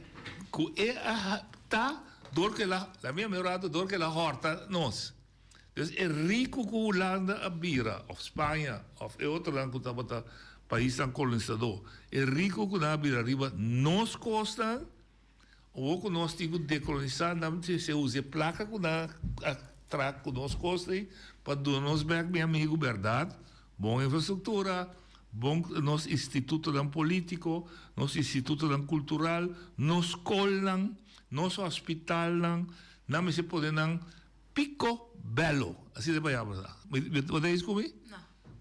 ku e a ta dor ku el a, la mi a mihor rato, dor ku el a hòrta nos. Dus e riku ku Hulanda a bira, òf Spaña, òf e otronan ku tabata paisnan kolonisadó, e riku ku nan a bira riba nos kosnan, Awor ku nos tin ku dekolonisá, nan mester usa e plaka ku nan a traha ku nos kos ei pa duna nos bèk, mi amigu, bèrdat, bon infrastruktura, bon nos institutonan polítiko, nos institutonan kultural, nos skolnan, nos hospitalnan, nan mester pone nan piko bèlo. Asina e palabra ta. Bo ta eens ku mi? No.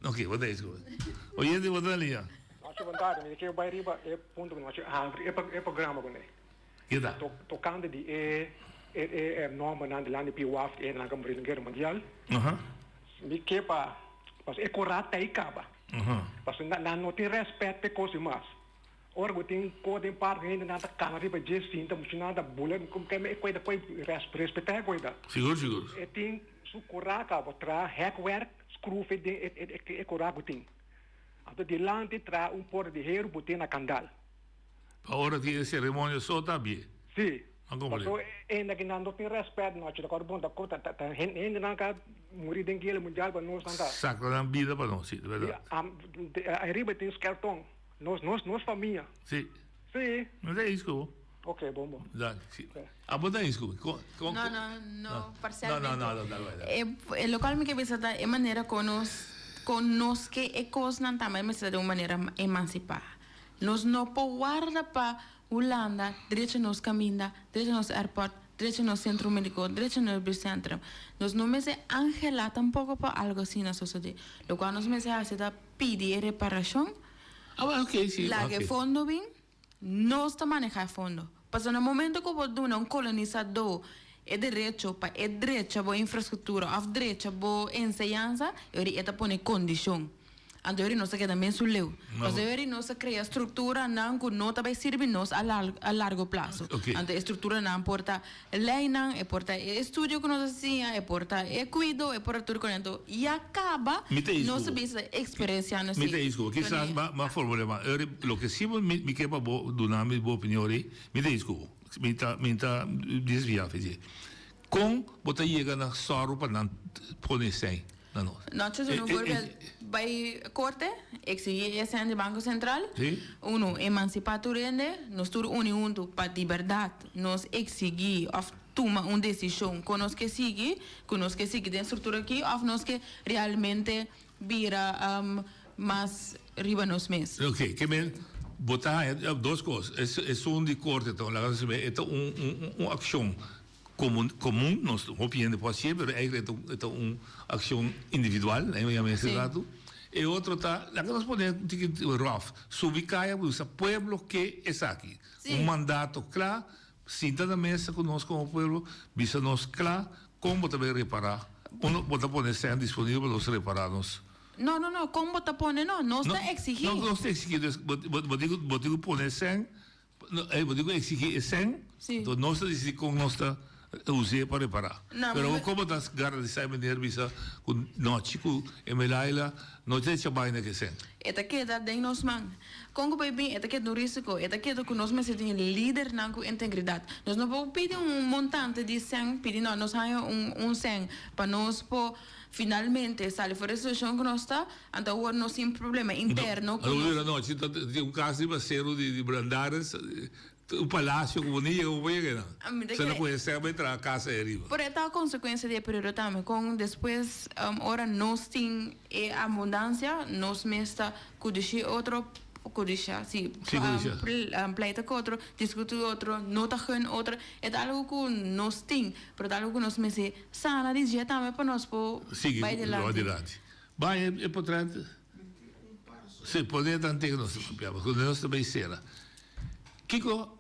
Ok, bo ta eens ku mi. Oyente, bo ta na liña. Nochi bon tardi, mi ta ke bai riba e punto ku nochi habri e e programa kuné. Keda. Tokante di e e e nòmbernan dilanti di PWAF di e hendenan ku a muri den Guera Mundial. Mi ke pa pasobra e korat ta ei kaba. Pasobra nan no tin rèspèt pa e kos di mas. Ora ku tin kos den parke hendenan ta kana riba dje sinta muchanan ta bula ku ke e koida koe respetá e koida. Sigur sigur. E tin su kura kaba traha hekwerk skrufe den e kura ku tin. Anto dilanti traha un porta di heru bo tin na kandal. Pa ora tin e seremonia so ta bie. Si. Paso hende aki nan no tin rèspèt no achi ta kòrda bon ta ta ta hendenan ka muri den guera mundial pa nos nan ta. Sakra nan bida pa nos, si, ta bèrdat. Ariba tin skelton, nos nos nos famia. Si. Si. No ta eens ku bo. Ok, bon bon. Danki, si. Abo ta eens ku mi? Kon kon. No, no, no, parsialmente. No, no, no, dal bai, dal. E lokual mi ke bisa ta e manera kon nos kon nos ke e kosnan tambe mester ta den un manera emansipá. Nos no por warda pa Hulanda drecha nos kaminda, drecha nos airport, drecha nos sentro mediko, drecha nos burscentrum. Nos no mester angelá tampoko pa algo asina sosodé. Lokual nos mester hasi ta pidi e reparashon, laga e fondo bin, nos ta manehá e fondo. Pasobra na momento ku bo duna un kolonisadó e derecho pa e drecha bo infrastruktura òf drecha bo enseñansa, e ora e ta pone kondishon. Anto eri nos ta keda mesun leu. Pasobra eri nos a krea strukturanan ku no ta bai sirbi nos a a largo plaso. Anto e strukturanan por ta leinan, e por ta e estudio ku nos a siña, e por ta e kuido, e por ta tur kos. Anto ya kaba nos ta bisa eksperensiando Mi ta isku. Kisas m'a formul'é mal. Eri loke si mi ke pa bo duna mi bo opinion eri, mi ta isku bo. Mi ta mi ta desviá fe dje. Kon bo ta yega na sòru pa nan pone esei na nos? Nochi su no voorbeeld bai korte, eksigí e sèn di Banko Sentral. Unu, emansipá tur hende, nos tur uni huntu pa di bèrdat nos eksigí òf tuma un desishon kon nos ke sigui, ku nos ke sigui den struktura aki òf nos ke realmente bira mas riba nos mes. Oke, ke men bo ta haña dos kos, esun di korte ta laga nos e ta un akshon komun komun nos hopi hende por hasié pero eigenlijk e ta un akshon individual nan a yama ese ratu. E otro ta laga nos pone un tiki rough subi kaya bisa pueblo ke esaki un mandato kla sinta na mesa ku nos komo pueblo bisa nos kla kon bo ta bay repara uno bo ta pone sèn disponibel pa nos repara nos. No no no kon bo ta pone no nos ta eksigí. No nos ta eksigí dus bo bo tin ku pone sèn Bo tin ku eksigí e sèn, enton nos ta disidí kon nos ta us'é pa repará. Pero bo komo ta garantisá e meneer bisa ku nochi ku e Melaila no ta echa baina ku e sèn? E ta keda den nos man. Kon ku por bin e ta keda un risiko, e ta keda ku nos mester tin lidernan ku integridat. Nos no por pidi un montante di sèn, pidi no, nos haña un sèn pa nos por finalmente sali for e situashon ku nos ta. Anto awor nos tin problema interno cu nos. Awor anochi ta tin un cas riba cero di Brandaris, un palacio cu bo ni yega bo por yega einan. Se lo coge sèn bay traha casa ei riba. Por e ta consecuencia di e periodo tambe con despues ora nos tin e abundancia nos mes ta cudishi otro, cudisha si, pleita cu otro, discuti cu otro, no ta gun otro. E ta algo cu nos tin, pero ta algo cu nos mester sana di dje tambe pa nos por bay dilanti. Bai e potret si pone tan tegen nos ta papia pasobra nos ta bay sera kiko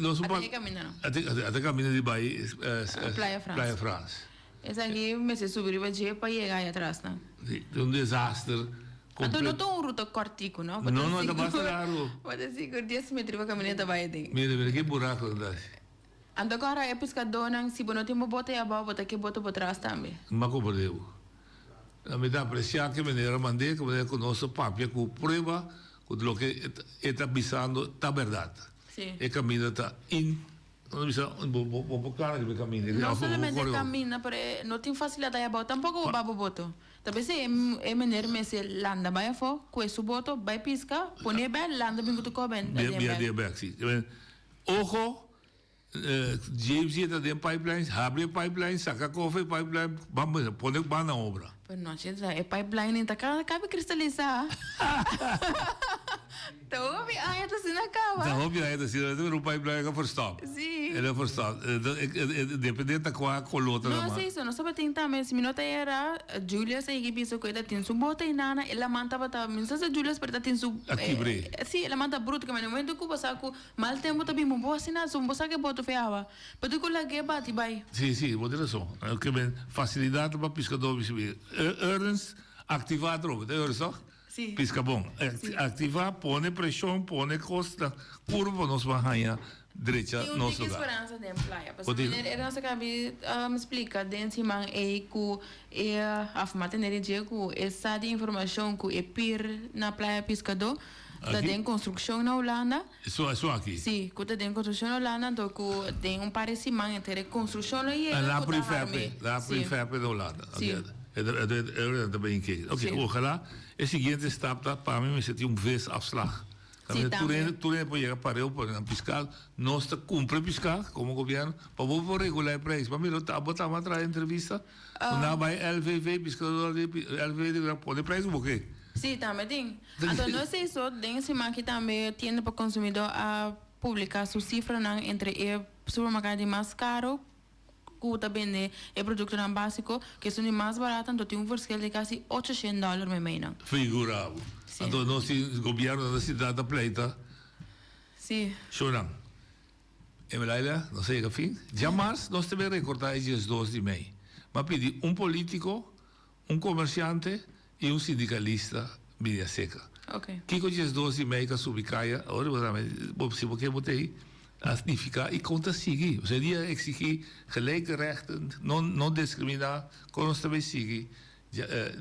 nos Ata e caminda no. Ata e caminda di bay Playa Frans. Playa Frans. Esaki mester subi riba dje pa yega aya tras nan. Si ta un desaster Anto no ta un ruta cortico no. No no ta basta largo. Bo ta sigur dies metro riba caminda ta bay aden. Mira mira ki buraco nan ta haci. Anto kora e piskadónan, si bo no tin bo bote abou, bo ta ke bote bo tras tambe. M'a komprendé bo. Mi ta apresiá ke manera mand'é, ke manera ku nos ta papia ku prueba ku loke e ta bisando ta bèrdat. Sí. E kaminda ta in, nos ta bisa, bo bo por kana riba e kaminda. No solamente e kaminda, pero e no tin fasilidat ei abou tampoko bo ba bo boto. Ta p'esei e mener mester landa bai afó, kue su boto, bai piska, pon'é bèk, landa bin ku tur kos ben aden bèk. Bia bèk, sí. Ojo, James y ta den pipeline, habri e pipeline, saca kofe e pipeline, ban pone ban na obra. Pero no chita, e pipeline ta cabe cristalisa. Ta hopi aña ta asina caba. Ta hopi aña ta asina, pero un pipeline a verstop. Sí. El a verstop. Depende ta cua color ta No, sí, so nos tabatin tambe, si mi no ta era, Julius a yega bisa cu e ta tin su bota y nana, e laman tabata, mi no sa si Julius, pero e ta tin su. A kibre. Sí, e laman ta bruto, ke na momento cu bo sa cu Mal tempu ta bin bo asina su bo sa ke boto fe awa. Pero di ku lag'é bati bai. Sí, sí, bo tin rason. Ke men facilidad pa piscador bisibi. Ernst activa atrobe, ta Ernst toch? Sí. Piscabon. Activa, pone presion, pone cos na curva pa nos ban haña drecha Tin un nos tiki lugar. speransa den playa. Bo Pasobra tin- meneer Ernas a cabi splica den siman ey cu e af m'a tende di dje cu e sa di informacion cu e pir na Playa Piscador ta Aki? den construccion na Hulanda. Esun esun aki? Sí, cu ta den construccion na Hulanda anto cu den un par di siman enter e construccion lo yega La cu ta prefab, harme. la Sí. prefab na Hulanda. Sí. Oké, e e e ta bien ke. Oké, Sí. ojalá e siguiente stap ta pa mi mester tin un visafslag. Sí, Tur tambe. hende tur hende por yega pareu pa nan piská. Nos ta kumpra e piská komo gobièrnu pa bo por regulá e preis. Pa mira bo ta tabata traha entrevista ku nan bai LVV, piskador di LVV di pone preis ku bo ke. Sí, tambe tin. Anto no esei so, den e siman aki tambe Tienda pa Konsumidó a publiká su sifranan entre e supermerkado di mas karo ku ta bende e produktonan básiko ku esun di mas barato, anto tin un verschil di kasi ocho shen dòler meimei nan. Figura bo. Sí. Anto nos tin gobièrnu nan ta sinta ta pleita. Sí. Shownan. Emelaila, nos a yega fin. Djamars nos ta bin rekordá e 12 di mei. M'a pidi un polítiko, un komersiante i un sindikalista bini aserka. Ok. Kiko 12 di mei ka subi kaya, awor bo ta bo si bo ke bo ta ei, a signifiká i kon ta sigui. Osea dia a eksigí gelijke rechten, no no diskriminá, kon nos ta bay sigui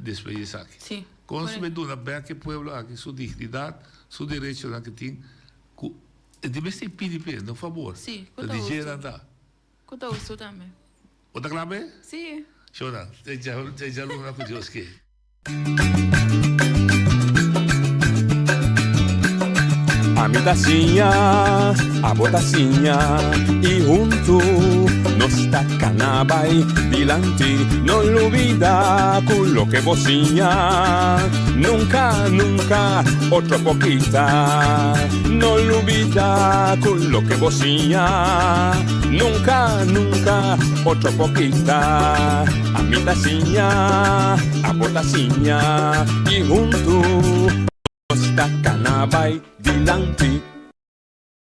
despues di esaki. Sí. Kon nos ta bay duna bèk e pueblo aki su dignidat, su derechonan ke tin ku E di mester pidi p'e, no fabor. Sí, ku Ta ta di hustu. dje nan ta. Ku ta hustu tambe. Bo ta kla p'e? Sí. Shona, te djaluna ku Dios ke. Ami ta siña, abo ta siña, i huntu nos ta kana bai dilanti. No lubida ku loke bo siña nunka, nunka otro por kita. No lubida ku loke bo siña nunka, nunka otro por kita. Ami ta siña, abo ta siña, i huntu nos ta kana bai dilanti.